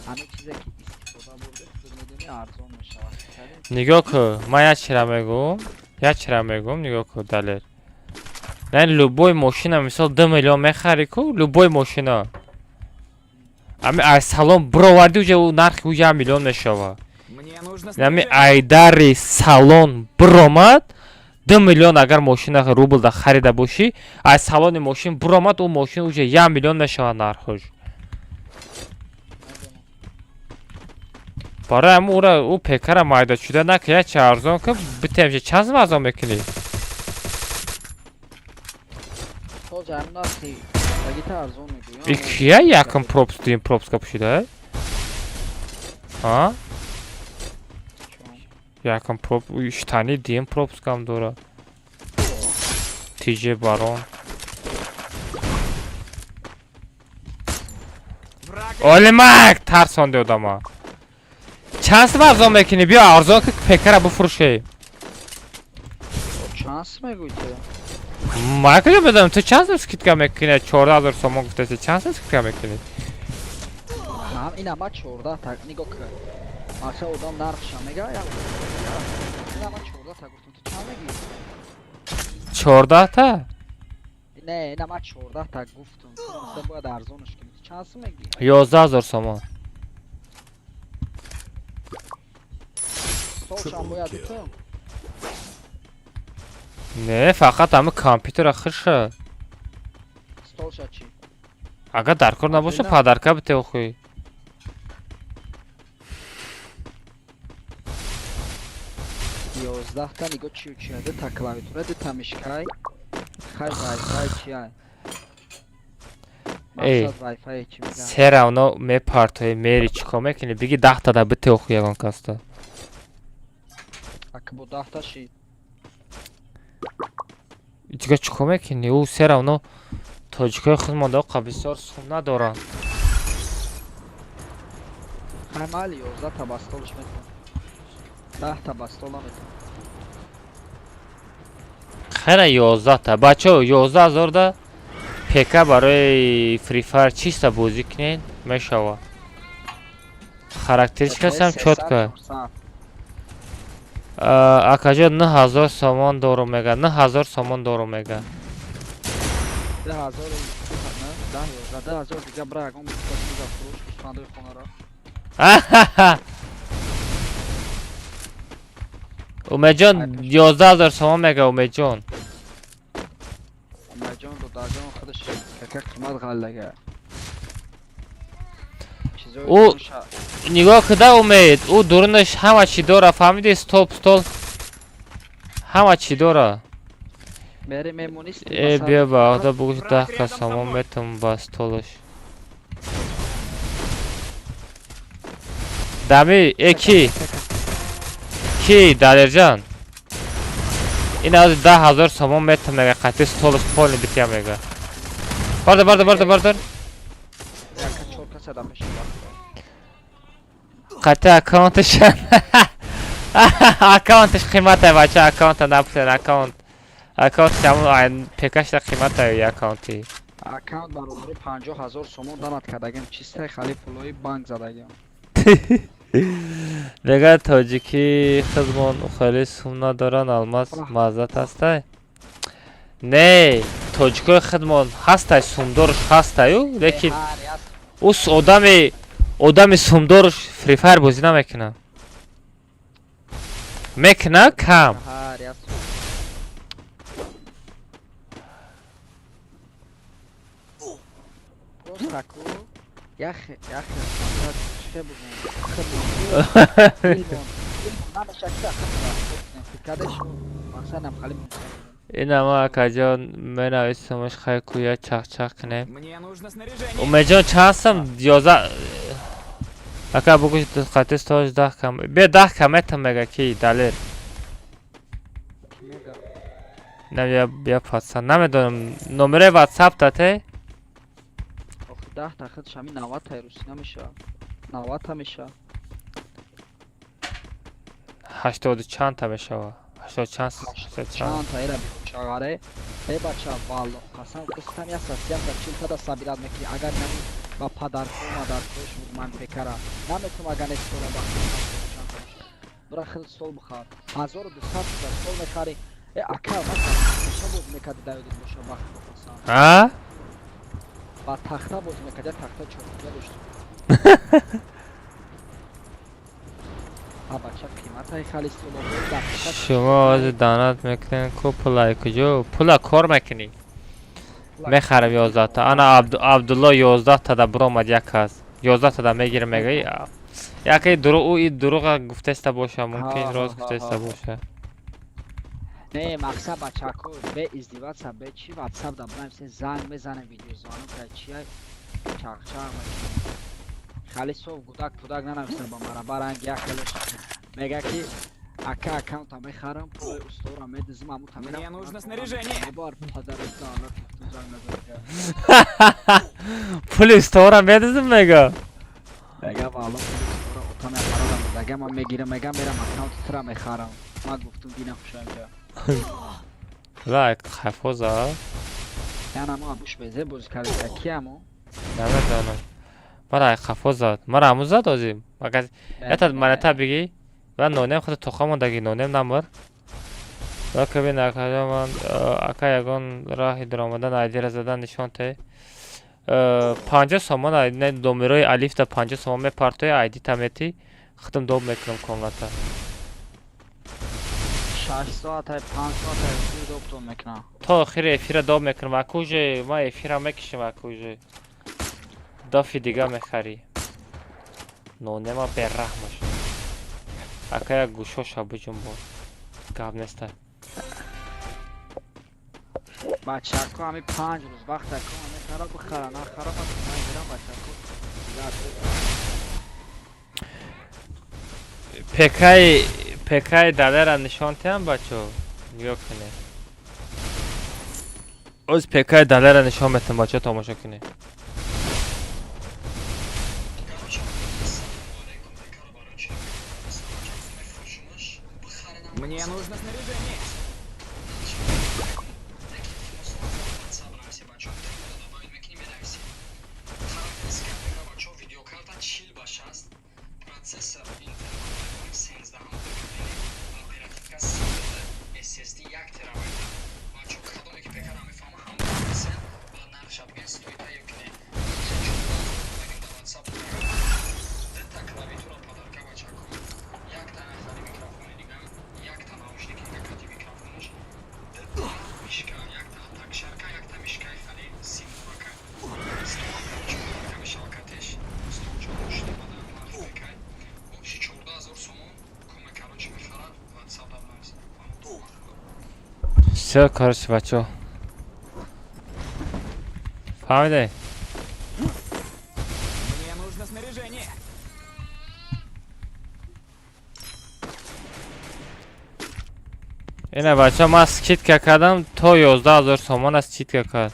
Ҳамин чизе ки истифода бурда, худ медонӣ арзон мешавад. Нигоҳ кун, ман як чира мегӯм, як чира мегӯм, нигоҳ кун, Далер. На любой мошина мисол 2 миллион мехарӣ ку, любой мошина. Ами аз салон бировардӣ уже ӯ нархи ӯ 1 миллион мешавад. Ами айдари салон биромад 2 миллион агар мошина рублда харида бошӣ, аз салони мошин биромад ӯ мошин уже 1 миллион мешавад нархаш. Барои ҳамун ура ӯ пекара майда шуда нака, як чи арзон ку, битемша чанд сум арзон мекунӣ? И кия якум пропуск дуюм пропуска пӯшида? А? Якум проп штани дуюм пропускам дора. Тиже барон. Олимак тарсонди одама. Чанд сум арзон мекунӣ? Биё арзон ки пекара бифурӯшӣ. Чанд сум мегӯӣ ту? Ман куҷо медонам, ту чанд сум скидка мекунӣ? 14 000 сомон гуфтаси, чанд сум скидка мекунӣ? Ман ина ма 14 та нигоҳ кун. Маша одам нархша мега, я. Ина ма 14 та гуфтам, ту чанд мегӣ? 14 та? Не, ина ма 14 та гуфтам. Ту бояд арзонаш кунӣ. Ту чанд сум мегӣ? 11 000 сомон. Не, фақат ҳами компютера хирша. Агар дар кор набоша, падарка бите охӯй. 11 та нигоҳ чию чия, дута клавиатура, дута мишкай, хай вайфай чия. Эй, се равно мепартои мери чӣ кор мекунӣ? Биги 10 та да бите охӯй ягон каста. Ака бо 10 та ши. Дига чӣ кор мекунӣ? Ӯ се равно тоҷикои худмон оқа бисёр сум надоранд. Хай майли 11 та ба столш метавон. 10 та ба стол наметавон. Хайра 11 та. Бачаҳо 11 000 да ПК барои Free Fire чиста бозӣ кунед мешавад. Характеристикасам чётко. Акаҷон 9000 сомон дорум мега, 9000 сомон дорум мега. 2000 не, 10 11 2000 дига бира ягон биза фурӯш гӯсфандои хонаро. Умедҷон 11 000 сомон мега Умедҷон. Умедҷон додарҷон худаш кака қимат ғаллага. Ӯ нигоҳ куда Умед, ӯ дурунаш ҳама чӣ дора, фаҳмиди? Стоп, стол ҳама чӣ дора. Мери мемонист. Э, биё ба ода бугӯш 10 ка сомон метум ба столаш. Дами, э ки? Ки Далерҷон? Ин аз 10,000 сомон метам мега, қати столаш полный битя мега. Бардор, бардор, бардор, бардор. Қати аккаунташ. Аккаунташ қимата бача, аккаунта напусен, аккаунт. Аккаунташ ҳамон пекашта қимата аккаунти. Аккаунт баробари 50,000 сомон данат кардагим, чистай хали пулои банк задагим. Мега тоҷикӣ хизмон хеле сум надоранд, алмаз маззат ҳастай? Не, тоҷикои хидмон ҳастай, сумдорш ҳастаю, лекин ус одами сумдорш Free Fire бозӣ намекунад. Мекуна кам. Инама акаҷон менависамаш, хай куя чахчах кунем. Умедҷон чанд сум? 11 ака бугӯ қати стош 10 кам. Бия 10 кам метам мега ки Далер. На бия патса намедонам номераи WhatsApp тате? 10 та худш ҳамин 90 та русӣ намешавад. 90 та мешавад. 80 чанд та мешавад? 80 чанд? Чанд та эра чағаре? Э бача валло қасам қистам я сасиям та 40 та да сабират мекунӣ. Агар нами ба падарко мадаркош ман пекара. Наметум агар не стола ба чанд та мешавад. Бира хел стол бихар. 1200 та стол мехарӣ. Э ака ман боз мекарди даёдит боша вақт қасам. А? Ба тахта боз мекард, я тахта чоркуя дошт. Шумо ози данат мекунед ку пулай куҷо? Пула кор мекунӣ. Мехарам 11 та. Ана Абдулло 11 та да буромад як кас. 11 та да мегирам мега. Яке дурӯғ ӯ и дурӯға гуфтаста боша, мумкин рост гуфтаста боша. Не, мақсад бачако, бе издеваться, бе чи WhatsApp да бинависен, занг мезанем, видеозвонок да чия чахчах мекунем. Хали сов гудак пудак нанависа ба мара, баранг як хелеш мега ки ака аккаунта мехарам, пули устора медизм, амута мерам. Мне нужно снаряжение. Бар падарат занг назад. Пули устора медизм мега. Мега валло пули устора ота мехарам, дага ман мегирам, мега мерам аккаунт тра мехарам. Ман гуфтум дина хушам. Лайк хафоза. Яна мо абуш безе боз карда киямо? Намедонам. Мара хафо зад. Мара аму зад озим. Магаз это монета бигӣ ва нонем худ тоха мондаги нонем намр. Ва кабин ака ман ака ягон раҳи даромадан айдира задан нишон те. 50 сомон не номерои алиф да 50 сомон мепартои айди тамети худам доб мекунам комната. 6 соат 5 соат доптон мекунам. То охири эфира доб мекунам. Акуже ма эфира мекишам акуже. Дафи дига мехарӣ. Нонема бераҳмаш. Ака як гӯшоша биҷунбон. Гап неста. Бачако ҳами 5 рӯз вақт ако мехара бихара нахара ман мегирам бачако. Пекаи Далера нишон тиҳам бачо. Нигоҳ кунед. Оз пекаи Далера нишон метам бачо, тамошо кунед. Мне нужно снаряжение. Всё, короче, бачо. Фаҳмиде? Мне нужно снаряжение. Ина бача ман скидка кардам то 11 000 сомон аз скидка кард.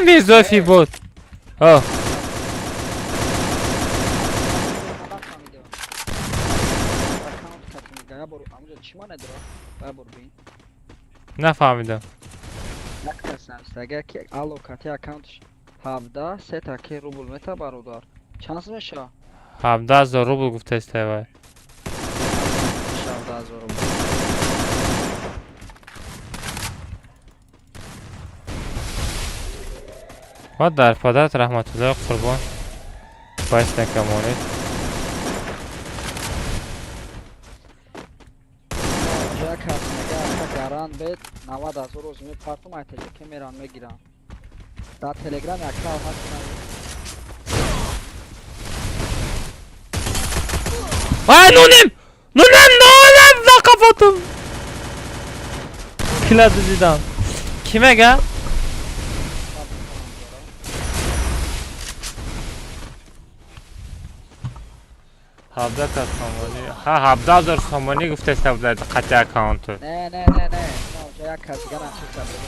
Мирзофи буд. О. Нафаҳмидам. Як кас нависта, ки алло кати аккаунтш 17 сета ки рубл мета бародар. Чанд сум меша? 17 000 рубл гуфтаст вай. 17 000 рубл. Ва дар падарат раҳматуллоҳи қурбон бас накамонед. Як кас мега ака гарант бед 90 000 рӯз мепартум ай ТЖК меран мегирам. Дар Телеграм яка ҳаст. Ай нунем! Нунем нунем за қафотум. Кила дидам. Ки мега? 17 кас сомонӣ. Ҳа 17 000 сомонӣ гуфтаста буд қати аккаунту. Не, не, не, не. Ҷа як кас дигар нависта буд.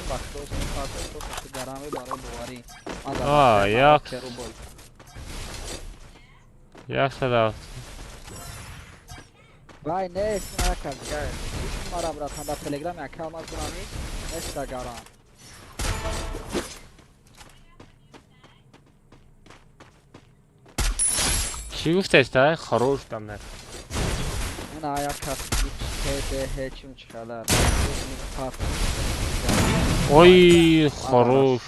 Вақт рӯз мепартум то кати гарами барои боварӣ. Ман дар А, як рубл. 107. Вай не, як кас дигар. Мара братан дар Телеграм яка алмаз гунами неста гарам. Чӣ гуфтаста? Хорош дамер. Ина як кас ПДХ чун чхалар. Ой, хорош.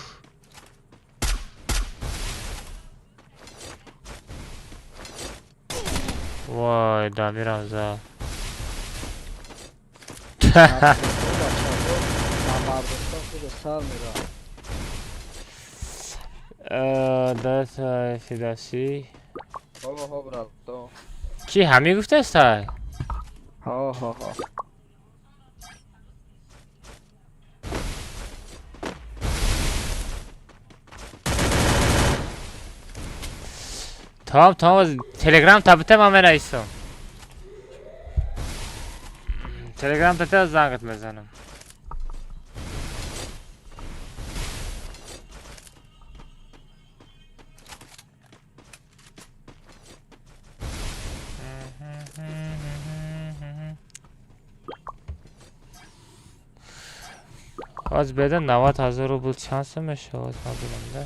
Вай, дамирам за. Даст фидаси. Ҳо, брат, то. Ки ҳамин гуфтаста? Ҳо, ҳо, ҳо. Тамом, тамом, Телеграм табите ман менависам. Телеграм табите зангат мезанам. Аз беда 90 000 рубл чанд сум мешавад ман бинам да.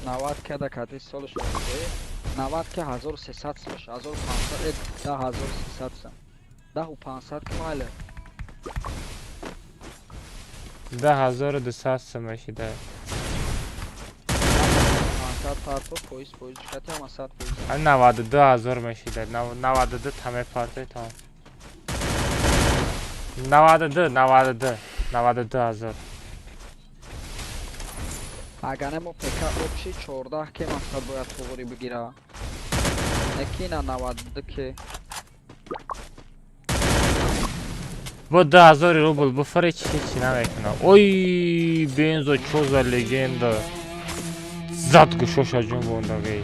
90 када кати солш мезе. 90 ки 1300 сум 1500 10300 сум. 10500 ки майле. 10200 сум мешида. 500 парто поиз поиз кати ҳама 100 поиз. 92 000 мешида. 92 таме парто тамом. 92 92 92 000. Агар мо ПК общий 14 ке мақсад бояд туғри бигира. Неки на 92 ке. Бо 2000 рубл буфаре чи чи намекуна. Ой, бензо чо за легенда. Зад гӯшоша ҷун бондаги.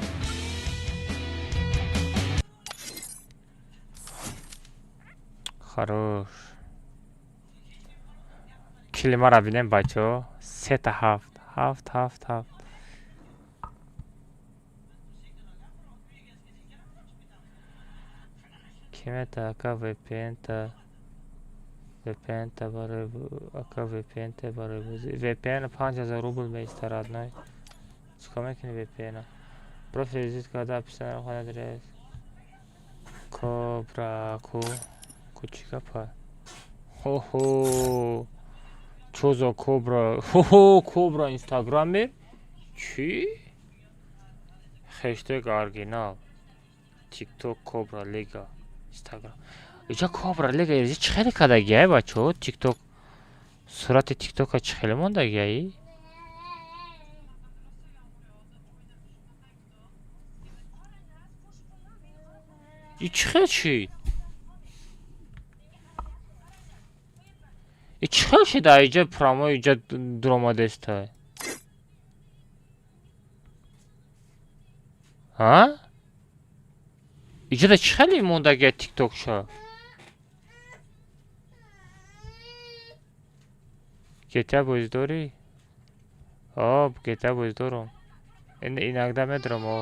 Хорош. Кили мара бинем, бачаҳо. Сета ҳафт. Ҳафт, ҳафт, ҳафт. Ки мета ака VPN-та VPN-та барои ака VPN-та барои бозӣ. VPN 5000 рубл меиста, родной. Чикор мекунӣ VPN-а? Профил визит карда описание хонад рез. Кобра ку ку чӣ гапа? Хо-хо. Чо за кобра? Хо-хо, кобра инстаграме? Чӣ? Хештег оригинал. Тикток Кобра Лига. Инстаграм. Иҷа Кобра Лига иҷа чӣ хеле кардагиай, бачаҳо? Тикток сурати тиктока чӣ хеле мондагиай? И чӣ хел шид? И чӣ хел шид иҷа прямо иҷа дуромадестай? Ҳа? Иҷода чӣ хеле мондагиай тиктокша? GTA бозӣ дорӣ? О, GTA бозӣ дорам. Иногда медорам, о.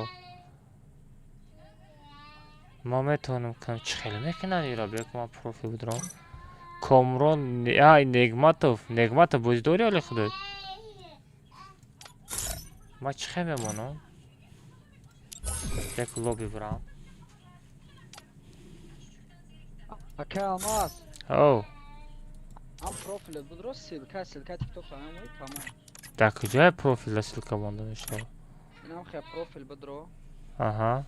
Ма метавонам кам чӣ хеле мекунанд ира? Биё ки ман профил бидорам. Комрон, ай Негматов, Негматов бозӣ дорӣ али худат? Ма чӣ хел мемонам? Як лобби бирам. Ака Алмаз. Оу. Ам профилет будро ссылка, ссылка TikTok ҳамои тамом. Дар куҷоя профилда ссылка монда мешавад? Инам хе профил будро. Аҳа.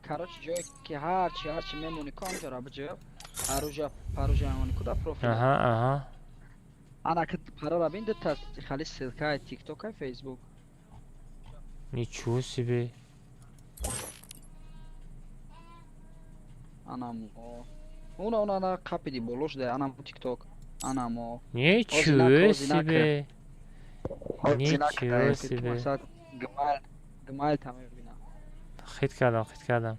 Короче, ҷое ки ҳарчи ҳарчи мемонӣ ку ҳамҷора биҷаб. Аружа, паружа мемонӣ ку дар профил. Аҳа, аҳа. Ана ки парора бин дута хали ссылка TikTok ва Facebook. Ничего себе. Анам уна уна на қапиди болош да анам TikTok. Анамо. Ничего себе. Ничего себе. Гмайл, гмайл там мебинам. Хит кардам, хит кардам.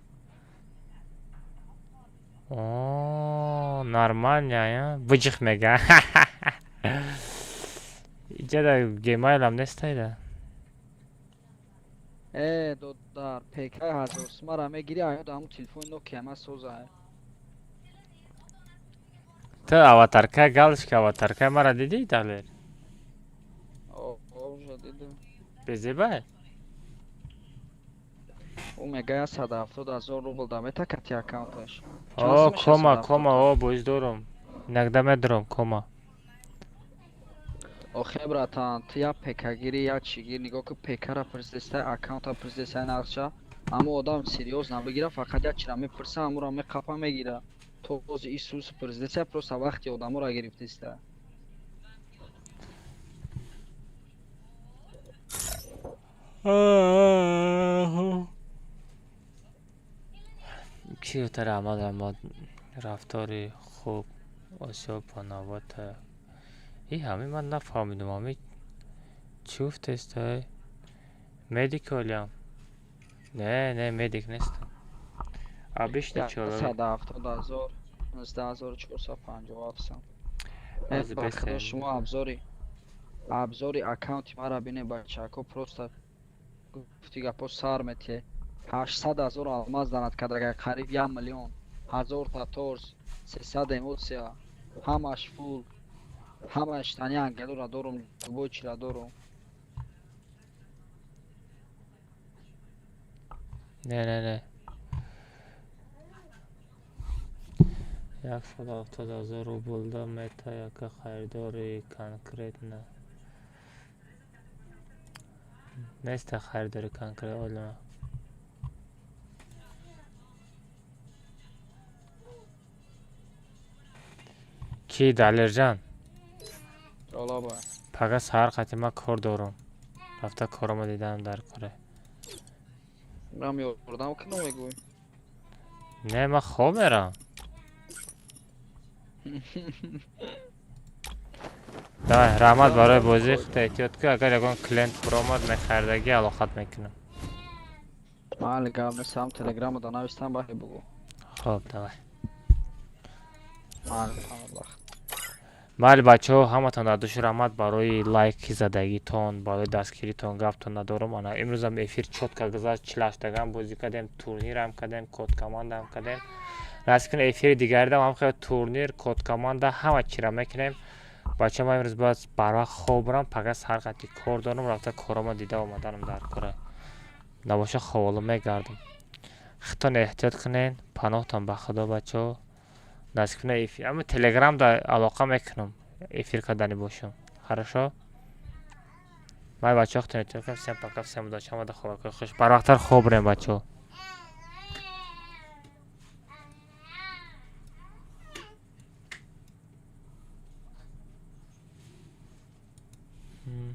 О, нормально, я. Быҷих мега. Иҷа да гмайлам нестайда. Э, додар, ПК ҳазор сумара мегири, аёда ҳамун телефони Nokia ма соза. Ту аватарка галочка аватарка мара дидӣ, Далер? О, уже дидам. Безебай? Ӯ мегӯяд 170 000 рубл да мета кати аккаунташ. О, кома, кома, о, бозӣ дорам. Иногда медорам кома. Охе, братан, ту як ПК гирӣ, як чӣ гир, нигоҳ ку ПК-ра пурсидестай, аккаунта пурсидестай нақша. Аммо одам серьёзно бигира, фақат як чиро мепурса, ҳамуро меқапа мегира. Този Исус пурсидестай, просто вақти одаморо гирифтеста. Киётар Аҳмад Аҳмад рафтори хуб Осиё Панавата. И ҳамин ман нафаҳмидум, ҳамин чӣ гуфтестай? Медик олиам? Не, не, медик нестам. Обычный человек. 170 000, 19457 сом. Ба худо шумо абзори абзори аккаунти мара бине, бачако, просто гуфти гапо сар метие. 800 000 алмаз данат кардага, қариб 1 миллион, 1000 та торс, 300 эмоция, ҳамаш фул, ҳамаш тани ангелора дорум, любой чира дорум. Не, не, не. 170 000 рублда мета яка харидори конкретно. Неста харидори конкрет олма. Ки Далерҷан? Олаба. Пага саҳар қати ман кор дорам. Рафта корома дидаам дар коре. Ман ёрдам кунам мегӯй? Не, ман хоб мерам. Давай, раҳмат барои бозӣ, худта эҳтиёт кун. Агар ягон клиент фуромад мехаридагӣ, алоқат мекунам. Майли, гап нест, ҳам телеграммада навистам, баҳе бугӯ. Хоб, давай. Ҳама вақт. Майли, бачаҳо, ҳаматон дар души раҳмат барои лайки задагитон, барои дастгиритон. Гаптон надорам. Ана имрӯзам эфир чётко гузашт, 48-тагам бозӣ кардем, турнирам кардем, код командаам кардем. Насиб кунед, эфири дигаридам ҳам хел турнир, код команда, ҳама чира мекунем. Бача, ман имрӯз бояд барвақт хоб бурам, пага сар қати кор дорам, рафта корома дида омаданам дар кора. Набоша, ховоло мегардам. Худтон эҳтиёт кунед, паноҳтон ба Худо, бачаҳо. Насиб кунед, эфир ама Телеграмда алоқа мекунам, эфир кардани бошам. Хорошо, май, бачаҳо, худтон эҳтиёт кунед. Всем пока, всем удачи, ҳамада хобакои хуш, барвақттар хоб бурем, бачаҳо.